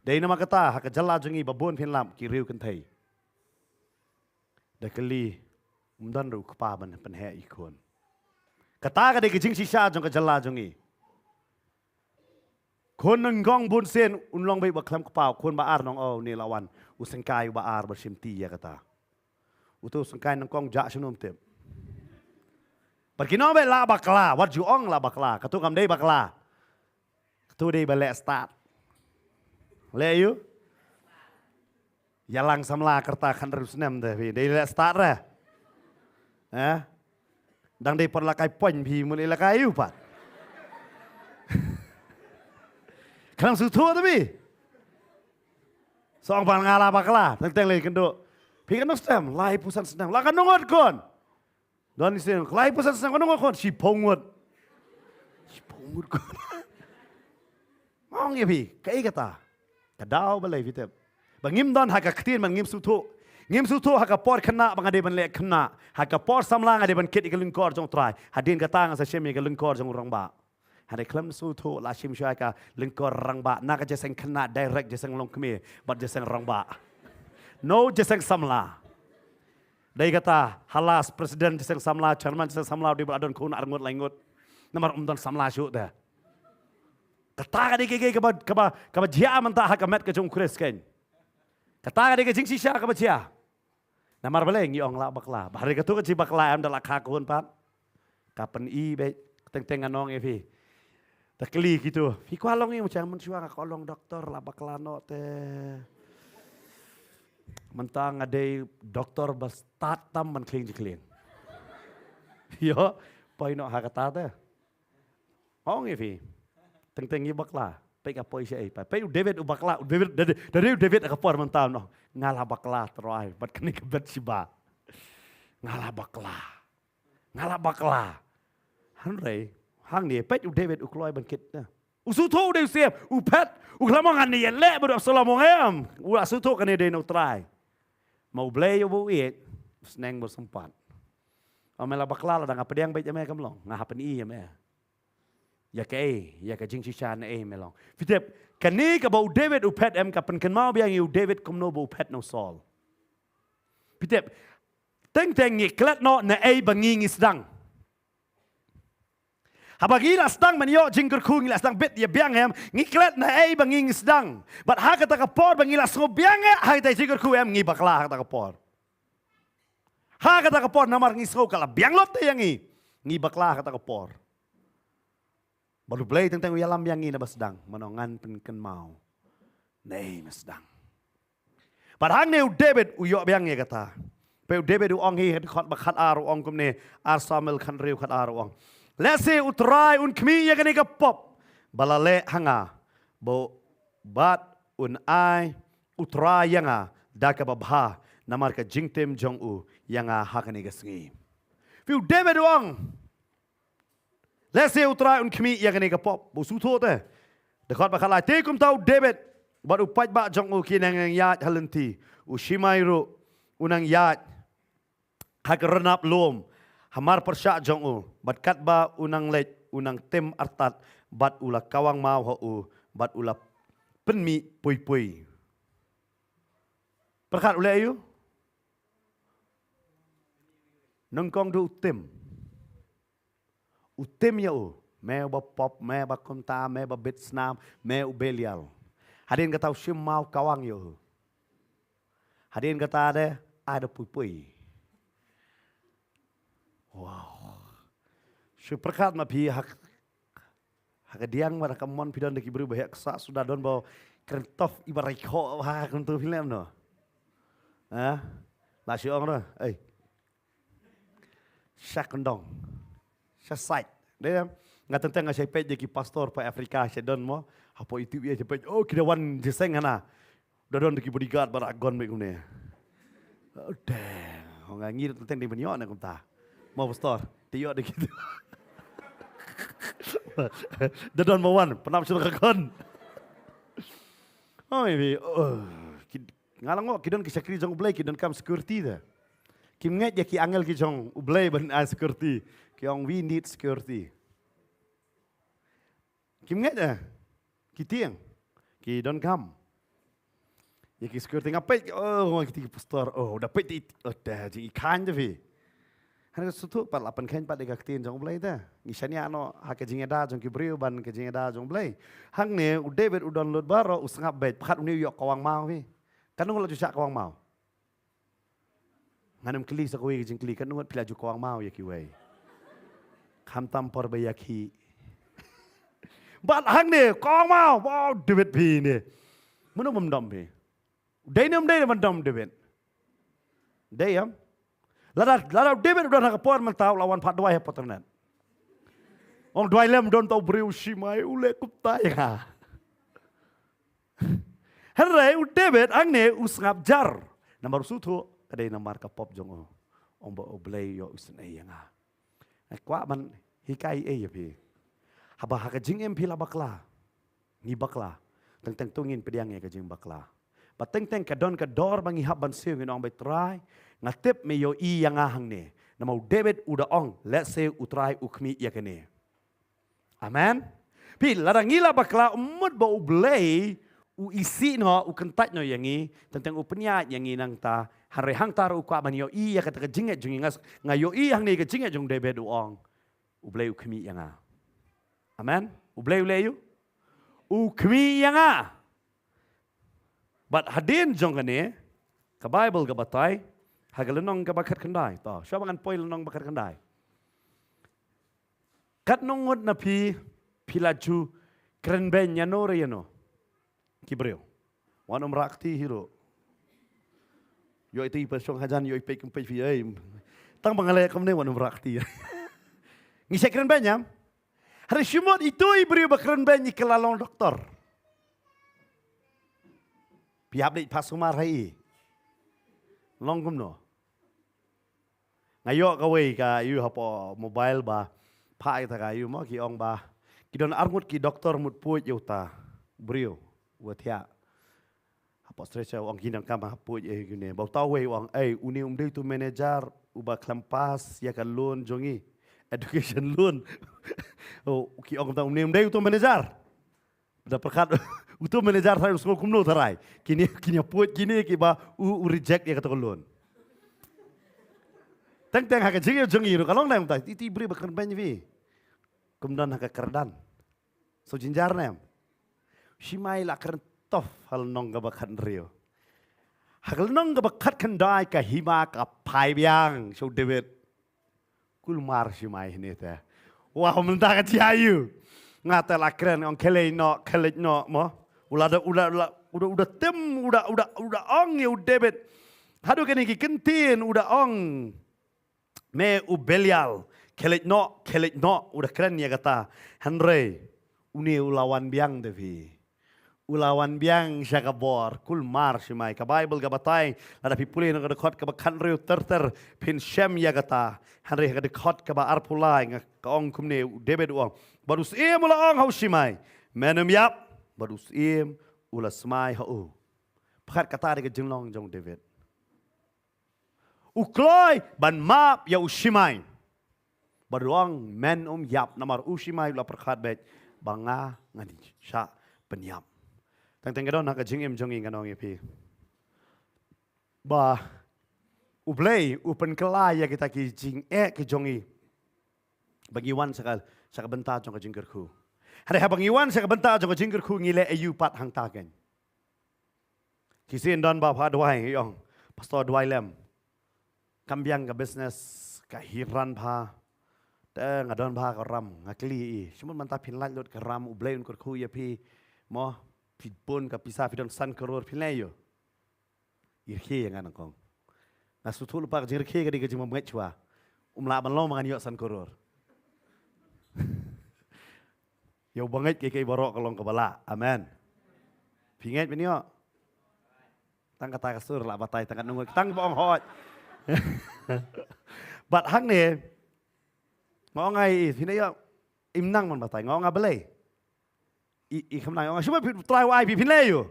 Dei namar kata, ha ka jylla jong ngi ba bun phin lap, ki riew kynthei. Da kylli, um don ruh u kpa ban pynheh ïa ki khun. Kata ka dei ka jingshisha jong ka jylla jong ngi. Khun nyngkong bun sien un long beit ba khlem kpa, khun ba ar nong o ne la wan, u syngkai u ba ar ba shim ti ïa kata. Uto u syngkai nyngkong jah shano ym tip. Bad ki nong beit la bakla, wat ju ong la bakla, kato kam dei bakla. Kato dei ba leh stad. Leh ïa u? Ïalang samla kyrta khathynriew snem te phi. Dei leh stad re. Eh? Dang dei por la kai point phi mut leh la kai ïa u pat. Khlem sngewthuh te phi. Shu ong pat nga la bakla, teng teng lei kynduh. Phi katno snem, laiphew san snem. La katno ngut khun. Don sien, laiphew san snem, katno ngut khun, shiphew ngut. Shiphew ngut khun. Nga ong ïa phi, kaei kata? Ka daw balei phi tip? Ba ngim don ha ka ktien, ba ngim sngewthuh. Ngim sngewthuh ha ka por khynnah, ba nga dei ban leh khynnah. Ha ka por samla nga dei ban kit ïa ka lyngkor jong U Trai. Hadien kata nga sa shim ïa ka lyngkor jong u rangbah. Hynrei khlem sngewthuh la shim shuwa ïa ka lyngkor rangbah, na ka jingïaseng khynnah direct jingïaseng longkmie bad jingïaseng rangbah. No jingïaseng samla. Dei kata, ha la president jingïaseng samla, chairman jingïaseng samla, u dei ba la don khun ar ngut lai ngut. Namar um don samla shuh te. Kata ka dei ka, ka, kaba, kaba, kaba jia mynta ha ka met ka jong u Khrist kein. Kata ka dei ka jingshisha kaba jia. Namar balei ngi ong la bakla. Ba hynrei kato ka jingbakla em da la kha khun pat. Ka pyni beit, teng teng ngan ong ïa phi. Te kylli kito, phi kwah long ïa u chang, mynshuwa nga kwah long doktor, la bakla noh te. Mynta nga dei doktor ba stad tam ban khlieng jingkhlieng. Ïoh, poi noh ha kata te. Ong ïa phi. Teng teng ïa bakla. Peit ka poi shaei pat. Peit u David u bakla. U David, da, da, da u David ha ka por mynta noh. Nga la bakla Trai bad kane ka Bathsheba. Nga la bakla. Nga la bakla. Hynrei hangne peit u David u kloi ban kit na. U sngewthuh u dei u syiem. U phet. U khlem ong ngan ïaleh bad u Absalom, ong em. U la sngewthuh kane dei na u Trai. Ma U Blei uba u ïeit. U sneng bad sympat. Ong me la bakla, lada nga pdiang beit ïa me kam long. Nga hap pyni ïa me. Ïa kaei, ïa ka jingshisha naei me long. Phi tip, kane kaba u David u phet em ka pynkynmaw biang ïa u David kumno ba u phet na u Saul. Phi tip, teng teng ngi klet noh naei ba ngi ngi sdang. Haba ngi la sdang ban ïoh jingkyrkhu ngi la sdang bit ïa biang em, ngi klet naei ba ngi ngi sdang. Bad ha kata ka por ba ngi la sngew biang eh, ha kata jingkyrkhu em ngi bakla ha kata ka por. Ha kata ka por namar ngi sngew ka la biang lut te ïa ngi. Ngi bakla ha kata ka por. Bad u Blei teng teng u ïalam biang ngi naba sdang, mano ngan pynkynmaw. Naei me sdang. Bad hangne u David u ïoh biang ïa kata. Peit u David u ong hi ha dkhot ba khatar u ong kumne, ar Samuel khathynriew khatar u ong. Lehse u Trai un khmih ïa kane ka pop ba la leh ha nga. Ba, bad un ai u Trai ïa nga da kaba bha namar ka jingtim jong u ïa nga ha kane ka sngi. Peit u David u ong. Lehse u Trai un khmih ïa kane ka pop, ba u sngewthuh te. Dkhot ba khatlai, te kumta u David bad u paidbah jong u ki nang ïaid ha lynti. U Shimei ruh u nang ïaid ha ka rnap lum hamar pyrshah jong u, bad katba u nang leit u nang tim artat, bad u la kawang maw ha u, bad u la pynmih pui pui. Pyrkhat u leh aïu? Nyngkong duh u tim. U tim ïa u, me uba pop, me uba kumta, me uba bit snam, me u Belial. Hadien kata u shim maw kawang ïa u. Hadien kata de, ai da pui pui. Wow. Shu pyrkhat ma phi ha, ha ka diang bad ha ka mon phi don da ki briew ba heh ksah suda don ba kren tough iba rai khoh ha ka tu film no. Ha? La shu ong ro, ei. Sha kyndong. Sha sait. Dei, nga teng teng nga shai peit ïa ki pastor pa Africa sha don mo. Hapoh YouTube ïa shai peit. Oh, ki da wan jingïaseng hana. Da don ki bodyguard ba la gon beit kumne. Oh, dang. Nga ngi teng teng dei ban ïoh ne kumta. Mo pastor, te ïoh de kitu. Da don mo wan, pynap sha ka gon. Oh, maybe. Oh, ki, nga la ngok, ki don ki shakri jong U Blei, ki donkam security te. Kim ngeit ïa ki angel ki jong U Blei ban ai security. Ki ong, "We need security." Kim ngeit eh. Ki tieng. Ki donkam. Ïa ki security nga peit, oh, ki ti ki pastor, oh, da peit ti, oh, da jing i khan te phi. Hangne sngewthuh pat la pynkhein pat ïa ka ktien jong U Blei te. Ngi shaniah noh ha ka jingïada jong ki briew ban ka jingïada jong U Blei. Hangne u David u don lut baroh u sngap beit, pyrkhat une u ïoh kawang maw phi. Katno ngut la ju shah kawang maw? Ngan ym kylli sa kawei ka jingkylli, katno ngut phi la ju kawang maw ïa kiwei? Khamtam por ba ïakhih. Bad hangne kawang maw, wow, David phi ne. Mano bym dom phi? Dei ne ym dei ban dom David? Dei em? Lada, lada David u don ha ka por mynta u la wan pat duwai ha Patternet. Ong duwai lem don tau briew Shimei u leh kumta ïa nga. Hynrei u David hangne u sngap jar. Namar u sngewthuh ka dei namar ka pop jong u. Ong ba U Blei ïoh u isynei ïa nga. Nga kwah ban hikai ei ïa phi. Haba ha ka jingim phi la bakla. Ngi bakla. Teng teng to ngin pdiang ïa ka jingbakla. Ba teng teng ka don ka dor ba ngi hap ban siew, ngin ong ba Trai, nga tip me ïohi ïa nga hangne. Namar u David u da ong, lehse u Trai u khmih ïa kane. Amen. Phi, lada ngi la bakla, mut ba U Blei u isih noh, u kyntait noh ïa ngi, teng teng u pynïaid ïa ngi nangta. Hynrei hangta ruh u kwah ban ïohi ïa kata ka jingngeit jong ngi. Nga, nga ïohi hangne ka jingngeit jong David, u ong, U Blei u khmih ïa nga. Amen. U Blei u leh aïu? U khmih ïa nga. Bad hadien jong kane, ka Baibl ka batai ha ka lynnong kaba khatkhyndai. To, shuwa ba ngan poi lynnong ba khatkhyndai. Katno ngut na phi, phi la ju kren beiñ ïano re ïano? Ki briew. Wan ym rah kti hi ruh. Ïoh iti pyrshang hajan, ïoh i peit kum peit phi ei. Tang ba nga leh kumne wan ym rah kti. Ngi shait kren beiñ ïa. Hynrei shu mut itu i briew ba kren beiñ i kylla long doktor. Phi hap leit phah sumar ha i. Long kumno? Nga ïoh kawei ka aïu hapoh mobile ba phah ïa ta ka aïu mo, ki ong ba ki don arngut ki doktor mut puid ïa uta briew uba thiah. Hapoh stretcher, u ong ki nang kam ha puid ïa kine. Ba uta uwei u ong, ei, une um dei utu manager uba khlem pass ïa ka loan jong ngi. education loan. Oh, ki ong kumta, um ne um dei uto manager. Da pyrkhat uto manager tharai u sngew kumno tharai. Kine, kine put kine kiba u, u reject ïa kato ka loan. Teng teng ha ka jingïoh jong ngi ruh ka long ne em, ta ti ti briew ba kren beiñ ïa phi. Kum don ha ka kyrdan. So jynjar ne em. Shimei la kren tough ha lynnong kaba khathynriew. Ha ka lynnong kaba khatkhyndai ka hima ka phai biang sha u David. Kulmar Shimei hangne te. Wah, mynta ka jia ïa u. Nga te la kren ong khie leit noh, khie leit noh mo. U la da, u la, u la, u da, u da tim, u da, u da, u da ong ïa u David. Haduh kane ki kyntien u da ong, me u Belial, khie leit noh, khie leit noh, u da kren ïa kata. Hynrei une u la wan biang da phi. U la wan biang sha ka bor. Kulmar Shimei. Ka Baibl ka batai, lada phi pule na ka dkhot kaba khathynriew ter ter, phin shem ïa kata. Hynrei ha ka dkhot kaba arphew lai nga, ka ong kumne, u David u ong. Bad u syiem u la ong ha u Shimei, men ym ïap. Bad u syiem u la smai ha u. Pyrkhat, kata dei ka jinglong jong u David. U kloi ban map ïa u Shimei. Bad u ong, men ym ïap, namar u Shimei u la pyrkhat beit ba nga ngan shah pynïap. Teng teng ka don ha ka jingim jong ngi, ngan ong ïa phi ba U Blei u pynkylla ïa kita ki jingeh ki jong ngi ba ngi wan sha ka, sha ka bynta jong ka jingkyrkhu. Hynrei haba ngi wan sha ka bynta jong ka jingkyrkhu ngi leh aïu pat hangta keiñ. Shisien don ba pha duwai, ngi ong, Pastor, duwai lem. Kam biang ka business, ka hiran bha. Te nga don bha ka ram, nga kylli i, shu mut mynta phin lait lut ka ram, U Blei un kyrkhu ïa phi. Mo, phi bun ka pisa, phi don san klur, phin leh aïu? I rkhie ïa nga nyngkong. Nga sngewthuh lypa ka jingrkhie ka dei ka jingbym ngeit shuwa. Um lah ban long ba ngan ïoh san klur. Ïa uba ngeit, kaei kaei baroh ka long kaba lah. Amen. Phi ngeit ban ïoh? Tang kata ka sur lah batai, tang kat nungoi, tang ba ong hooid. Bad hangne nga ong ai, phin ïoh, im nang ban batai, nga ong a balei. I, i kham nang, ong a shu ba phi, Trai u ai phi, phin leh aïu?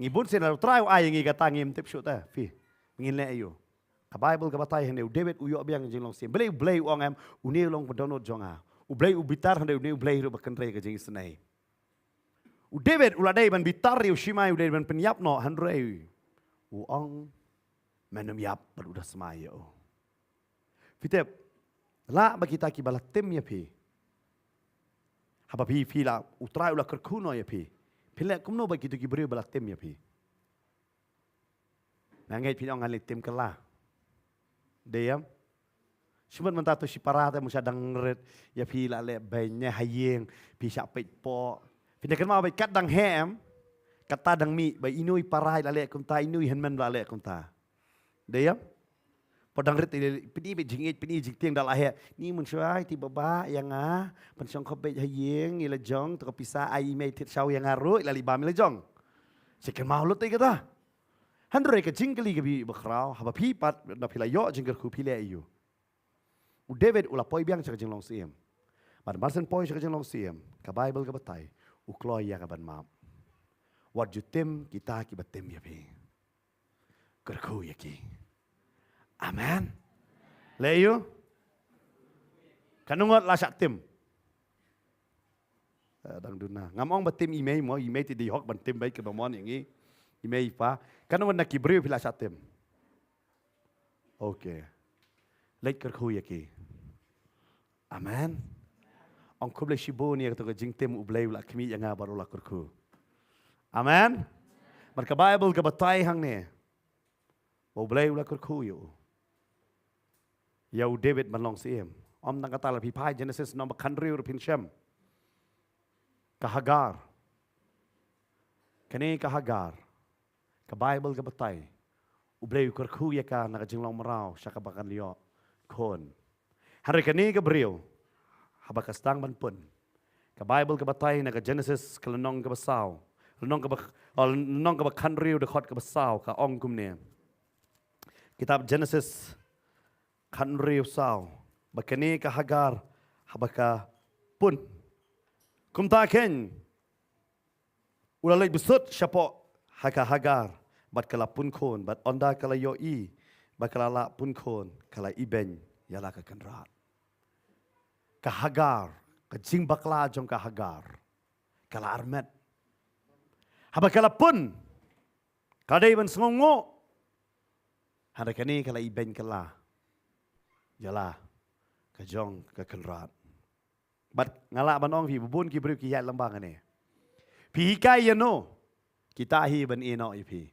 Ngi bun sien lada U Trai u ai ïa ngi kata ngim tip shuh te phi, ngin leh aïu? Ka Baibl ka batai hangne, u David u ïoh biang jinglong syiem. Balei U Blei u ong em, une u long ba dohnud jong nga. U Blei u bitar, hynrei une U Blei ruh ba kynrei ka jingisynei. U David u la dei ban bitar ïa u Shimei, u dei ban pynïap noh, hynrei u ong, men ym ïap, bad u da smai ïa u. Phi tip, lah ba kita kiba la tim ïa phi, haba phi, phi la, U Trai u la kyrkhu noh ïa phi, phi leh kumno bad kito ki briew ba la tim ïa phi? Nga ngeit phin ong ngan leit tim kylla. Dei em? Shu mut mynta to shipara te, mut shah dang rit ïa phi, la leh beiñ ne ha ïing, phi shah peit poh. Phin da kynmaw beit kat dang heh em, kata dang mih ba ino i para i la leh kumta, ino i hynmen ba la leh kumta. Dei em? Pdeng rit, pyni beit jingïeit, pyni jingtieng da la heh. Ni mynshuwa i ti baba ïa nga, pynshong khop beit ha ïing, i la jong, to ka pisa ai i mei thied shaw ïa nga ruh, i la leh bam i la jong. Sa kynmaw lut ïa kata. Hynrei ka jingkylli ka ba khraw, haba phi pat, na phi la ïoh jingkyrkhu phi leh aïu? U David u la poi biang sha ka jinglong syiem. Bad mar shen poi sha ka jinglong syiem, ka Baibl ka batai, u kloi ïa ka ban map. Wat ju tim kita kiba tim ïa phi. Kyrkhu ïa ki. Amen. Leh aïu? Katno ngut la shah tim? Eh, dang duna. Ngam ong ba tim i mei mo, i mei te dei hok ban tim beit kaba mon ïa ngi. I mei i pa. Katno ngut na ki briew phi la shah tim? Okay. Leit kyrkhu ïa ki. Amen. Ong khublei shibun ïa kato ka jingtim, U Blei u la khmih ïa nga bad u la kyrkhu. Amen. Bad ka Baibl ka batai hangne ba U Blei u la kyrkhu ïa u, ïa u David ban long syiem. Ym tang kata, lada phi phai Genesis lynnong ba khathynriew ruh phin shem. Ka Hagar. Kane ka Hagar, ka Baibl ka batai, U Blei u kyrkhu ïa ka na ka jinglong mraw sha kaba kan ïoh khun. Hynrei kane ka briew, haba ka sdang ban pun, ka Baibl ka batai na ka Genesis ka lynnong kaba saw, lynnong kaba, oh, lynnong kaba khathynriew, dkhot kaba saw, ka ong kumne. Kitab Genesis khathynriew saw, ba kane ka Hagar haba ka pun, kumta keiñ u la leit bsut shapoh ha ka Hagar, bad ka la pun khun, bad ynda ka la ïohi ba ka la lah pun khun, ka la ibeiñ. ïa la ka kynrad. Ka Hagar, ka jingbakla jong ka Hagar, ka la armet. Haba ka la pun, ka dei ban sngewnguh. Hynrei kane ka la ibeiñ kylla ïa la ka jong ka kynrad. Bad nga lah ban ong phi, ba bun ki briew ki ïaid lyngba kane. Phi hikai ïano, kita hi ban ïehnoh ïa phi.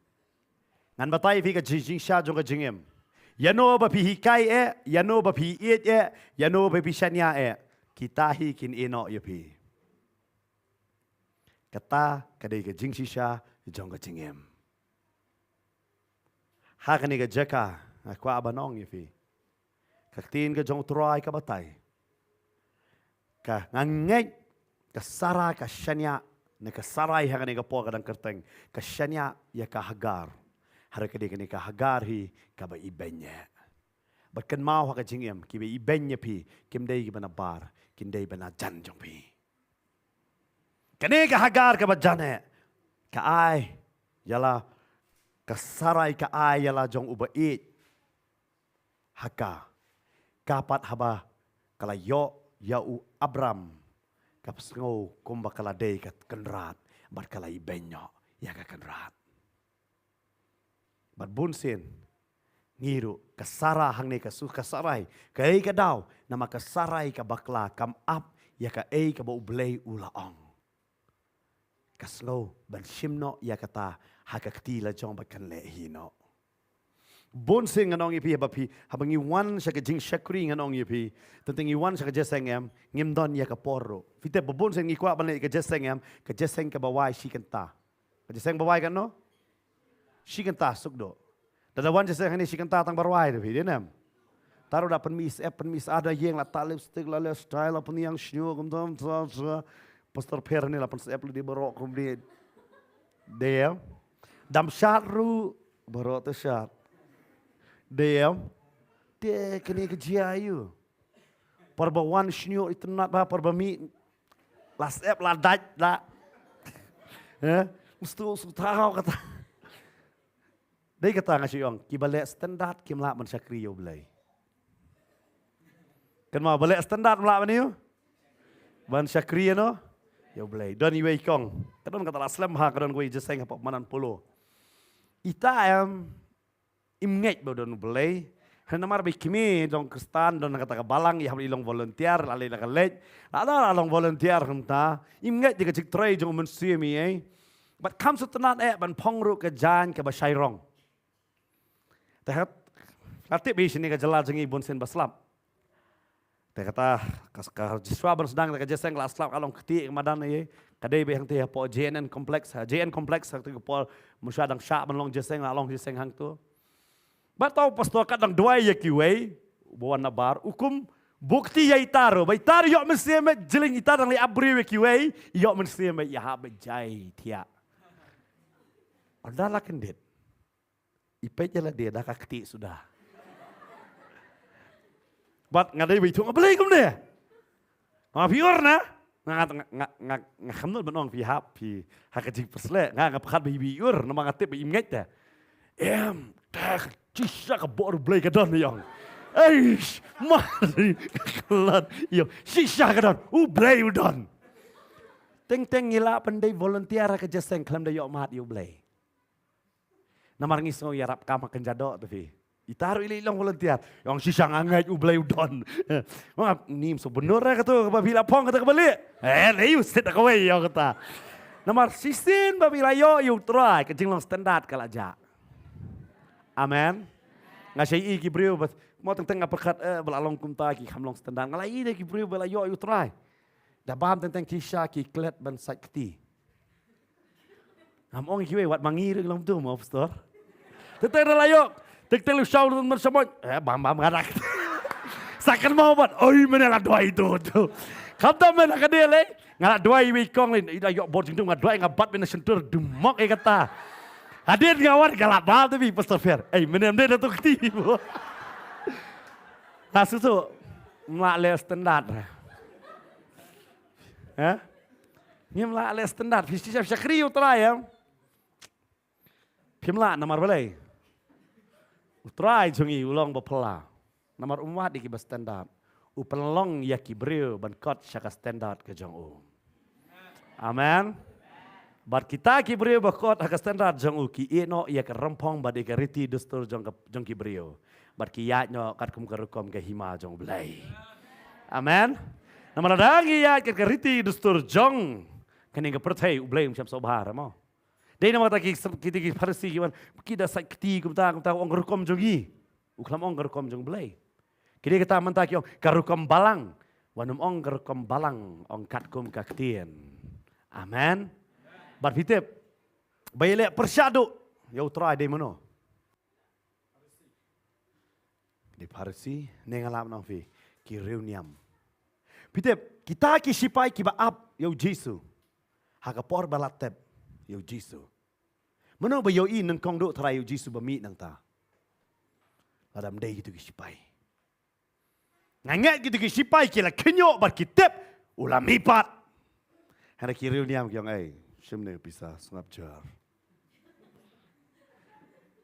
Ngan batai phi ka jing, jingshisha jong ka jingim. Ïano ba phi hikai eh, ïano ba phi ïeit eh, ïano ba phi shaniah eh, kita hi kin ïehnoh ïa phi. Kata ka dei ka jingshisha jong ka jingim. Ha kane ka jaka, nga kwah ban ong ïa phi, ka ktien ka jong U Trai ka batai, ka, nga ngeit ka Sara ka shaniah, ne ka Sarai ha kane ka por ka dang kyrteng, ka shaniah ïa ka Hagar. Hynrei ka dei kane ka Hagar hi kaba ibeiñ eh. Bad kynmaw ha ka jingim, kiba ibeiñ ïa phi kim dei kiba nabar, kin dei ba najan jong phi. Kane ka Hagar kaba jan eh, ka ai ïa la, ka Sarai ka ai ïa la jong uba ïeit ha ka. Ka pat haba ka la ïoh ïa u Abram, ka sngew kumba ka la dei ka kynrad, bad ka la ibeiñ noh ïa ka kynrad. Bad bun sien ngi ruh, ka Sara hangne ka su, ka Sarai, kaei ka daw, namar ka Sarai ka bakla, kam ap ïa kaei kaba U Blei u la ong. Ka sngew ban shim noh ïa kata ha ka kti la jong ba kan leh hi noh. Bun sien ngan ong ïa phi, haba phi, haba ngi wan sha ka jingshakri ngan ong ïa phi, teng teng ngi wan sha ka jingïaseng em, ngim don ïa ka por ruh. Phi tip ba bun sien ngi kwah ban leh ka jingïaseng em, ka jingïaseng kaba wai shi kynta. Ka jingïaseng ba wai katno? Shi kynta suk duh. Da la wan jingïaseng hangne shi kynta tang ba rwai da phi, dei ne em? Tang ruh da pynmih syep, pynmih syep, da ïeng la tah lipstick, la leh style, la pynïeng shñiuh kumta, kumta, kumta. Pastor Pher ne la pynsyep lade baroh kumne. Dei em? Dam shad ruh baroh te shad. Dei em? Te kane ka jia aïu? Por ba wan shñiuh itynnad bha, por ba mih la syep la dait la. Eh? Mesti u sngewthuh kata. Dei kata nga shu ong, kiba leh standard kim lah ban shakri ïa U Blei. Kynmaw, ba leh standard ym lah ban ïa, ban shakri ïa no, ïa U Blei. Don iwei i kong, ka don kata la slem ha, ka don kawei jingïaseng hapoh Manan Polo. Ita em, im ngeit ba don U Blei. Hynrei namar ba i kmie jong Khristan, don kata ka balang, i hap i long volunteer, la leit la ka leit. La da la long volunteer hangta. Im ngeit ïa ka jingtrei jong U Mynsiem ei. Bad kam sngewtynnad eh ban phong ruh ka jaiñ kaba shai rong. Te ha, la tip ba shane ka jylla jong ngi bun sien ba slap. Te kata, ka, ka shuwa ban sdang ka jingïaseng la slap, ka long ktieh ka madan ei. Ka dei ba hangta hapoh J N N complex, ha, J N complex, ha, kata ka por mynshuwa dang shah ban long jingïaseng, la long jingïaseng hangto. Bad tau pastor kat dang duwai ïa kiwei, ba wan nabar, u kum buh kti ïa ita ruh, ba ita ruh ïoh mynsiem eh, jylliew ita dang leh ap briew ïa kiwei, ïoh mynsiem eh, ïa hap ba jai thiah. Ynda la kyndit, i peit ïa lade da ka ktieh suda. Bad nga dei ba ïathuh, nga balei kumne? Nga phi ur na? Nga, nga, nga, nga, nga kham nud ban ong phi hap, phi ha ka jingpyrsleh. Nga, nga pyrkhat ba phi ur, namar nga tip ba im ngeit te. Em, te, shisha ka bor U Blei ka don, i ong. Eish, ma, ka khlad, i ong, shisha ka don, U Blei u don. Teng teng ngi lah ban dei volunteer ha ka jingïaseng khlem da ïoh mad ïa U Blei. Namar ngi sngew ïarap kam ha kynja doh te phi. Ita ruh i leit long volunteer. I ong shisha nga ngeit U Blei u don. Nga ong ym sngewbha ruh kata kaba phi la phong kata kaba leh. Eh, lei u sit da kawei ïa kata. Namar shisien ba phi la ïoh ïa U Trai ka jinglong standard ka la jah. Amen. Nga shai i ki briew ba mo teng teng nga pyrkhat, eh, ba la long kumta ki kham long standard. Nga la i de ki briew ba la ïoh ïa U Trai. Da bam teng teng ki sha ki klet ban sait kti. Ngam ong ïa kiwei, wat ma ngi ruh ki long tu mo pastor. Teng teng da la ïoh. Teng teng lei shaw ruh mar shamot. Eh, bam bam nga dak. Sa kynmaw bad, oi mynne la duwai tu tu. Khamtam mynne ka dei lei. Nga la duwai wei kong lei. I da ïoh bor jingdum nga duwai nga bat mynne shyntur dumok ïa kata. Hadien nga wan ka la bam tu phi pastor Pher. Ei mynne mynne da tu kti. Nga susu. Ym lah leh standard. Ha? Ngim lah leh standard. Phi shisha shakri U Trai em. Phim lah namar balei? U Trai jong ngi u long ba phylla. Namar um wad ïa ki ba standard. U pynlong ïa ki briew ban kot sha ka standard ka jong u. Amen. Bad kita ki briew ba kot ha ka standard jong u ki ïeh noh ïa ka rymphong bad ïa ka riti dustur jong ka, jong ki briew. Bad ki ïaid noh katkum ka rukom ka hima jong u Blei. Amen. Namar lada ngi ïaid kat ka riti dustur jong kane ka pyrthei, u Blei um shym sngewbha mo. Dei namar kata ki, kita ki Pharisi ki wan, ki da sait kti kumta, kumta, ong ka rukom jong ngi. U khlem ong ka rukom jong u Blei. Ki dei kata mynta ki ong ka rukom balang. Wat nym ong ka rukom balang, ong katkum ka ktien. Amen. Bad phi tip ba ïaleh pyrshah duh ïa u Trai dei mano? Dei Pharisi, ne nga lah ban ong phi, ki riewniam. Phi tip, kita ki shipai kiba ap ïa u Jisu ha ka por ba la tep ïa u Jisu. Mano ba ïohi nyngkong duh tharai ïa u Jisu ba mih nangta? Lada ym dei kito ki shipai. Nga ngeit kito ki shipai ki la khynñiuh bad ki tip u la mih pat. Hynrei ki riewniam ki ong, ei, shim ne pisa sngap jar.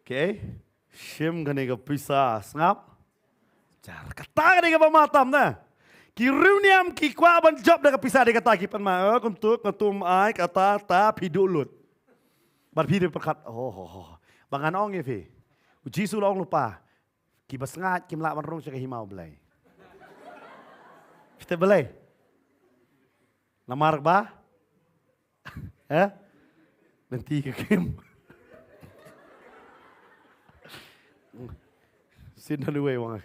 Okay? Shim kane ka pisa sngap jar. Kata kane kaba matam na. Ki riewniam ki kwah ban jop da ka pisa, dei kata ki pan ma. Eh, kumtuk, kumtuk ai, kata, ta, phi duh lut. Bad phi dei pyrkhat, oh, oh, oh. Ba ngan ong ïa phi. U Jisu u la ong lypa. Kiba sngaid kim lah ban rung sha ka hima u Blei. Phi tip balei? Namar ba? Eh? Lynti ka khim. Sien da uwei u ong,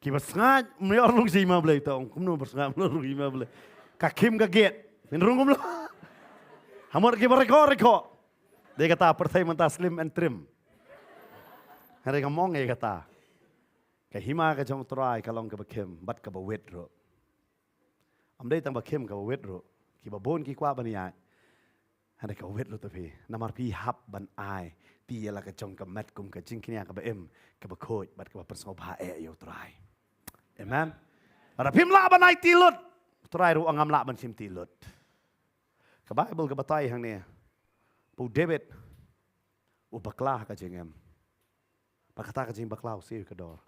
kiba sngaid ym lah rung sha hima u Blei, to ong kumno ba sngaid ym lah rung sha hima u Blei. Ka khim ka gate. Phin rung kumno? Hamar kiba reko reko. Dei kata pyrthei mynta slim and trim. Hynrei ngam ong ïa kata. Ka hima ka jong u Trai ka long kaba khim bad kaba wit ruh. Ym dei tang ba khim, kaba wit ruh. Kiba bun ki kwah ban ïaid. Hynrei ka wit ruh te phi. Namar phi hap ban aiti ïa la ka jong ka met kum ka jingkñia kaba im, kaba khuid bad kaba pynsngewbha eh ïa u Trai. Amen. Lada phim lah ban aiti lut, u Trai ruh ngam lah ban shimti lut. Ka Baibl ka batai hangne ba u David u bakla ha ka jingim. Bad kata ka jingbakla u siew ïa ka dor.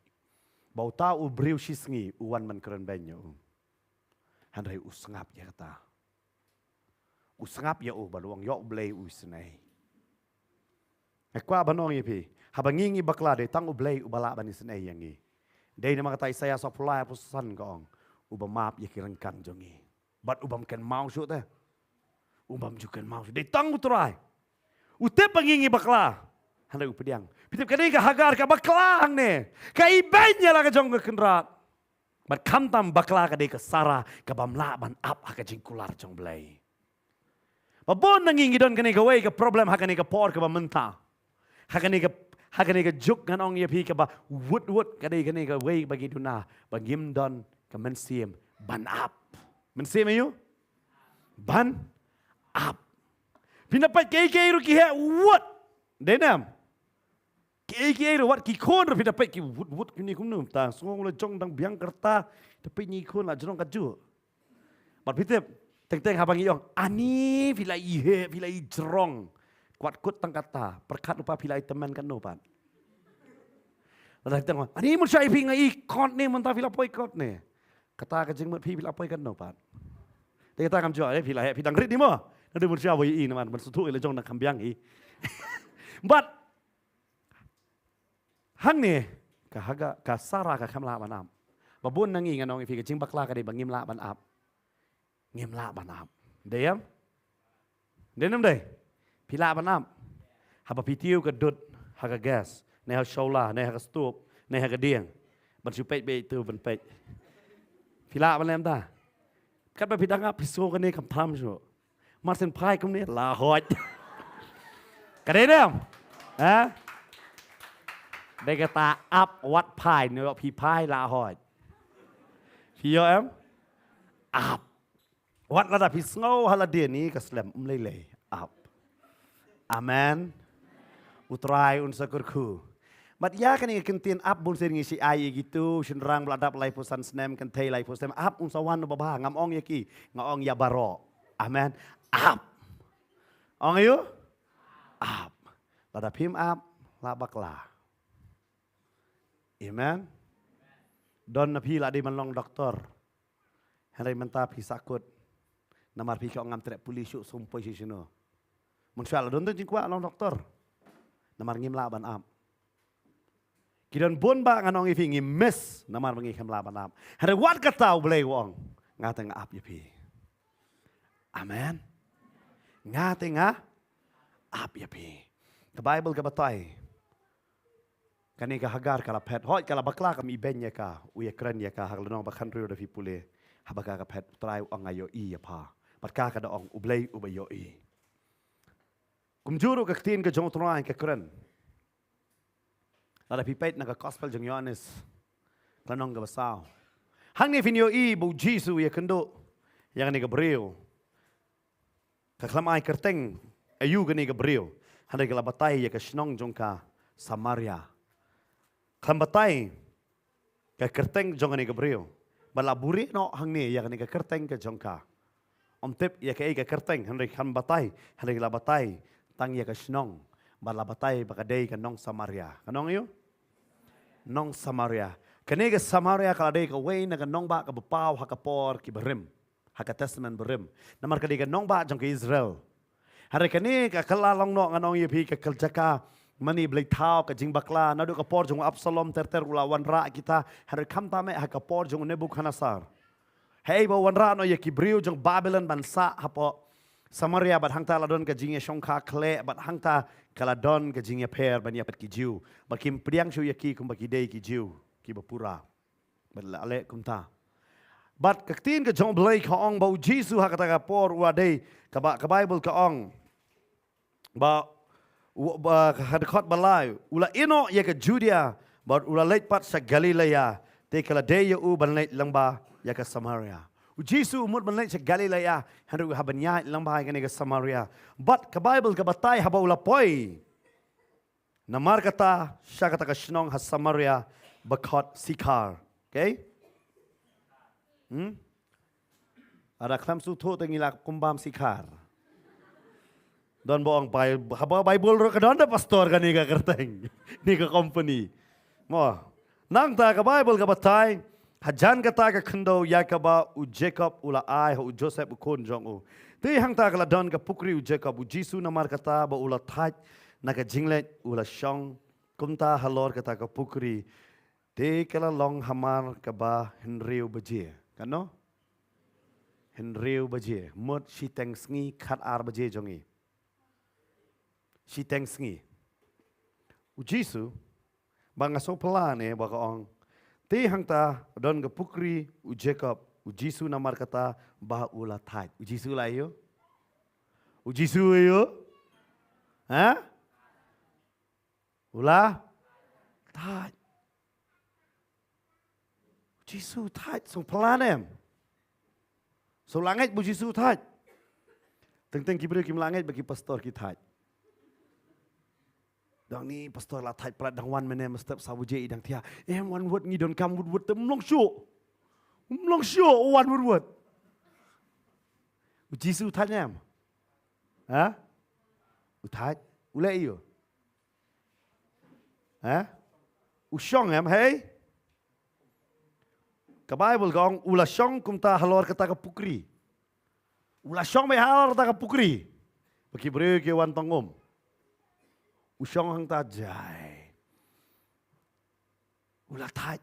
Ba uta u briew shisngi u wan ban kren beiñ ïa u. Hynrei u sngap ïa kata. U sngap ïa u bad u ong ïa u Blei u isynei. Nga kwah ban ong ïa phi, haba ngi ngi bakla dei tang u Blei uba lah ban isynei ïa ngi. Dei namar kata Isaïah sawphew lai arphew san ka ong, uba map ïa ki ryngkang jong ngi. Bad u bym kynmaw shuh te. U bym ju kynmaw shuh. Dei tang u Trai. U tip ba ngi ngi bakla. Hynrei u pdiang. Phi tip kane ka Hagar ka bakla hangne. Ka ibeiñ ïa la ka jong ka kynrad. Bad khamtam bakla ka dei ka Sarah ka bym lah ban ap ha ka jingkular jong u Blei. Ba bun na ngi ngi don kane kawei ka problem ha kane ka por kaba mynta. Ha kane ka, ha kane ka juk ngan ong ïa phi kaba wut wut ka dei kane kawei ba ngi duna ba ngim don ka mynsiem ban ap. Mynsiem aïu? Ban ap. Phi na peit kiei kiei ruh ki heh wut. Dei ne em? Kiei kiei ruh wat ki khun ruh phi da peit ki wut wut kine kumno ta sngew la jong dang biang ka rta. Da peit ngi khun la jrong kajuh. Bad phi tip teng teng haba ngi ong ani phi la i heh phi la i jrong. Kwat kut tang kata pyrkhat lypa phi la i tymmen katno pat. Lada teng ani mynshwa i phi nga i kot ne mynta phi la poi kot ne. Kata ka jingmut phi phi la poi katno pat. Te kata kam jua eh phi la heh phi dang rit ni mo. Naduh mynshwa ba i i naman ban suthu i la jong dang kham biang i. Bad Hangne ka Hagar, ka Sarah ka khlem lah ban ap. Ba bun na ngi ngan ong ïa phi ka jingbakla ka dei ba ngim lah ban ap. Ngim lah ban ap. Dei em? Dei ne ym dei? Phi lah ban ap. Haba phi tiew ka dud ha ka gas, ne ha shawla, ne ha ka stove, ne ha ka dieng. Ban shu peit beit tu ban peit. Phi lah ban lem ta. Katba phi dang ap phi sngew kane kam pham shuh. Mar shen phai kumne la hoi. Ka dei ne em? Ha? Dei kata ap wat phai ne phi phai la hoi. Phi ïoh em? Ap. Wat lada phi sngew ha lade ni ka slem um lei lei ap. Amen. U Trai un sa kyrkhu. Bad ïa kane ka ktien ap bun sien ngi sa ai ïa kitu shynrang ba la dap laiphew san snem kynthei laiphew snem ap un sa wan uba bha ngam ong ïa ki nga ong ïa baroh. Amen. Ap. Ong aïu? Ap. Lada phim ap la bakla. Amen. Don na phi la dei ban long doktor. Hynrei mynta phi sahkut. Namar phi ka ong ngam treh pule shuh, sum poi shi shino. Mynshuwa la don tang jingkwah long doktor. Namar ngim lah ban ap. Ki don bun ba ngan ong ïa phi ngi miss namar ba ngi khlem lah ban ap. Hynrei wat kata U Blei u ong, nga te nga ap ïa phi. Amen. Nga te nga ap ïa phi. Ka Bible ka batai. Kane ka Hagar ka la phet, hooid ka la bakla ka mih beiñ ïa ka, u ïakren ïa ka, ha ka lynnong ba khathynriew da phi pule, haba ka ka phet, U Trai u ong nga ïohi ïa pha. Bad ka ka da ong U Blei uba ïohi. Kumjuh ruh ka ktien ka jong U Trai ka kren. Lada phi peit na ka gospel jong Ïoannis, ka lynnong kaba saw. Hangne phin ïohi ba U Jisu u ïakynduh ïa kane ka briew. Ka khlem ai kyrteng aïu kane ka briew. Hynrei ka la batai ïa ka shnong jong ka Samaria. Khlem batai ka kyrteng jong kane ka briew. Bad la buhrieh noh hangne ïa kane ka kyrteng ka jong ka. Ym tip ïa kaei ka kyrteng, hynrei khlem batai, hynrei la batai tang ïa ka shnong. Bad la batai ba ka dei ka nong Samaria. Ka nong aïu? Nong Samaria. Kane ka Samaria ka la dei kawei na ka nongbah kaba paw ha ka por kiba rim. Ha ka Testament barim. Namar ka dei ka nongbah jong ka Israel. Hynrei kane ka kylla long noh ngan ong ïa phi ka kylla jaka mane blei thaw ka jingbakla naduh ka por jong u Absalom ter ter u la wanrah kita. Hynrei khamtam eh ha ka por jong u Nebukhadnesar. Hei ba wanrah noh ïa ki briew jong Babilon ban sah hapoh Samaria bad hangta la don ka jingïashongkha khleh bad hangta ka la don ka jingïapher ban ïapeit ki Jiw. Ba kim pdiang shuh ïa ki kumba ki dei ki Jiw kiba pura. Bad la leh kumta. Bad ka ktien ka jong U Blei ka ong ba U Jisu ha kata ka por u la dei kaba ka Bible ka ong. Ba, u, ba ka dkhot ba lai u la ïeh noh ïa ka Judea bad u la leit pat sha Galilea te ka la dei ïa u ban leit lyngba ïa ka Samaria. U Jisu u mut ban leit sha Galilea hynrei u hap ban ïaid lyngba ïa kane ka Samaria. Bad ka Bible ka batai haba u la poi namar kata, sha kata ka shnong ha Samaria, ba khot Sikhar. Okay? Hmm? Lada khlem sngewthuh te ngi lah kum bam Sikhar. Don ba ong Bai-, haba Bible ruh ka don da pastor kane ka kyrteng. Kane ka company. Mo. Nangta ka Bible ka batai, hajan kata ka khyndew ïa kaba u Jakob u la ai ha u Joseph u khun jong u. Te hangta ka la don ka pukri u Jakob, U Jisu namar kata ba u la thait na ka jingleit u la shong kumta halor kata ka pukri. Te ka la long hamar kaba hynriew baje. Katno? Hynriew baje. Mut shiteng sngi khatar baje jong ngi. Shiteng sngi. U Jisu, ba nga sngewphylla ne ba ka ong. Te hangta don ka pukri u Jakob, U Jisu namar kata ba u la thait. U Jisu la ïoh? U Jisu ïoh? Ha? U la thait. U Jisu thait, sngewphylla ne em? Sngewlangeit ba U Jisu thait. Teng teng ki briew kim langeit ba ki pastor ki thait. Dang ni pastor la thait palat dang wan mynne mynstep saw baje i dang thiah. Em wan wut ngi donkam wut wut te mlong shuh. Mlong shuh wan wut wut. U Jisu thait ne em? Ha? U thait. U leh ïoh? Ha? U shong em hei? Ka Bible ka ong u la shong kumta halor kata ka pukri. U la shong beit halor kata ka pukri. Ba ki briew ki wan tong um. U shong hangta jai. U la thait.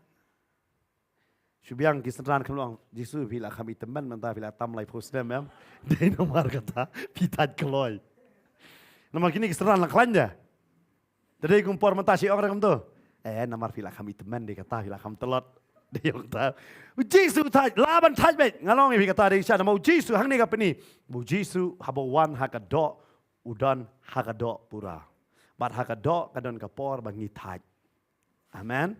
Shu biang ki synran khlem long, Jisu phi la kham itymmen mynta phi la tam laiphew snem em. Dei namar kata phi thait kloi. Namar kine ki synran la khlaiñ de. Te dei kum por mynta shi ong re kumto. Eh, namar phi la kham itymmen dei kata phi la kham tlot. Dei ong ta. U Jisu thait, lah ban thait beit. Nga ong ïa phi kata dei sha namar U Jisu hangne ka pyni. U Jisu haba wan ha ka doh, u don ha ka doh pura. Bad ha ka doh ka don ka por ba ngi thait. Amen.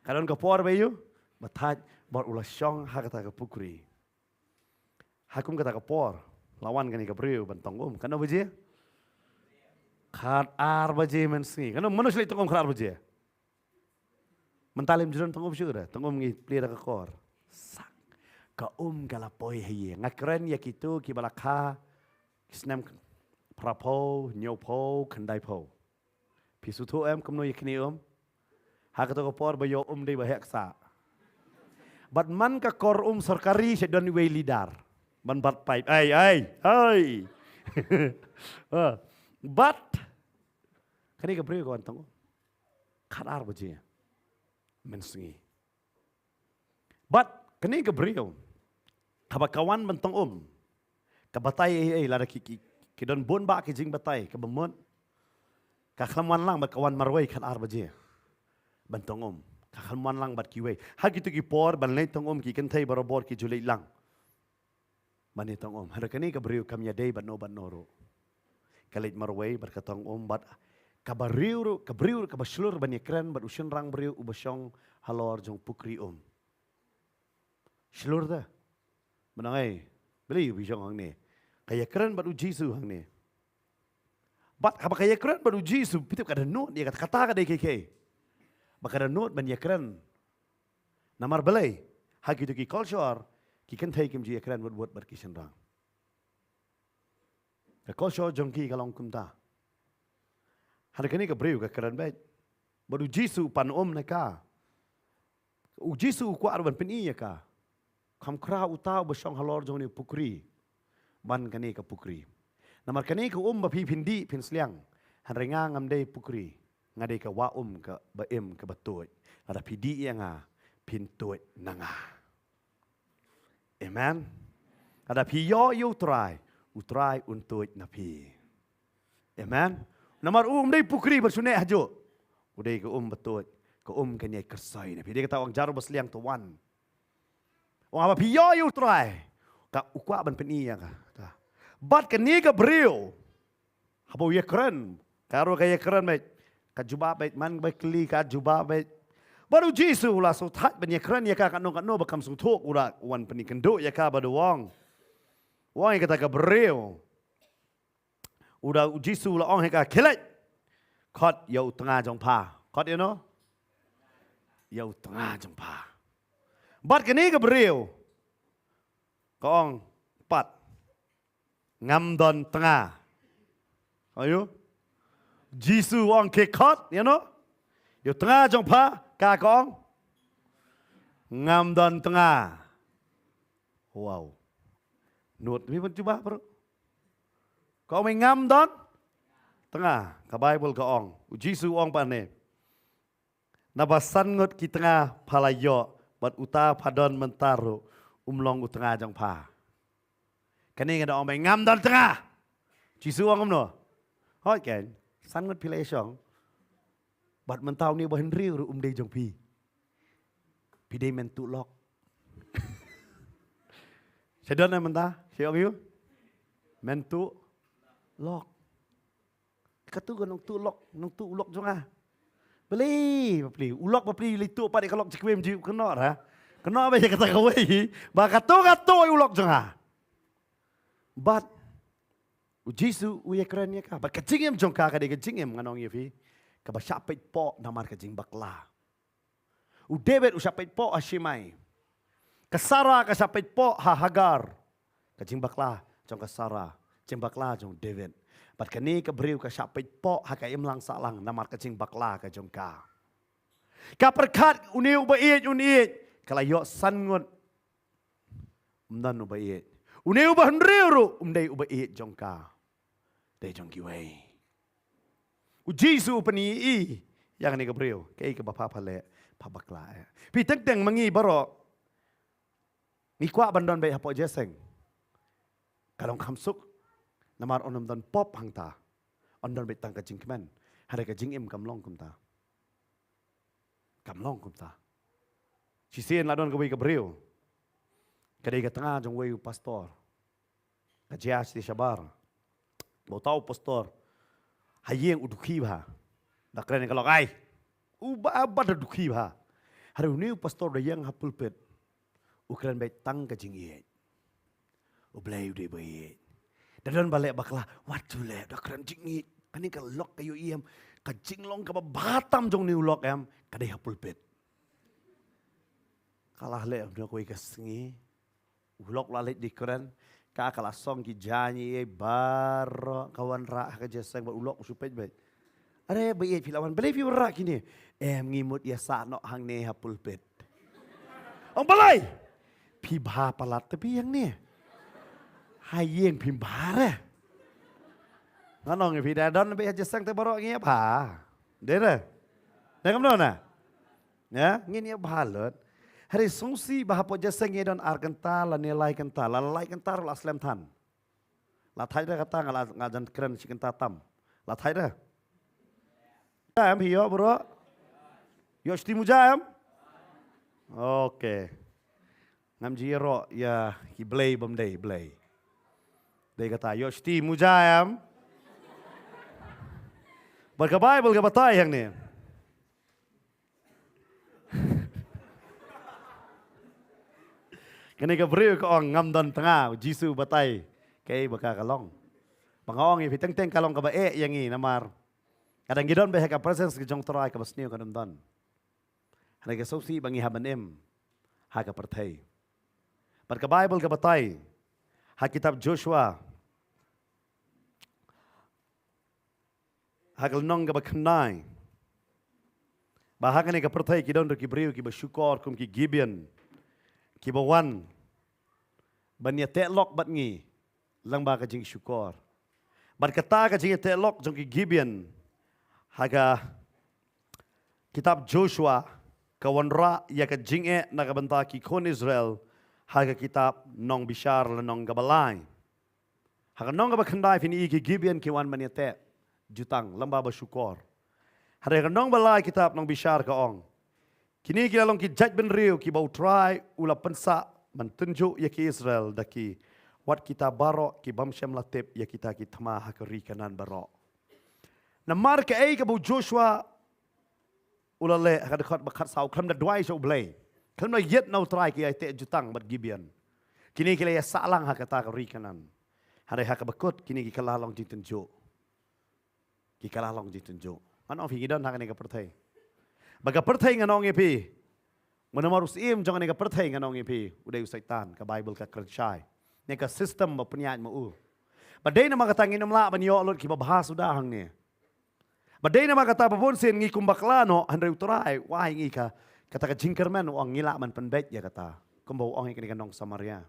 Ka don ka por ba ïoh, ba thait, bad u la shong ha kata ka pukri. Ha kum kata ka por, la wan kane ka briew ban tong um. Katno baje? Khatar baje mynsngi. Katno mano shu leit tong um khatar baje? Mynta lem jrun tong um shuh re, tong um ngi plie da ka kor. Sak. Ka um ka la poi ha ïing. Nga kren ïa kito kiba la kha, ki snem phraphew, hynñiewphew, khyndaiphew. Phi sngewthuh em kumno ïa kine um? Ha kato ka por ba ïoh um dei ba heh ksah. Bad man ka kor um sorkari sha don wei leader. Ban bat paip. Ai, ai, ai. Ah. Bad kane ka briew ka wan tong um. Khatar baje. Mynsngi. Bad kane ka briew. Haba ka wan ban tong um. Ka batai ei ei lada ki, ki, ki don bun bah ki jingbatai kaba mut. Ka khlem wan lang bad ka wan marwei khatar baje. Ban tong um. Ka khlem wan lang bad kiwei. Ha kito ki por ban leit tong um ki kynthei barabor ki ju leit lang. Ban ïa tong um. Hynrei kane ka briew kam ïadei bad no bad no ruh. Ka leit marwei bad ka tong um bad ka briew ruh, ka briew ruh kaba shlur ban ïakren bad u shynrang briew uba shong halor jong pukri um. Shlur te. Mynta ngai. Balei u ba shong hangne? Ka ïakren bad u Jisu hangne. Bad haba ka ïakren bad u Jisu, phi tip ka dohnud ïa kata, kata ka dei kaei kaei. Ba ka dohnud ban ïakren. Namar balei, ha kito ki culture, ki kynthei kim ju ïakren wut wut bad ki shynrang. Ka culture jong ki ka long kumta. Hynrei kane ka briew ka kren beit. Bad u Jisu u pan um na ka. U Jisu u kwah ruh ban pyni ïa ka. Kham khraw uta uba shong halor jong une u pukri. Ban kane ka pukri. Namar kane ka um ba phi phin dih phin sliang. Hynrei nga ngam dei pukri. Nga dei ka wah um kaba im kaba tuid. Lada phi dih ïa nga phin tuid na nga. Amen. Lada phi ïoh ïa u Trai, u Trai un tuid na phi. Amen. Namar um dei pukri ba shu neh hajuh. U dei ka um ba tuid, ka um kan ïai kyrsoi na phi. Dei kata u ong jar uba sliang to wan. Ong haba phi ïoh ïa u Trai, ka u kwah ban pyni ïa ka. Bad kane ka briew, haba u ïakren, ka ruh ka ïakren beit. Ka jubab beit, man ba kylli ka jubab beit. Bad u Jisu u la sngewthait ban ïakren ïa ka katno katno ba kam sngewthuh, u la wan pyni kynduh ïa ka bad u ong. U ong ïa kata ka briew. U da u Jisu u la ong ïa ka, khie leit. Khot ïa u tnga jong pha. Khot ïa no? Ïa u tnga jong pha. Bad kane ka briew ka ong pat. Ngam don tnga. Ayo. Jisu u ong khie khot ïa no? Ïa u tnga jong pha, ka ka ong. Ngam don tnga. Wow. Nud, mi pun cuba bro. Ka ong me ngam don tnga. Ka Bible ka ong. U Jisu u ong pat ne. Naba san ngut ki tnga pha la ïoh, bad uta pha don mynta ruh, um long u tnga jong pha. Kane nga da ong me ngam don tnga. Jisu u ong kumno? Hooid kan, san ngut phi la ïashong. Bad mynta une ba hynriew ruh um dei jong phi. Phi dei men tu lok. Sa don ne mynta, sa ong ïa u. Men tu lok. Katu ka nongtuh lok, nongtuh u lok jong nga. Balei, balei, u lok balei lei tuh pat ïa ka lok jingkwem jong u kynnoh ra. Kynnoh ba ïa kata kawei, ba katu katu u lok jong nga. Bad u Jisu u ïakren ïa ka. Bad ka jingim jong ka ka dei ka jingim ngan ong ïa phi. Kaba shah peit poh namar ka jingbakla. U David u shah peit poh ha Shimei. Ka Sara ka shah peit poh ha Hagar. Ka jingbakla jong ka Sara, jingbakla jong David. Bad kane ka briew ka shah peit poh ha ka imlang sahlang namar ka jingbakla ka jong ka. Ka pyrkhat une uba ïeit un ïeit, ka la ïoh san ngut. Um don uba ïeit. Une uba hynriew ruh um dei uba ïeit jong ka. Dei jong kiwei. U Jisu u pyni ïa kane ka briew, kaei kaba pha pha leh, pha bakla eh. Phi teng teng ma ngi baroh. Ngi kwah ban don beit hapoh jingïaseng. Ka long kham suk. Namar un ym don pop hangta. Un don beit tang ka jingkmen. Hynrei ka jingim kam long kumta. Kam long kumta. Shisien la don kawei ka briew. Ka dei ka tnga jong uwei u pastor. Ka jia sha shabar. Ba uta u pastor ha ïing u dukhi bha. Da kren ka lok ai. U ba ba da dukhi bha. Hynrei une u pastor da ïeng ha pulpit. U kren beit tang ka jingïeit. U Blei u dei ba ïeit. Da don ba leh bakla, wat ju leh, da kren jingïeit. Kane ka lok ka ïohi em, ka jinglong kaba bha tam jong une u lok em, ka dei ha pulpit. Ka la leh em da kawei ka sngi. U lok la leit dei kren, ka ka la song ki jaiñ ei baroh ka wanrah ha ka jingïaseng bad u lok u shu peit beit. Are ba ïeit phi la wan, balei phi wanrah kine? Em ngi mut ïa sah noh hangne ha pulpit. Ong balei? Phi bha palat te phi hangne. Ha ïing phim bha re. Ngan ong ïa phi da don beit ha jingïaseng te baroh ngi ïa bha. Dei re? Dei kumno na? Ïa, ngin ïa bha lut. Hynrei sngewsih ba hapoh jingïaseng ngi don ar kynta lane lai kynta, la lai kynta ruh la slem than. La thait re kata nga la, nga jan kren shi kynta tam. La thait re. Em phi ïoh baroh? Ïoh shiti muja em? Okay. Ngam ju ïaroh ïa ki blei bym dei blei. Dei kata ïoh shiti muja em? Bad ka Baibl ka batai hangne. Kane ka briew ka ong ngam don tnga, u Jisu batai kaei ba ka ka long. Ba nga ong ïa phi teng teng ka long kaba eh ïa ngi namar ka dang ngi don beit ha ka presence ka jong u Trai kaba sniew kam don. Hynrei ka sngewsih ba ngi hap ban im ha ka pyrthei. Bad ka Baibl ka batai ha kitab Joshua ha ka lynnong kaba khyndai ba ha kane ka pyrthei ki don ruh ki briew kiba shukor kum ki Gibeon, kiba wan ban ïateh lok bad ngi lyngba ka jingshukor. Bad kata ka jingïateh lok jong ki Gibeon ha ka kitab Joshua ka wanrah ïa ka jingeh na ka bynta ki khun Israel ha ka kitab Nongbishar lynnong kaba lai. Ha ka lynnong kaba khyndai phin ïohi ki Gibeon ki wan ban ïateh jutang lyngba ba shukor. Hynrei ha ka lynnong ba lai kitab Nongbishar ka ong, kine ki la long ki jaitbynriew kiba u Trai u la pynsah ban tynjuh ïa ki Israel da ki, wat kita baroh ki bym shym la tip ïa kita ki thma ha ka ri Kanaan baroh. Namar kaei kaba u Joshua u la leh ha ka dkhot ba khatsaw, khlem da duwai sha U Blei, khlem da ïeit na u Trai, ki ïateh jutang bad Gibeon. Kine ki la ïasah lang ha kata ka ri Kanaan. Hynrei ha kaba kut kine ki kylla long jingtynjuh. Ki kylla long jingtynjuh. Ngan ong phi ngi don ha kane ka pyrthei. Ba ka pyrthei ngan ong ïa phi, namar u syiem jong kane ka pyrthei ngan ong ïa phi u dei u Soitan, ka Baibl ka kren shai. Ne ka system ba pynïaid ma u. Ba dei namar kata ngin ym lah ban ïoh lut kiba bha suda hangne. Ba dei namar kata ba bun sien ngi kum bakla noh, hynrei u Trai u ai ngi ka, kata ka jingkyrmen, u ong ngi lah ban pynbeit ïa kata. Kumba u ong ïa kine ki nong Samaria.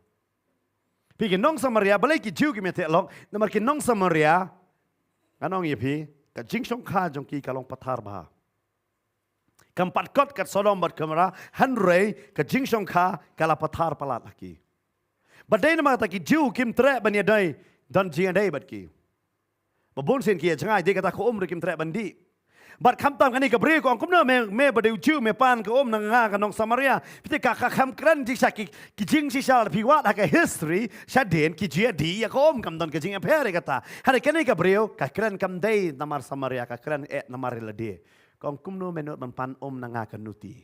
Phi, ki nong Samaria, balei ki Jiw kim ïateh lok, namar ki nong Samaria, ngan ong ïa phi, ka jingshongkha jong ki ka long pathar bha. Kam pat kot kat Sodom bad Gomorrah, hynrei ka jingshongkha ka la pathar palat ha ki. Ba dei namar kata ki Jiw kim treh ban ïadei, don jingïadei bad ki. Ba bun sien ki ïa jngai, dei kata ka um ruh kim treh ban dih. Bad khamtam kane ka briew ka ong kumno me, me ba dei u Jiw me pan ka um na nga ka nong Samaria. Phi te ka, ka kham kren jingshisha ki, ki jingshisha lada phi wad ha ka history shadien ki ju ïa dih ïa ka um, kam don ka jingïapher ïa kata. Hynrei kane ka briew ka kren kam dei namar Samaria, ka kren eh namar ïa lade. Ka ong kumno me nud ban pan um na nga ka nuti.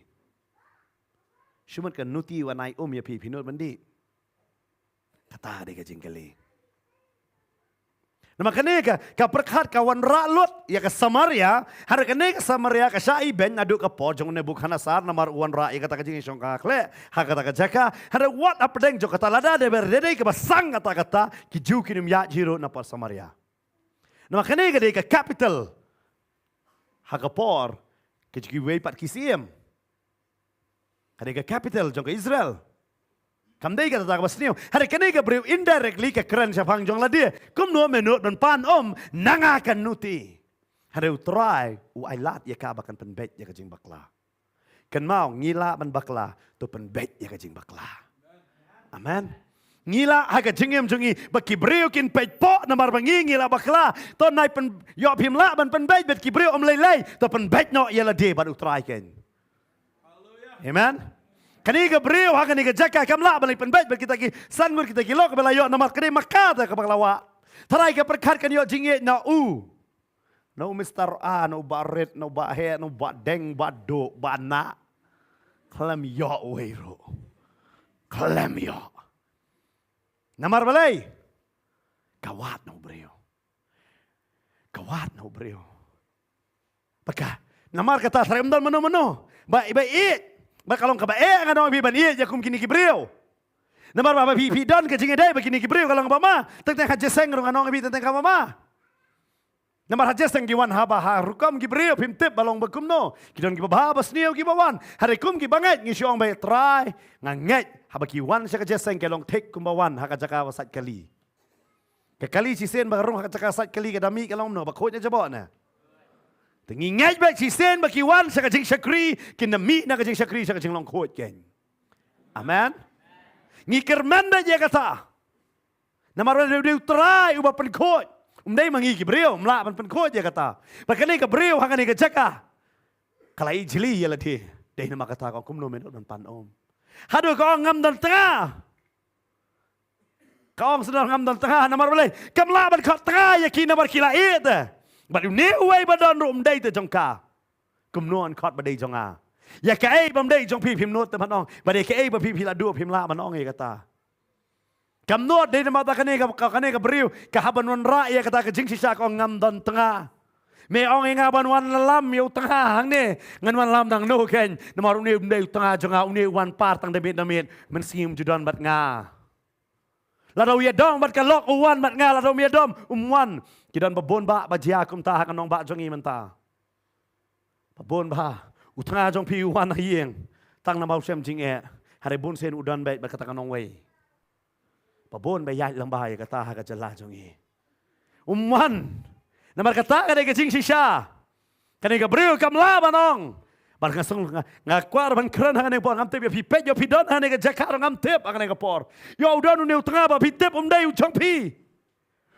Shu mut ka nuti wan ai um ïa phi, phi nud ban dih. Kata dei ka jingkylli. Namar kane ka, ka pyrkhat ka wanrah lut ïa ka Samaria, hynrei kane ka Samaria ka shah ibeiñ naduh ka por jong u Nebukhadnesar, namar u wanrah ïa kata ka jingshongkha khleh ha kata ka jaka, hynrei wat hapdeng jong kata lada dei ba dei kaba sang kata kata, ki Jiw kin ym ïaid hi ruh na pdeng Samaria. Namar kane ka dei ka capital ha ka por ka jong kiwei pat ki syiem. Ka dei ka capital jong ka Israel. Kam dei kata kaba sniew. Hynrei kane ka briew indirectly ka kren shaphang jong lade. Kumno me nud ban pan um na nga ka nuti. Hynrei u Trai u ai lad ïa ka ba kan pynbeit ïa ka jingbakla. Kynmaw, ngi lah ban bakla, to pynbeit ïa ka jingbakla. Amen. Ngi lah ha ka jingim jong ngi ba ki briew kin peit poh namar ba ngi ngi la bakla. To nai pyn, ïoh phim lah ban pynbeit bad ki briew, ym lei lei, to pynbeit noh ïa lade bad u Trai keiñ. Amen. Kane ka briew ha kane ka jaka kam lah ban leit pynbeit bad kita ki san ngut kita ki lok ba la ïoh namar ka dei ma ka ta kaba la wad. Tharai ka pyrkhat kan ïoh jingïeit na u. Na u Mister A, na u Bah Rit, na u Bah Heh, na u Bah Deng, Bah Duh, Bah Nah. Khlem ïoh uwei ruh. Khlem ïoh. Namar balei? Ka wad na u briew. Ka wad na u briew. Bad ka, namar kata tharai ym don mano mano ba, ba ïeit. Ba ka long kaba eh ngan ong ïa phi ban ïeit ïa kum kine ki briew. Namar ba, ba phi, phi don ka jingïadei bad kine ki briew ka long kaba ma. Teng teng ha jingïaseng ruh ngan ong ïa phi teng teng kaba ma. Namar ha jingïaseng ki wan haba ha rukom ki briew phim tip ba long ba kumno. Ki don kiba bha ba sniew kiba wan. Hynrei kum kiba ngeit ngi shu ong ba Trai nga ngeit haba ki wan sha ka jingïaseng ki long thik kumba wan ha ka jaka ba sait kali. Ka kali shisien ba rung ha ka jaka sait kali ka da mih ka long kumno, ba khuid ne jaboh ne. Te ngi ngeit beit shisien ba ki wan sha ka jingshakri kin da mih na ka jingshakri sha ka jinglong khuid kein. Amen. Ngi kyrmen beit ïa kata. Namar ba dei u Trai uba pynkhuid. Um dei ma ngi ki briew um lah ban pynkhuid ïa kata. Ba kane ka briew ha kane ka jaka ka la ïeit jli ïa lade. Dei namar kata ka ong kumno men ban pan um. Haduh ka ong ngam don tnga. Ka ong sdang ngam don tnga namar balei? Kam lah ban khot tnga ïa ki namar ki la ïeit. Bad une uwei ba don ruh um dei te jong ka. Kumno yn khot ba dei jong nga? Ïa kaei bym dei jong phi phim nud te ban ong. Bad ïa kaei ba phi phi la duh phim lah ban ong ïa kata. Kam nud dei namar ta kane ka, ka kane ka briew ka hap ban wanrah ïa kata ka jingshisha ka ong ngam don tnga. Me ong ïa nga ban wan lam ïa u tnga hangne, ngan wan lam nangno kein? Namar une um dei u tnga jong nga, une u wan par tang da miet da miet, mynsiem ju don bad nga. Lada u ïadom bad ka lok u wan bad nga, lada um ïadom um wan. Ki don ba bun ba ba jia kumta ha ka nongbah jong ngi mynta. Ba bun ba u tnga jong phi u wan ha ïing tang namar u shem jingeh. Hynrei bun sien u don beit bad kata ka nongwei. Ba bun ba ïaid lang ba ïa kata ha ka jylla jong ngi. Um wan. Namar kata ka dei ka jingshisha. Kane ka briew kam lah ban ong. Bad nga song nga, nga kwah ban kren ha kane ka por, ngam tip ïa phi peit ïa phi don ha kane ka jaka ruh ngam tip ha kane ka por. Ïa u don une u tnga ba phi tip um dei u jong phi.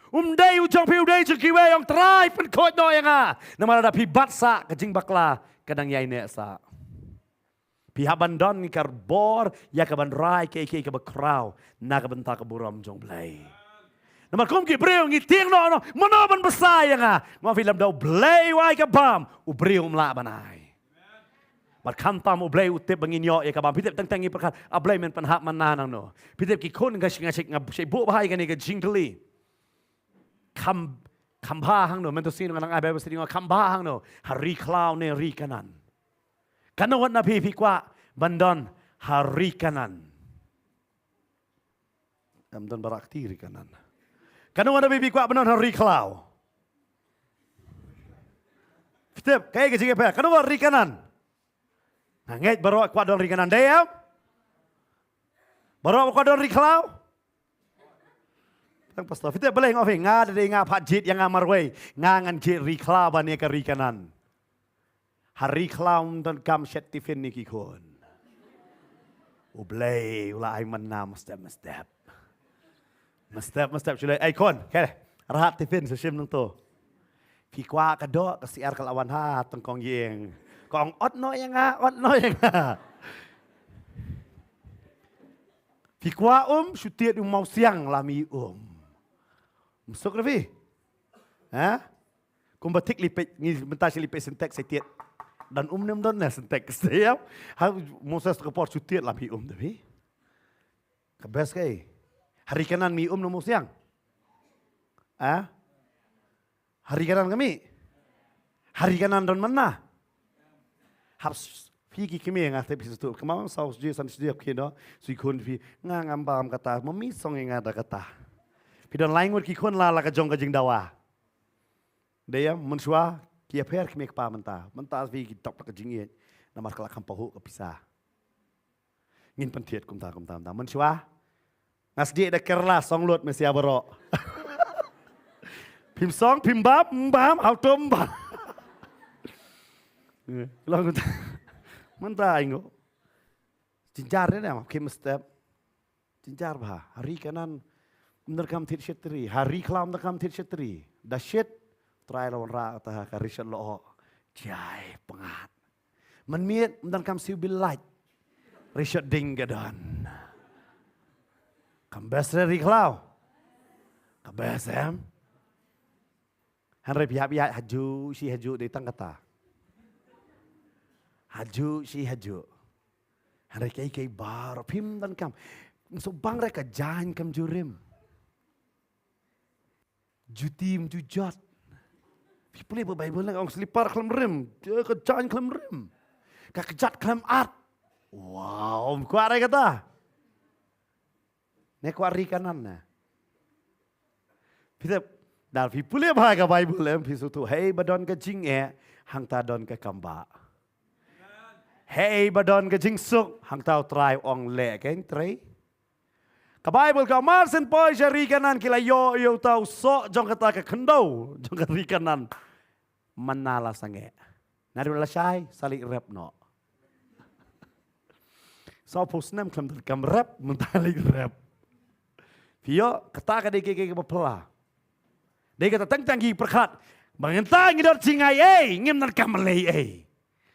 Um dei u jong phi, u dei jong kiwei, ong Trai pynkhuid noh ïa nga. Namar lada phi bat sah ka jingbakla ka dang ïai neh sah. Phi hap ban don ka bor ïa ka ban rai kiei kiei kaba khraw na ka bynta ka burom jong Blei. Namar kum ki briew ngi tieng noh noh, mano ban bsa ïa nga? Nga ong phi lymda u Blei u ai ka bam, u briew um lah ban ai. Bad khamtam u Blei u tip ba ngin ïoh ïa ka bam. Phi tip teng teng ngi pyrkhat, a Blei men pynhap manna nangno? Phi tip ki khun nga shait nga shait nga shait buh bha ïa kane ka jingkylli. Kham, kham bha hangno, mynta sngi nga nang ai Bible study nga, kham bha hangno, ha ri khlaw ne ri Kanaan? Katno wat na phi phi kwah ban don ha ri Kanaan? Em, don barak ti ri Kanaan. Katno wat na phi phi kwah ban don ha ri khlaw? Phi tip kaei ka jingeh phi? Katno wat ri Kanaan? Nga ngeit baroh kwah don ri Kanaan, dei em? Baroh kwah don ri khlaw? Tang pastor, phi tip balei nga ong phi, nga da dei nga pat jied ïa nga marwei, nga ngan jied ri khlaw ban ïa ka ri Kanaan. Ha ri khlaw ym donkam shet tiffin ïa ki khun. U Blei u la ai manna mynstep mynstep. Mynstep mynstep shu leit, ei khun, khe, rhat tiffin sa shim nangto. Phi kwah ka doh, ka syiar ka la wan ha teng kong ïing. Kong ot noh ïa nga, ot noh ïa nga. Phi kwah um, shu tied um mawsiang la mih um. Ym suk re phi? Ha? Kumba thik lipit, ngi mynta shi lipit Sintex sa tied. Don um ne ym don ne Sintex. Ïa. Ha Moses ka por shu tied la mih um da phi. Ka best kaei? Ha ri Kanaan mih um ne mawsiang? Ha? Ha ri Kanaan ka mih? Ha ri Kanaan don manna? Hap s-, phi ki kmie nga tip phi sngewthuh. Kmie saw sdie san sdie phi no. Sui khun phi nga ngam bam kata. Ma mih song ïa nga da kata. Phi don lai ngut ki khun la la ka jong ka jingdawa. Dei ïa mynshuwa ki ïapher kmie kpa mynta. Mynta phi ki dap da ka jingïeit. Namar ka la kham pahuh ka pisa. Ngin pynthied kumta, kumta, kumta. Mynshuwa nga sdie da Kerala song lut Mesia baroh. Phim song, phim bam, ym bam, auto ym bam. Long kumta. Mynta ai ngo. Jynjar ne, ne, khim step. Jynjar bha. Ha ri Kanaan ym donkam thied shet ri. Ha ri khlaw ym donkam thied shet ri. Da shet Trai la wanrah ta ha ka ri shet loh. Jai pyngat. Mynmiet ym donkam siew bill light. Ri shet ding ka don. Kam best re ri khlaw. Ka best em. Hynrei phi hap ïaid hajuh shi hajuh dei tang kata. Hajuh shi hajuh. Hynrei kaei kaei baroh phim donkam. Shu bang re ka jaiñ kam ju rim. Juti ym ju jot. Phi pule ba Bible na ong slipper khlem rim, ka jaiñ khlem rim. Ka kjat khlem at. Wow, ym kwah re kata. Ne kwah ri Kanaan na. Phi tip, Lada phi pule bha ka Baibl em, phi sngewthuh, hei ba don ka jingeh, hangta don ka kambah. Hei ba don ka jingsuk, hangta u Trai u ong leh kein trei. Ka Baibl ka ong mar shen poi sha ri Kanaan ki la ïoh ïa uta u soh jong kata ka khyndew jong ka ri Kanaan. Manna la sangeh. Naduh lashai sa leit rep noh. Sawphew snem khlem donkam rep, mynta leit rep. Phi ïoh, kata ka dei ka, ka, kaba phylla. Dei kata teng teng ki pyrkhat ba mynta ngi don jingaiei, ngim donkam lei ei.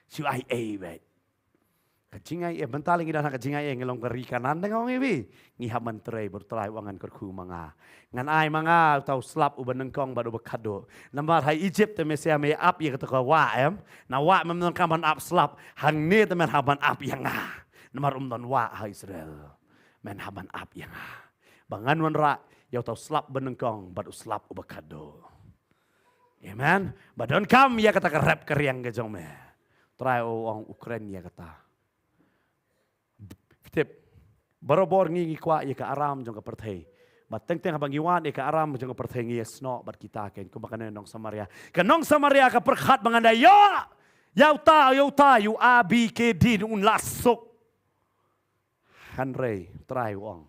Shu aiei beit. Ka jingaiei, mynta lei ngi don ha ka jingaiei, ngi long ka ri Kanaan, dang ong ïa phi. Ngi hap ban trei bad u Trai u ong ngan kyrkhu ma nga. Ngan ai ma nga uta u slap uba nyngkong bad uba khatduh. Namar ha Egypt te me sha me ap ïa kata ka wah em. Na wah mem donkam ban ap slap. Hangne te men hap ban ap ïa nga. Namar ym don wah ha Israel. Men hap ban ap ïa nga. Ba ngan wanrah ïa uta u slap ba nyngkong bad u slap uba khatduh. Amen. Ba donkam ïa kata ka rep ka riang ka jong me. Trai u ong u kren ïa kata. Phi tip, barabor ngi ngi kwah ïa ka aram jong ka pyrthei. Bad teng teng haba ngi wad ïa ka aram jong ka pyrthei ngi ïasnoh bad kita kein, kumba kane nong Samaria. Ka nong Samaria ka pyrkhat ba ngan da ïoh ïa uta, ïa uta, ïa u A B K D un la suk. Hynrei Trai u ong,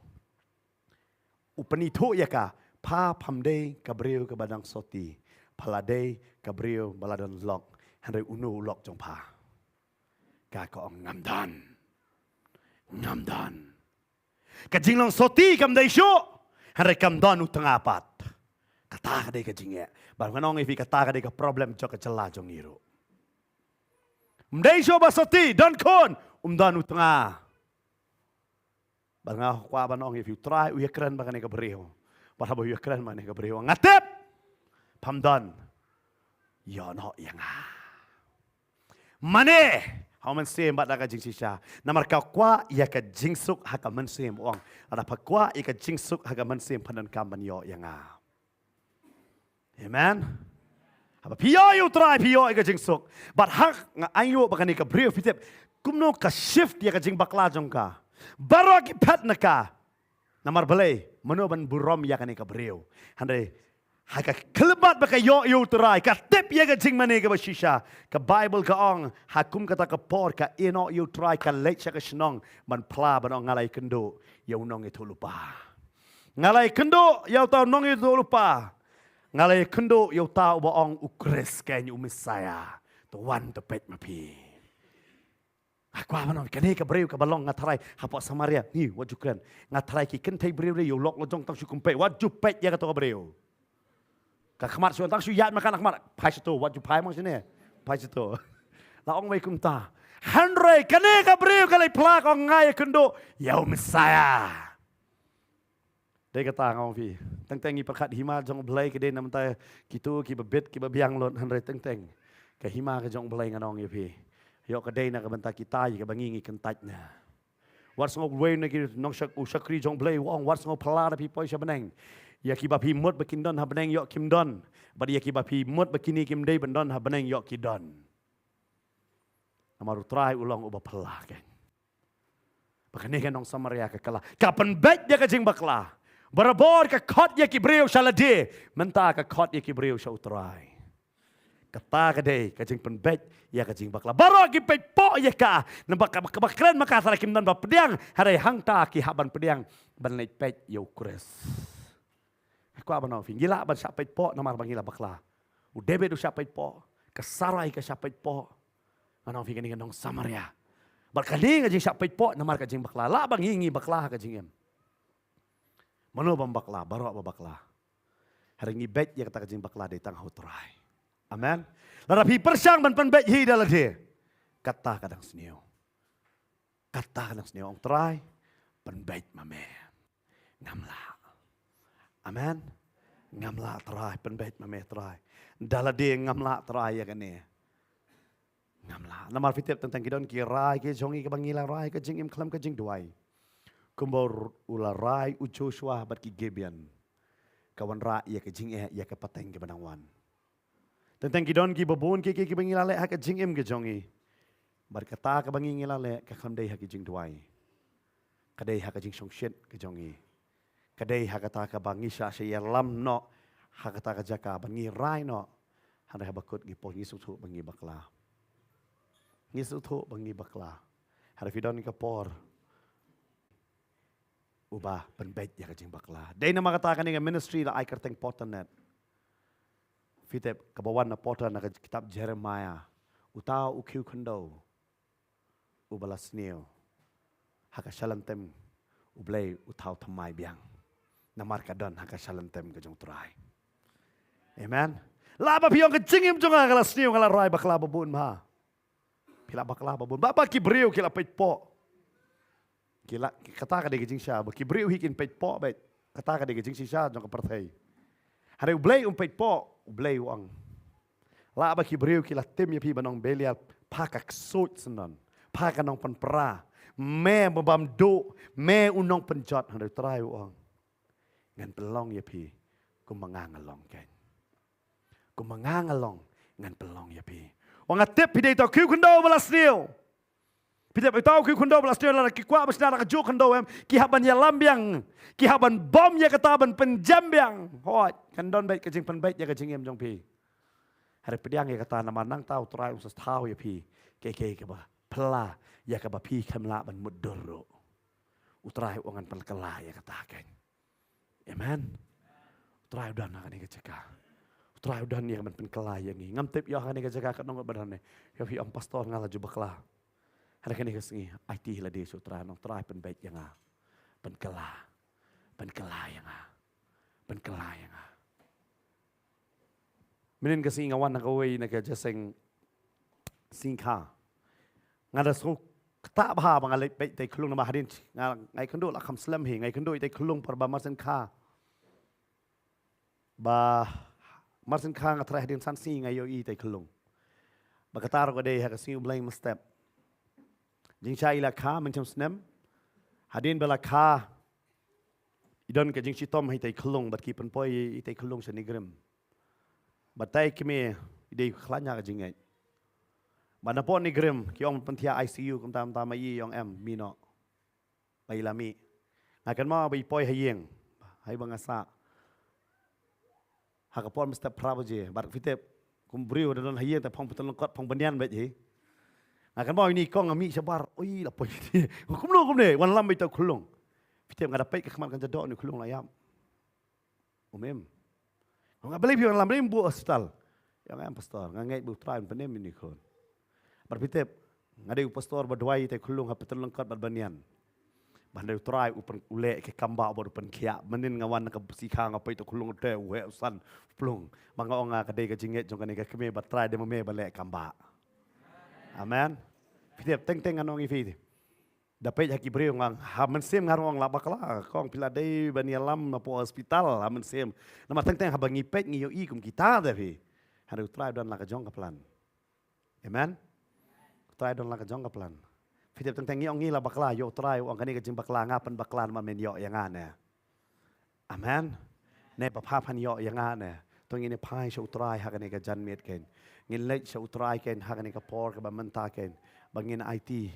u pynithuh ïa ka, pha pham dei ka briew kaba dang soti, pha la dei ka briew ba la don lok, hynrei uno u lok jong pha? Ka ka ong ngam don. Ngam don. Ka jinglong soti kam dei shuh, hynrei kam don u tnga pat. Kata ka dei ka jingeh. Bad ngan ong ïa phi kata ka dei ka problem jong ka jylla jong ngi ruh. Ym dei shuh ba soti, don khun, um don u tnga. Bad nga kwah ban ong ïa phi u Trai u ïakren bad kane ka briew. Bad haba u ïakren bad kane ka briew nga tip pham don. Ïoh noh ïa nga. Mane ha u mynsiem bad da ka jingshisha. Namar ka kwah ïa ka jingsuk ha ka mynsiem u ong. Lada pha kwah ïa ka jingsuk ha ka mynsiem pha donkam ban ïoh ïa nga. Amen. Haba phi ïoh ïa u Trai phi ïoh ïa ka jingsuk. Bad hak nga ainguh ba kane ka briew phi tip kumno ka shift ïa ka jingbakla jong ka. Baroh ki phet na ka. Namar balei, mano ban burom ïa kane ka briew. Hynrei ha ka khyllipmat ba ka ïoh ïa u Trai, ka tip ïa ka jingmane kaba shisha. Ka Baibl ka ong, ha kum kata ka por ka ïeh noh ïa u Trai, ka leit sha ka shnong ban phla ban ong nga la ïakynduh ïa u nongïathuhlypa. Nga la ïakynduh ïa uta u nongïathuhlypa. Nga la ïakynduh ïa uta uba ong u Khrist, kein u Messiah. To wan to peit ma phi. Nga kwah ban ong kane ka briew kaba long nga tharai hapoh Samaria. Ngi wat ju kren. Nga tharai ki kynthei briew de ïa u lok lajong tang shu kum peit. Wat ju peit ïa kato ka briew. Ka khmat shu tang shu ïaid ma ka na khmat. Phai shato, wat ju phai ma shane. Phai shato. La ong wei kumta. Hynrei kane ka briew ka leit phla ka ong nga ïakynduh ïa u Messiah. Dei kata nga ong phi. Teng teng ngi pyrkhat hima jong u Blei ka dei na bynta kito kiba bit kiba biang lut, hynrei teng teng ka hima ka jong u Blei ngan ong ïa phi. Ïoh ka dei na ka bynta kita ïa kaba ngi ngi kyntait na. Wat sngew wei na ki nongshak-, u shakri jong u Blei u ong wat sngew phylla da phi poi sha bneng. Ïa kiba phi mut ba kin don ha bneng ïoh kim don. Bad ïa kiba phi mut ba kine kim dei ban don ha bneng ïoh ki don. Namar u Trai u long uba phylla kein. Ba kane ka nong Samaria ka kylla. Ka pynbeit ïa ka jingbakla. Barabor ka khot ïa ki briew sha lade. Mynta ka khot ïa ki briew sha u Trai. Kata ka dei ka jingpynbeit ïa ka jingbakla. Baroh ki peit poh ïa ka. Namar kaba, kaba kren ma ka tharai kim don ba pdiang. Hynrei hangta ki hap ban pdiang. Ban leit peit ïa u Khrist. Kwah ban ong phi, ngi lah ban shah peit poh namar ba ngi la bakla. U David u shah peit poh, ka Sarai ka shah peit poh. Ngan ong phi kane ka nong Samaria. Bad kane ka jingshah peit poh namar ka jingbakla. Lah ba ngi ngi bakla ha ka jingim. Mano bym bakla, baroh ba bakla. Hynrei ngi beit ïa kata ka jingbakla dei tang ha u Trai. Amen. Lada phi pyrshang ban pynbeit hi da lade. Kata ka dang sniew. Kata ka dang sniew ong Trai, pynbeit ma me. Ngam lah. Amen. Ngam lah Trai, pynbeit ma me Trai. Da lade ngam lah Trai ïa kane. Ngam lah. Namar phi tip teng teng ki don ki rai ki jong ngi kaba ngi la rai ka jingim khlem ka jingduwai. Kumba u la rai u Joshua bad ki Gibeon. Ka wanrah ïa ka jingeh ïa ka pateng kaba nang wan. Teng teng ki don kiba bun ki, ki, kiba ngi la leh ha ka jingim ka jong ngi. Bad kata kaba ngi ngi la leh ka khlem dei ha ka jingduwai. Ka dei ha ka jingshongshit ka jong ngi. Ka dei ha kata kaba ngi shah shah ïalam noh ha kata ka jaka ban ngi rai noh. Hynrei haba kut ngi poi, ngi sngewthuh ba ngi bakla. Ngi sngewthuh ba ngi bakla. Hynrei phi don ka por uba pynbeit ïa ka jingbakla. Dei namar kata kane ka ministry la ai kyrteng Potter Net. Phi tip kaba wan na Potter na ka kitab Jeremiah. Uta u khiew khyndew uba la sniew ha ka shalynten U Blei u thaw thymmai biang. Namar ka don ha ka shalynten ka jong U Trai. Amen. Lah ba phi ong ka jingim jong nga ka la sniew, nga la rai bakla ba bun bha. Phi la bakla ba bun. Ba, ba ki briew ki la peit poh. Ki la, kata ka dei ka jingshisha, ba ki briew hi kin peit poh beit. Kata ka dei ka jingshisha jong ka pyrthei. Hynrei U Blei um peit poh, U Blei u ong. Lah ba ki briew ki la tim ïa phi ban ong Belial, pha ka ksuid syndon, pha ka nongpynpra, me ba bam duh, me u nongpynjot, hynrei U Trai u ong. Ngan pynlong ïa phi kumba nga nga long kein. Kumba nga nga long ngan pynlong ïa phi. Wan nga tip phi dei uta u khiew khyndew ba la sniew. Phi tip uta u khiew khyndew ba la sniew, lada ki kwah ba shna da ka juh khyndew em, ki hap ban ïalam biang. Ki hap ban bom ïa kata, ban pynjem biang. Hooid, kan don beit ka jingpynbeit ïa ka jingim jong phi. Hynrei pdiang ïa kata, namar nangta U Trai un sa thaw ïa phi kaei kaei kaba phylla, ïa kaba phi khlem lah ban mutdur ruh. U Trai u ong ngan pynkylla ïa kata kein. Amen. U Trai u don ha kane ka jaka. U Trai u don ïa ka ban pynkylla ïa ngi. Ngam tip ïa ha kane ka jaka katno ngut ba don ne. Ïa phi ong pastor nga la ju bakla. Hynrei kane ka sngi aiti lade sha U Trai, ong Trai pynbeit ïa nga. Pynkylla. Pynkylla ïa nga. Pynkylla ïa nga. Mynnin ka sngi nga wan na kawei na ka jingïaseng sngikha. Nga da sngewthuh bha ba nga leit peit ïa i khunlung namar hadien nga, nga ïakynduh la kham slem hi, nga ïakynduh ïa i khunlung por ba mar sngikha. Ba mar sngikha nga trai hadien san sngi nga ïohi ïa i khunlung. Ba kata ruh ka dei ha ka sngi U Blei mynstep. Jingshai i la kha mynshem snem. Hadien ba la kha i don ka jingshitom ha i khunlung bad ki pynpoi i khunlung sha NEIGRIHMS. Bad i kmie i dei khlaiñ ha ka jingngeit. Bad napoh NEIGRIHMS ki ong pynthiah ICU kumta kumta, ma i ong em, mih noh. Ba i la mih. Nga kynmaw ba i poi ha ïing. Haba nga sah ha ka por mynstep phra baje, bad phi tip kum briew da don ha ïing te phong pytun lyngkot, phong banian beit hi. Nga kynmaw ine i kong nga mih shabar, oi la poi. Kumno kumne, wanlam beit ïa i khunlung. Phi tip nga da peit ka khmat kan jadoh, ine i khunlung la ïap. Um im. Nga, balei phi wanlam, balei phim buh hospital? Ïa nga, em pastor, nga ngeit ba U Trai un pynim ine i khun. Bad phi tip, nga dei u pastor ba duwai ïa i khunlung ha pytun lyngkot bad banian. Bad hynrei U Trai u pyn, u leh ïa ka kambah bad u pynkhiah. Mynnin nga wan na ka sngikha nga peit ïa i khunlung te u heh u san u plung. Ba nga ong nga, ka dei ka jingngeit jong kane ka kmie ba U Trai dei ma me ba leh kambah. Amen. Phi tip, teng teng ngan ong ïa phi. Da peit ha ki briew nga, ha mynsiem nga ruh nga la bakla, kong phi la dei ban ïalam napoh hospital ha mynsiem. Namar teng teng haba ngi peit ngi ïohi kum kita te phi. Hynrei U Trai u don la ka jong ka plan. Amen. U Trai u don la ka jong ka plan. Phi tip teng teng ngi ong ngi la bakla, ïoh U Trai u ong kane ka jingbakla nga pynbakla namar men ïoh ïa nga ne. Amen. Ne ba pha phan ïoh ïa nga ne. To ngin ïa phai sha U Trai ha kane ka janmiet kein. Ngin leit sha U Trai kein ha kane ka por kaba mynta kein. Ba ngin aiti,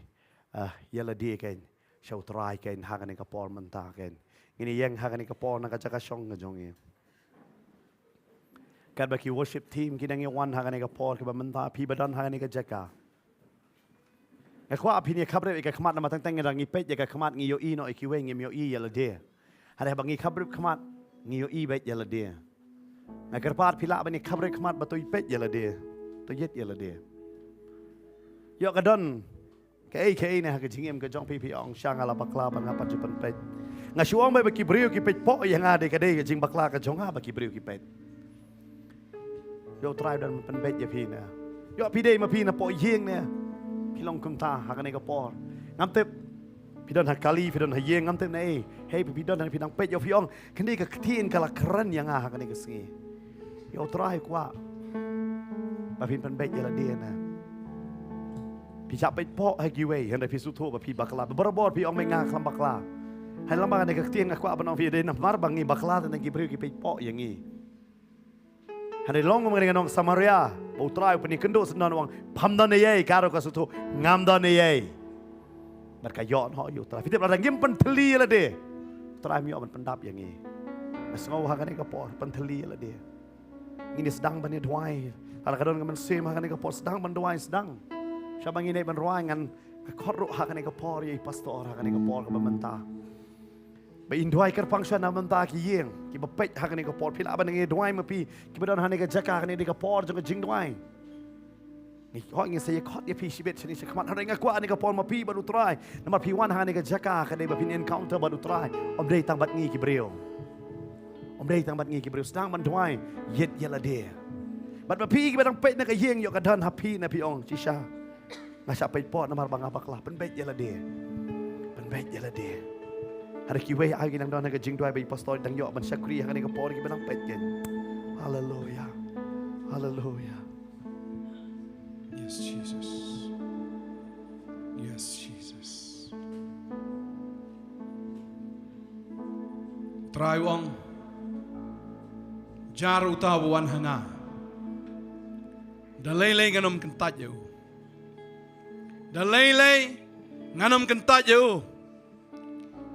ah, ïa lade kein sha U Trai kein ha kane ka por mynta kein. Ngin ïeng ha kane ka por na ka jaka shong ka jong ngi. Katba ki worship team ki dang ïa wan ha kane ka por kaba mynta, phi ba don ha kane ka jaka. Nga kwah phin ïa khaprip ïa ka khmat namar teng teng ngi dang ngi peit ïa ka khmat ngi ïohi noh ïa kiwei, ngim ïohi ïa lade. Hynrei haba ngi khaprip khmat ngi ïohi beit ïa lade. Nga kyrpad phi lah ban ïa khaprip khmat bad to ïa peit ïa lade. To ïeit ïa lade. Ïoh ka don kaei kaei ne ha ka jingim ka jong phi, phi ong sha nga la bakla ba nga pat ju pynpeit. Nga shu ong beit ba ki briew ki peit poh ïa nga, dei ka dei ka jingbakla ka jong nga ba ki briew ki peit. Ïoh U Trai u don ban pynbeit ïa phi ne. Ïoh phi dei ma phi napoh ïing ne. Phi long kumta ha kane ka por. Ngam tip phi don ha kali, phi don ha ïing, ngam tip ne ei. Hei phi don, phi dang peit, ïoh phi ong kane ka ktien ka la kren ïa nga ha kane ka sngi. Ïoh U Trai u kwah ba phin pynbeit ïa lade ne. Phi shah peit poh ha kiwei, hynrei phi sngewthuh ba phi bakla. Barabor phi ong me nga khlem bakla. Hynrei lem bad kane ka ktien nga kwah ban ong phi, dei namar ba ngi bakla te nang ki briew ki peit poh ïa ngi. Hynrei long kum kane ka nong Samaria ba U Trai u pynïakynduh sngewbha, u ong pham don eiei, ka ruh ka sngewthuh ngam don eiei. Bad ka ïoh noh ïa U Trai. Phi tip lada ngim pynthylli ïa lade, U Trai um ïoh ban pyndap ïa ngi. Nga sngew ha kane ka por, pynthylli ïa lade. Ngin ïa sdang ban ïa duwai. Lada ka don ka mynsiem ha kane ka por, sdang ban duwai, sdang. Shaba ngin ïa ban rwai, ngan khot ruh ha kane ka por ïa i pastor ha kane ka por kaba mynta. Ba in duwai kyrpang shwa na bynta ki ïing kiba peit ha kane ka por. Phi lah ban ïa duwai ma phi kiba don ha kane ka jaka, ha kane ka por jong ka jingduwai. Ngi khot, ngi sa ïa khot ïa phi shibit shane shakhmat. Hynrei nga kwah ha kane ka por ma phi bad U Trai, namar phi wan ha kane ka jaka ka dei ba phin encounter bad U Trai. Ym dei tang bad ngi ki briew. Ym dei tang bad ngi ki briew. Sdang ban duwai, ïit ïa lade. Bad ma phi kiba dang peit na ka ïing, ïoh ka don ha phi, na phi ong, shisha, nga shah peit por namar ba nga bakla. Pynbeit ïa lade. Pynbeit ïa lade. Hynrei kiwei ha ki dang don ha ka jingduwai ba i pastor dang ïoh ban shakri ha kane ka por, kiba dang peit kein. Haleluya. Haleluya. Yes, Jesus. Yes, Jesus. Trai u ong, jar uta uba wan ha nga, da lei lei ngan ym kyntait ïa u. Da lei lei ngan ym kyntait ïa u.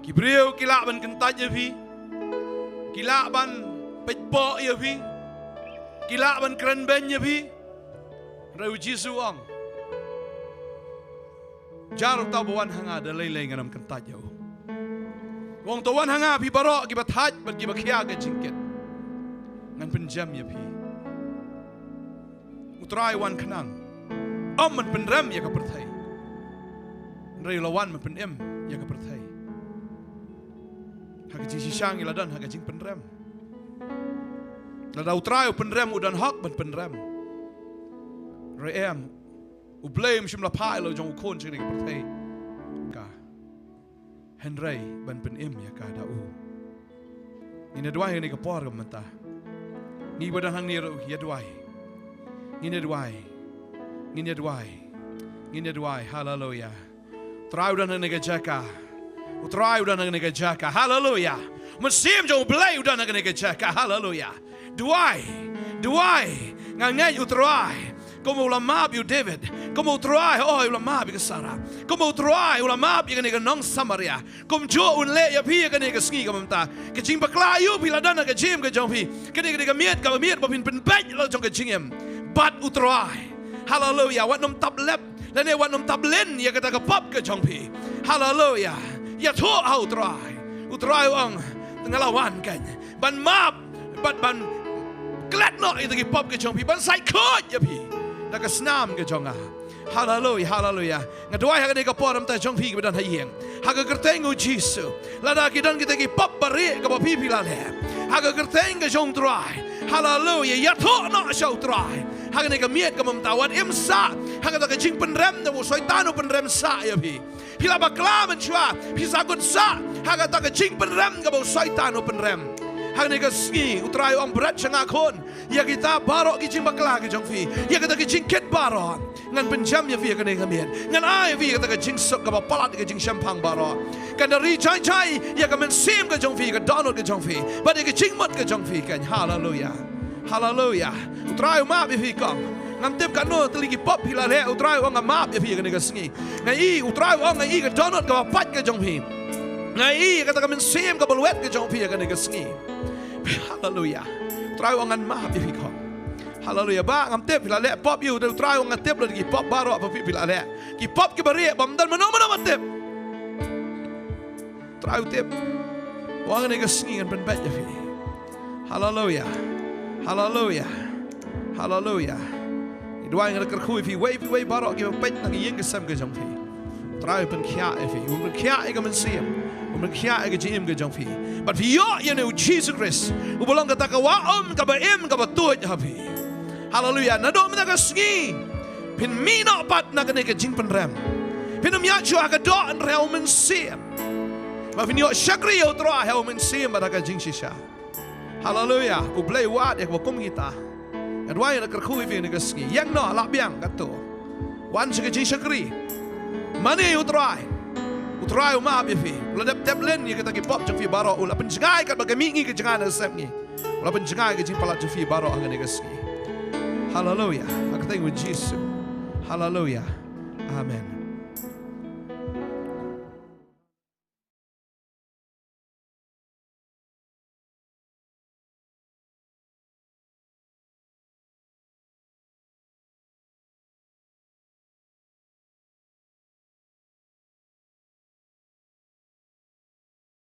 Ki briew ki lah ban kyntait ïa phi. Ki lah ban peit poh ïa phi. Ki lah ban kren beiñ ïa phi. Hynrei U Jisu u ong, jar uta uba wan ha nga, da lei lei ngan ym kyntait ïa u. U ong, to wan ha nga phi baroh kiba thait bad kiba khia ka jingkit, ngan pynjem ïa phi. U Trai u wan khnang ym ban pynrem ïa ka pyrthei, hynrei u la wan ban pynim ïa ka pyrthei. Ha ka jingshisha ngi la don ha ka jingpynrem. Lada U Trai u pynrem, u don hok ban pynrem. Hynrei em, U Blei um shym la phah ïa la u jong u khun sha kane ka pyrthei, ka hynrei ban pynim ïa ka da u. Ngin ïa duwai ha kane ka por ka mynta. Ngi ba don hangne ruh ïa duwai. Ngin ïa duwai. Ngin ïa duwai. Ngin ïa duwai. Haleluya. U Trai u don ha kane ka jaka. U Trai u don ha kane ka jaka. Haleluya. Mynsiem jong U Blei u don ha kane ka jaka. Haleluya. Duwai, duwai. Nga ngeit U Trai, kumba u la map ïa u David, kumba U Trai, oh, u la map ïa ka Sarah, kumba U Trai u la map ïa kane ka nong Samaria, kumjuh un leh ïa phi ha kane ka sngi ka mynta. Ka jingbakla ïa u, phi la don ha ka jingim ka jong phi, kane ka dei ka miet kaba miet ba phin pynbeit la jong ka jingim bad U Trai. Haleluya. Wat nym tap lep lane wat nym tap lin ïa kata ka pop ka jong phi. Haleluya. Ïathuh ha U Trai. U Trai u ong, nga la wan kein ban map bad ban klet noh ïa kita ki pop ka jong phi, ban sait khuid ïa phi da ka snam ka jong nga. Haleluya, haleluya. Nga duwai ha kane ka por namar jong phi kiba don ha ïing, ha ka kyrteng U Jisu. Lada ki don kita ki pop barieh kaba phi phi la leh, ha ka kyrteng ka jong U Trai, haleluya, ïathuh noh sha U Trai ha kane ka miet ka mynta. Wat im sah ha kata ka jingpynrem kaba u Soitan u pynrem sah ïa phi. Phi la bakla mynshuwa, phi sa kut sah ha kata ka jingpynrem kaba u Soitan u pynrem. Ha kane ka sngi U Trai u ong, bret sha nga khun ïa kita baroh ki jingbakla ki jong phi, ïa kata ki jingkit baroh. Ngan pynjem ïa phi ha kane ka miet. Ngan ai ïa phi ïa kata ka jingsuk kaba palat ïa ka jingshemphang baroh. Kan da ri jai jai ïa ka mynsiem ka jong phi, ïa ka dohnud ka jong phi bad ïa ka jingmut ka jong phi kein. Haleluya. Haleluya. U Trai u map ïa phi kong. Ngam tip katno tylli ki pop phi la leh, U Trai u ong nga map ïa phi ha kane ka sngi. Nga i, U Trai u ong nga i ka dohnud kaba pait ka jong phi. Nga i kata ka mynsiem kaba lwet ka jong phi ha kane ka sngi. Haleluya. U Trai u ong ngan map ïa phi kong. Haleluya. Bah, ngam tip phi la leh pop ïa u, U Trai u ong nga tip la ki pop baroh ba phi phi la leh. Ki pop kiba rieh bym don mano mano ba tip. Trai u tip. Wan ha kane ka sngi ngan pynbeit ïa phi. Haleluya. Haleluya. Haleluya. Ngi duwai, ngi kyrkhu ïa phi, wei phi wei baroh kiba peit na ka ïing ka sem ka jong phi. Trai u pynkhiah ïa phi, u pynkhiah ïa ka mynsiem, u pynkhiah ïa ka jingim ka jong phi. Bad phi ïoh ïa une U Jisu Khrist uba long kata ka wah um kaba im kaba tuid ha phi. Haleluya. Naduh mynta ka sngi phin mih noh pat na kane ka jingpynrem. Phin ym ïaid shuh ha ka doh hynrei ha U Mynsiem. Ba phin ïoh shakri ïa U Trai ha U Mynsiem bad ha ka jingshisha. Haleluya. U Blei u wad ïa kiba kum kita. Nga duwai, nga kyrkhu ïa phi ha kane ka sngi. Ïeng noh, lah biang katto. Wan sha ka jingshakri. Mane ïa U Trai. U Trai u map ïa phi. U la dep tep lin ïa kita ki pop jong phi baroh. U la pynjngai katba ka mihngi ka jngai na ka sepngi. U la pynjngai ka jingpalat jong phi baroh ha kane ka sngi. Haleluya. Ha ka kyrteng U Jisu. Haleluya. Amen.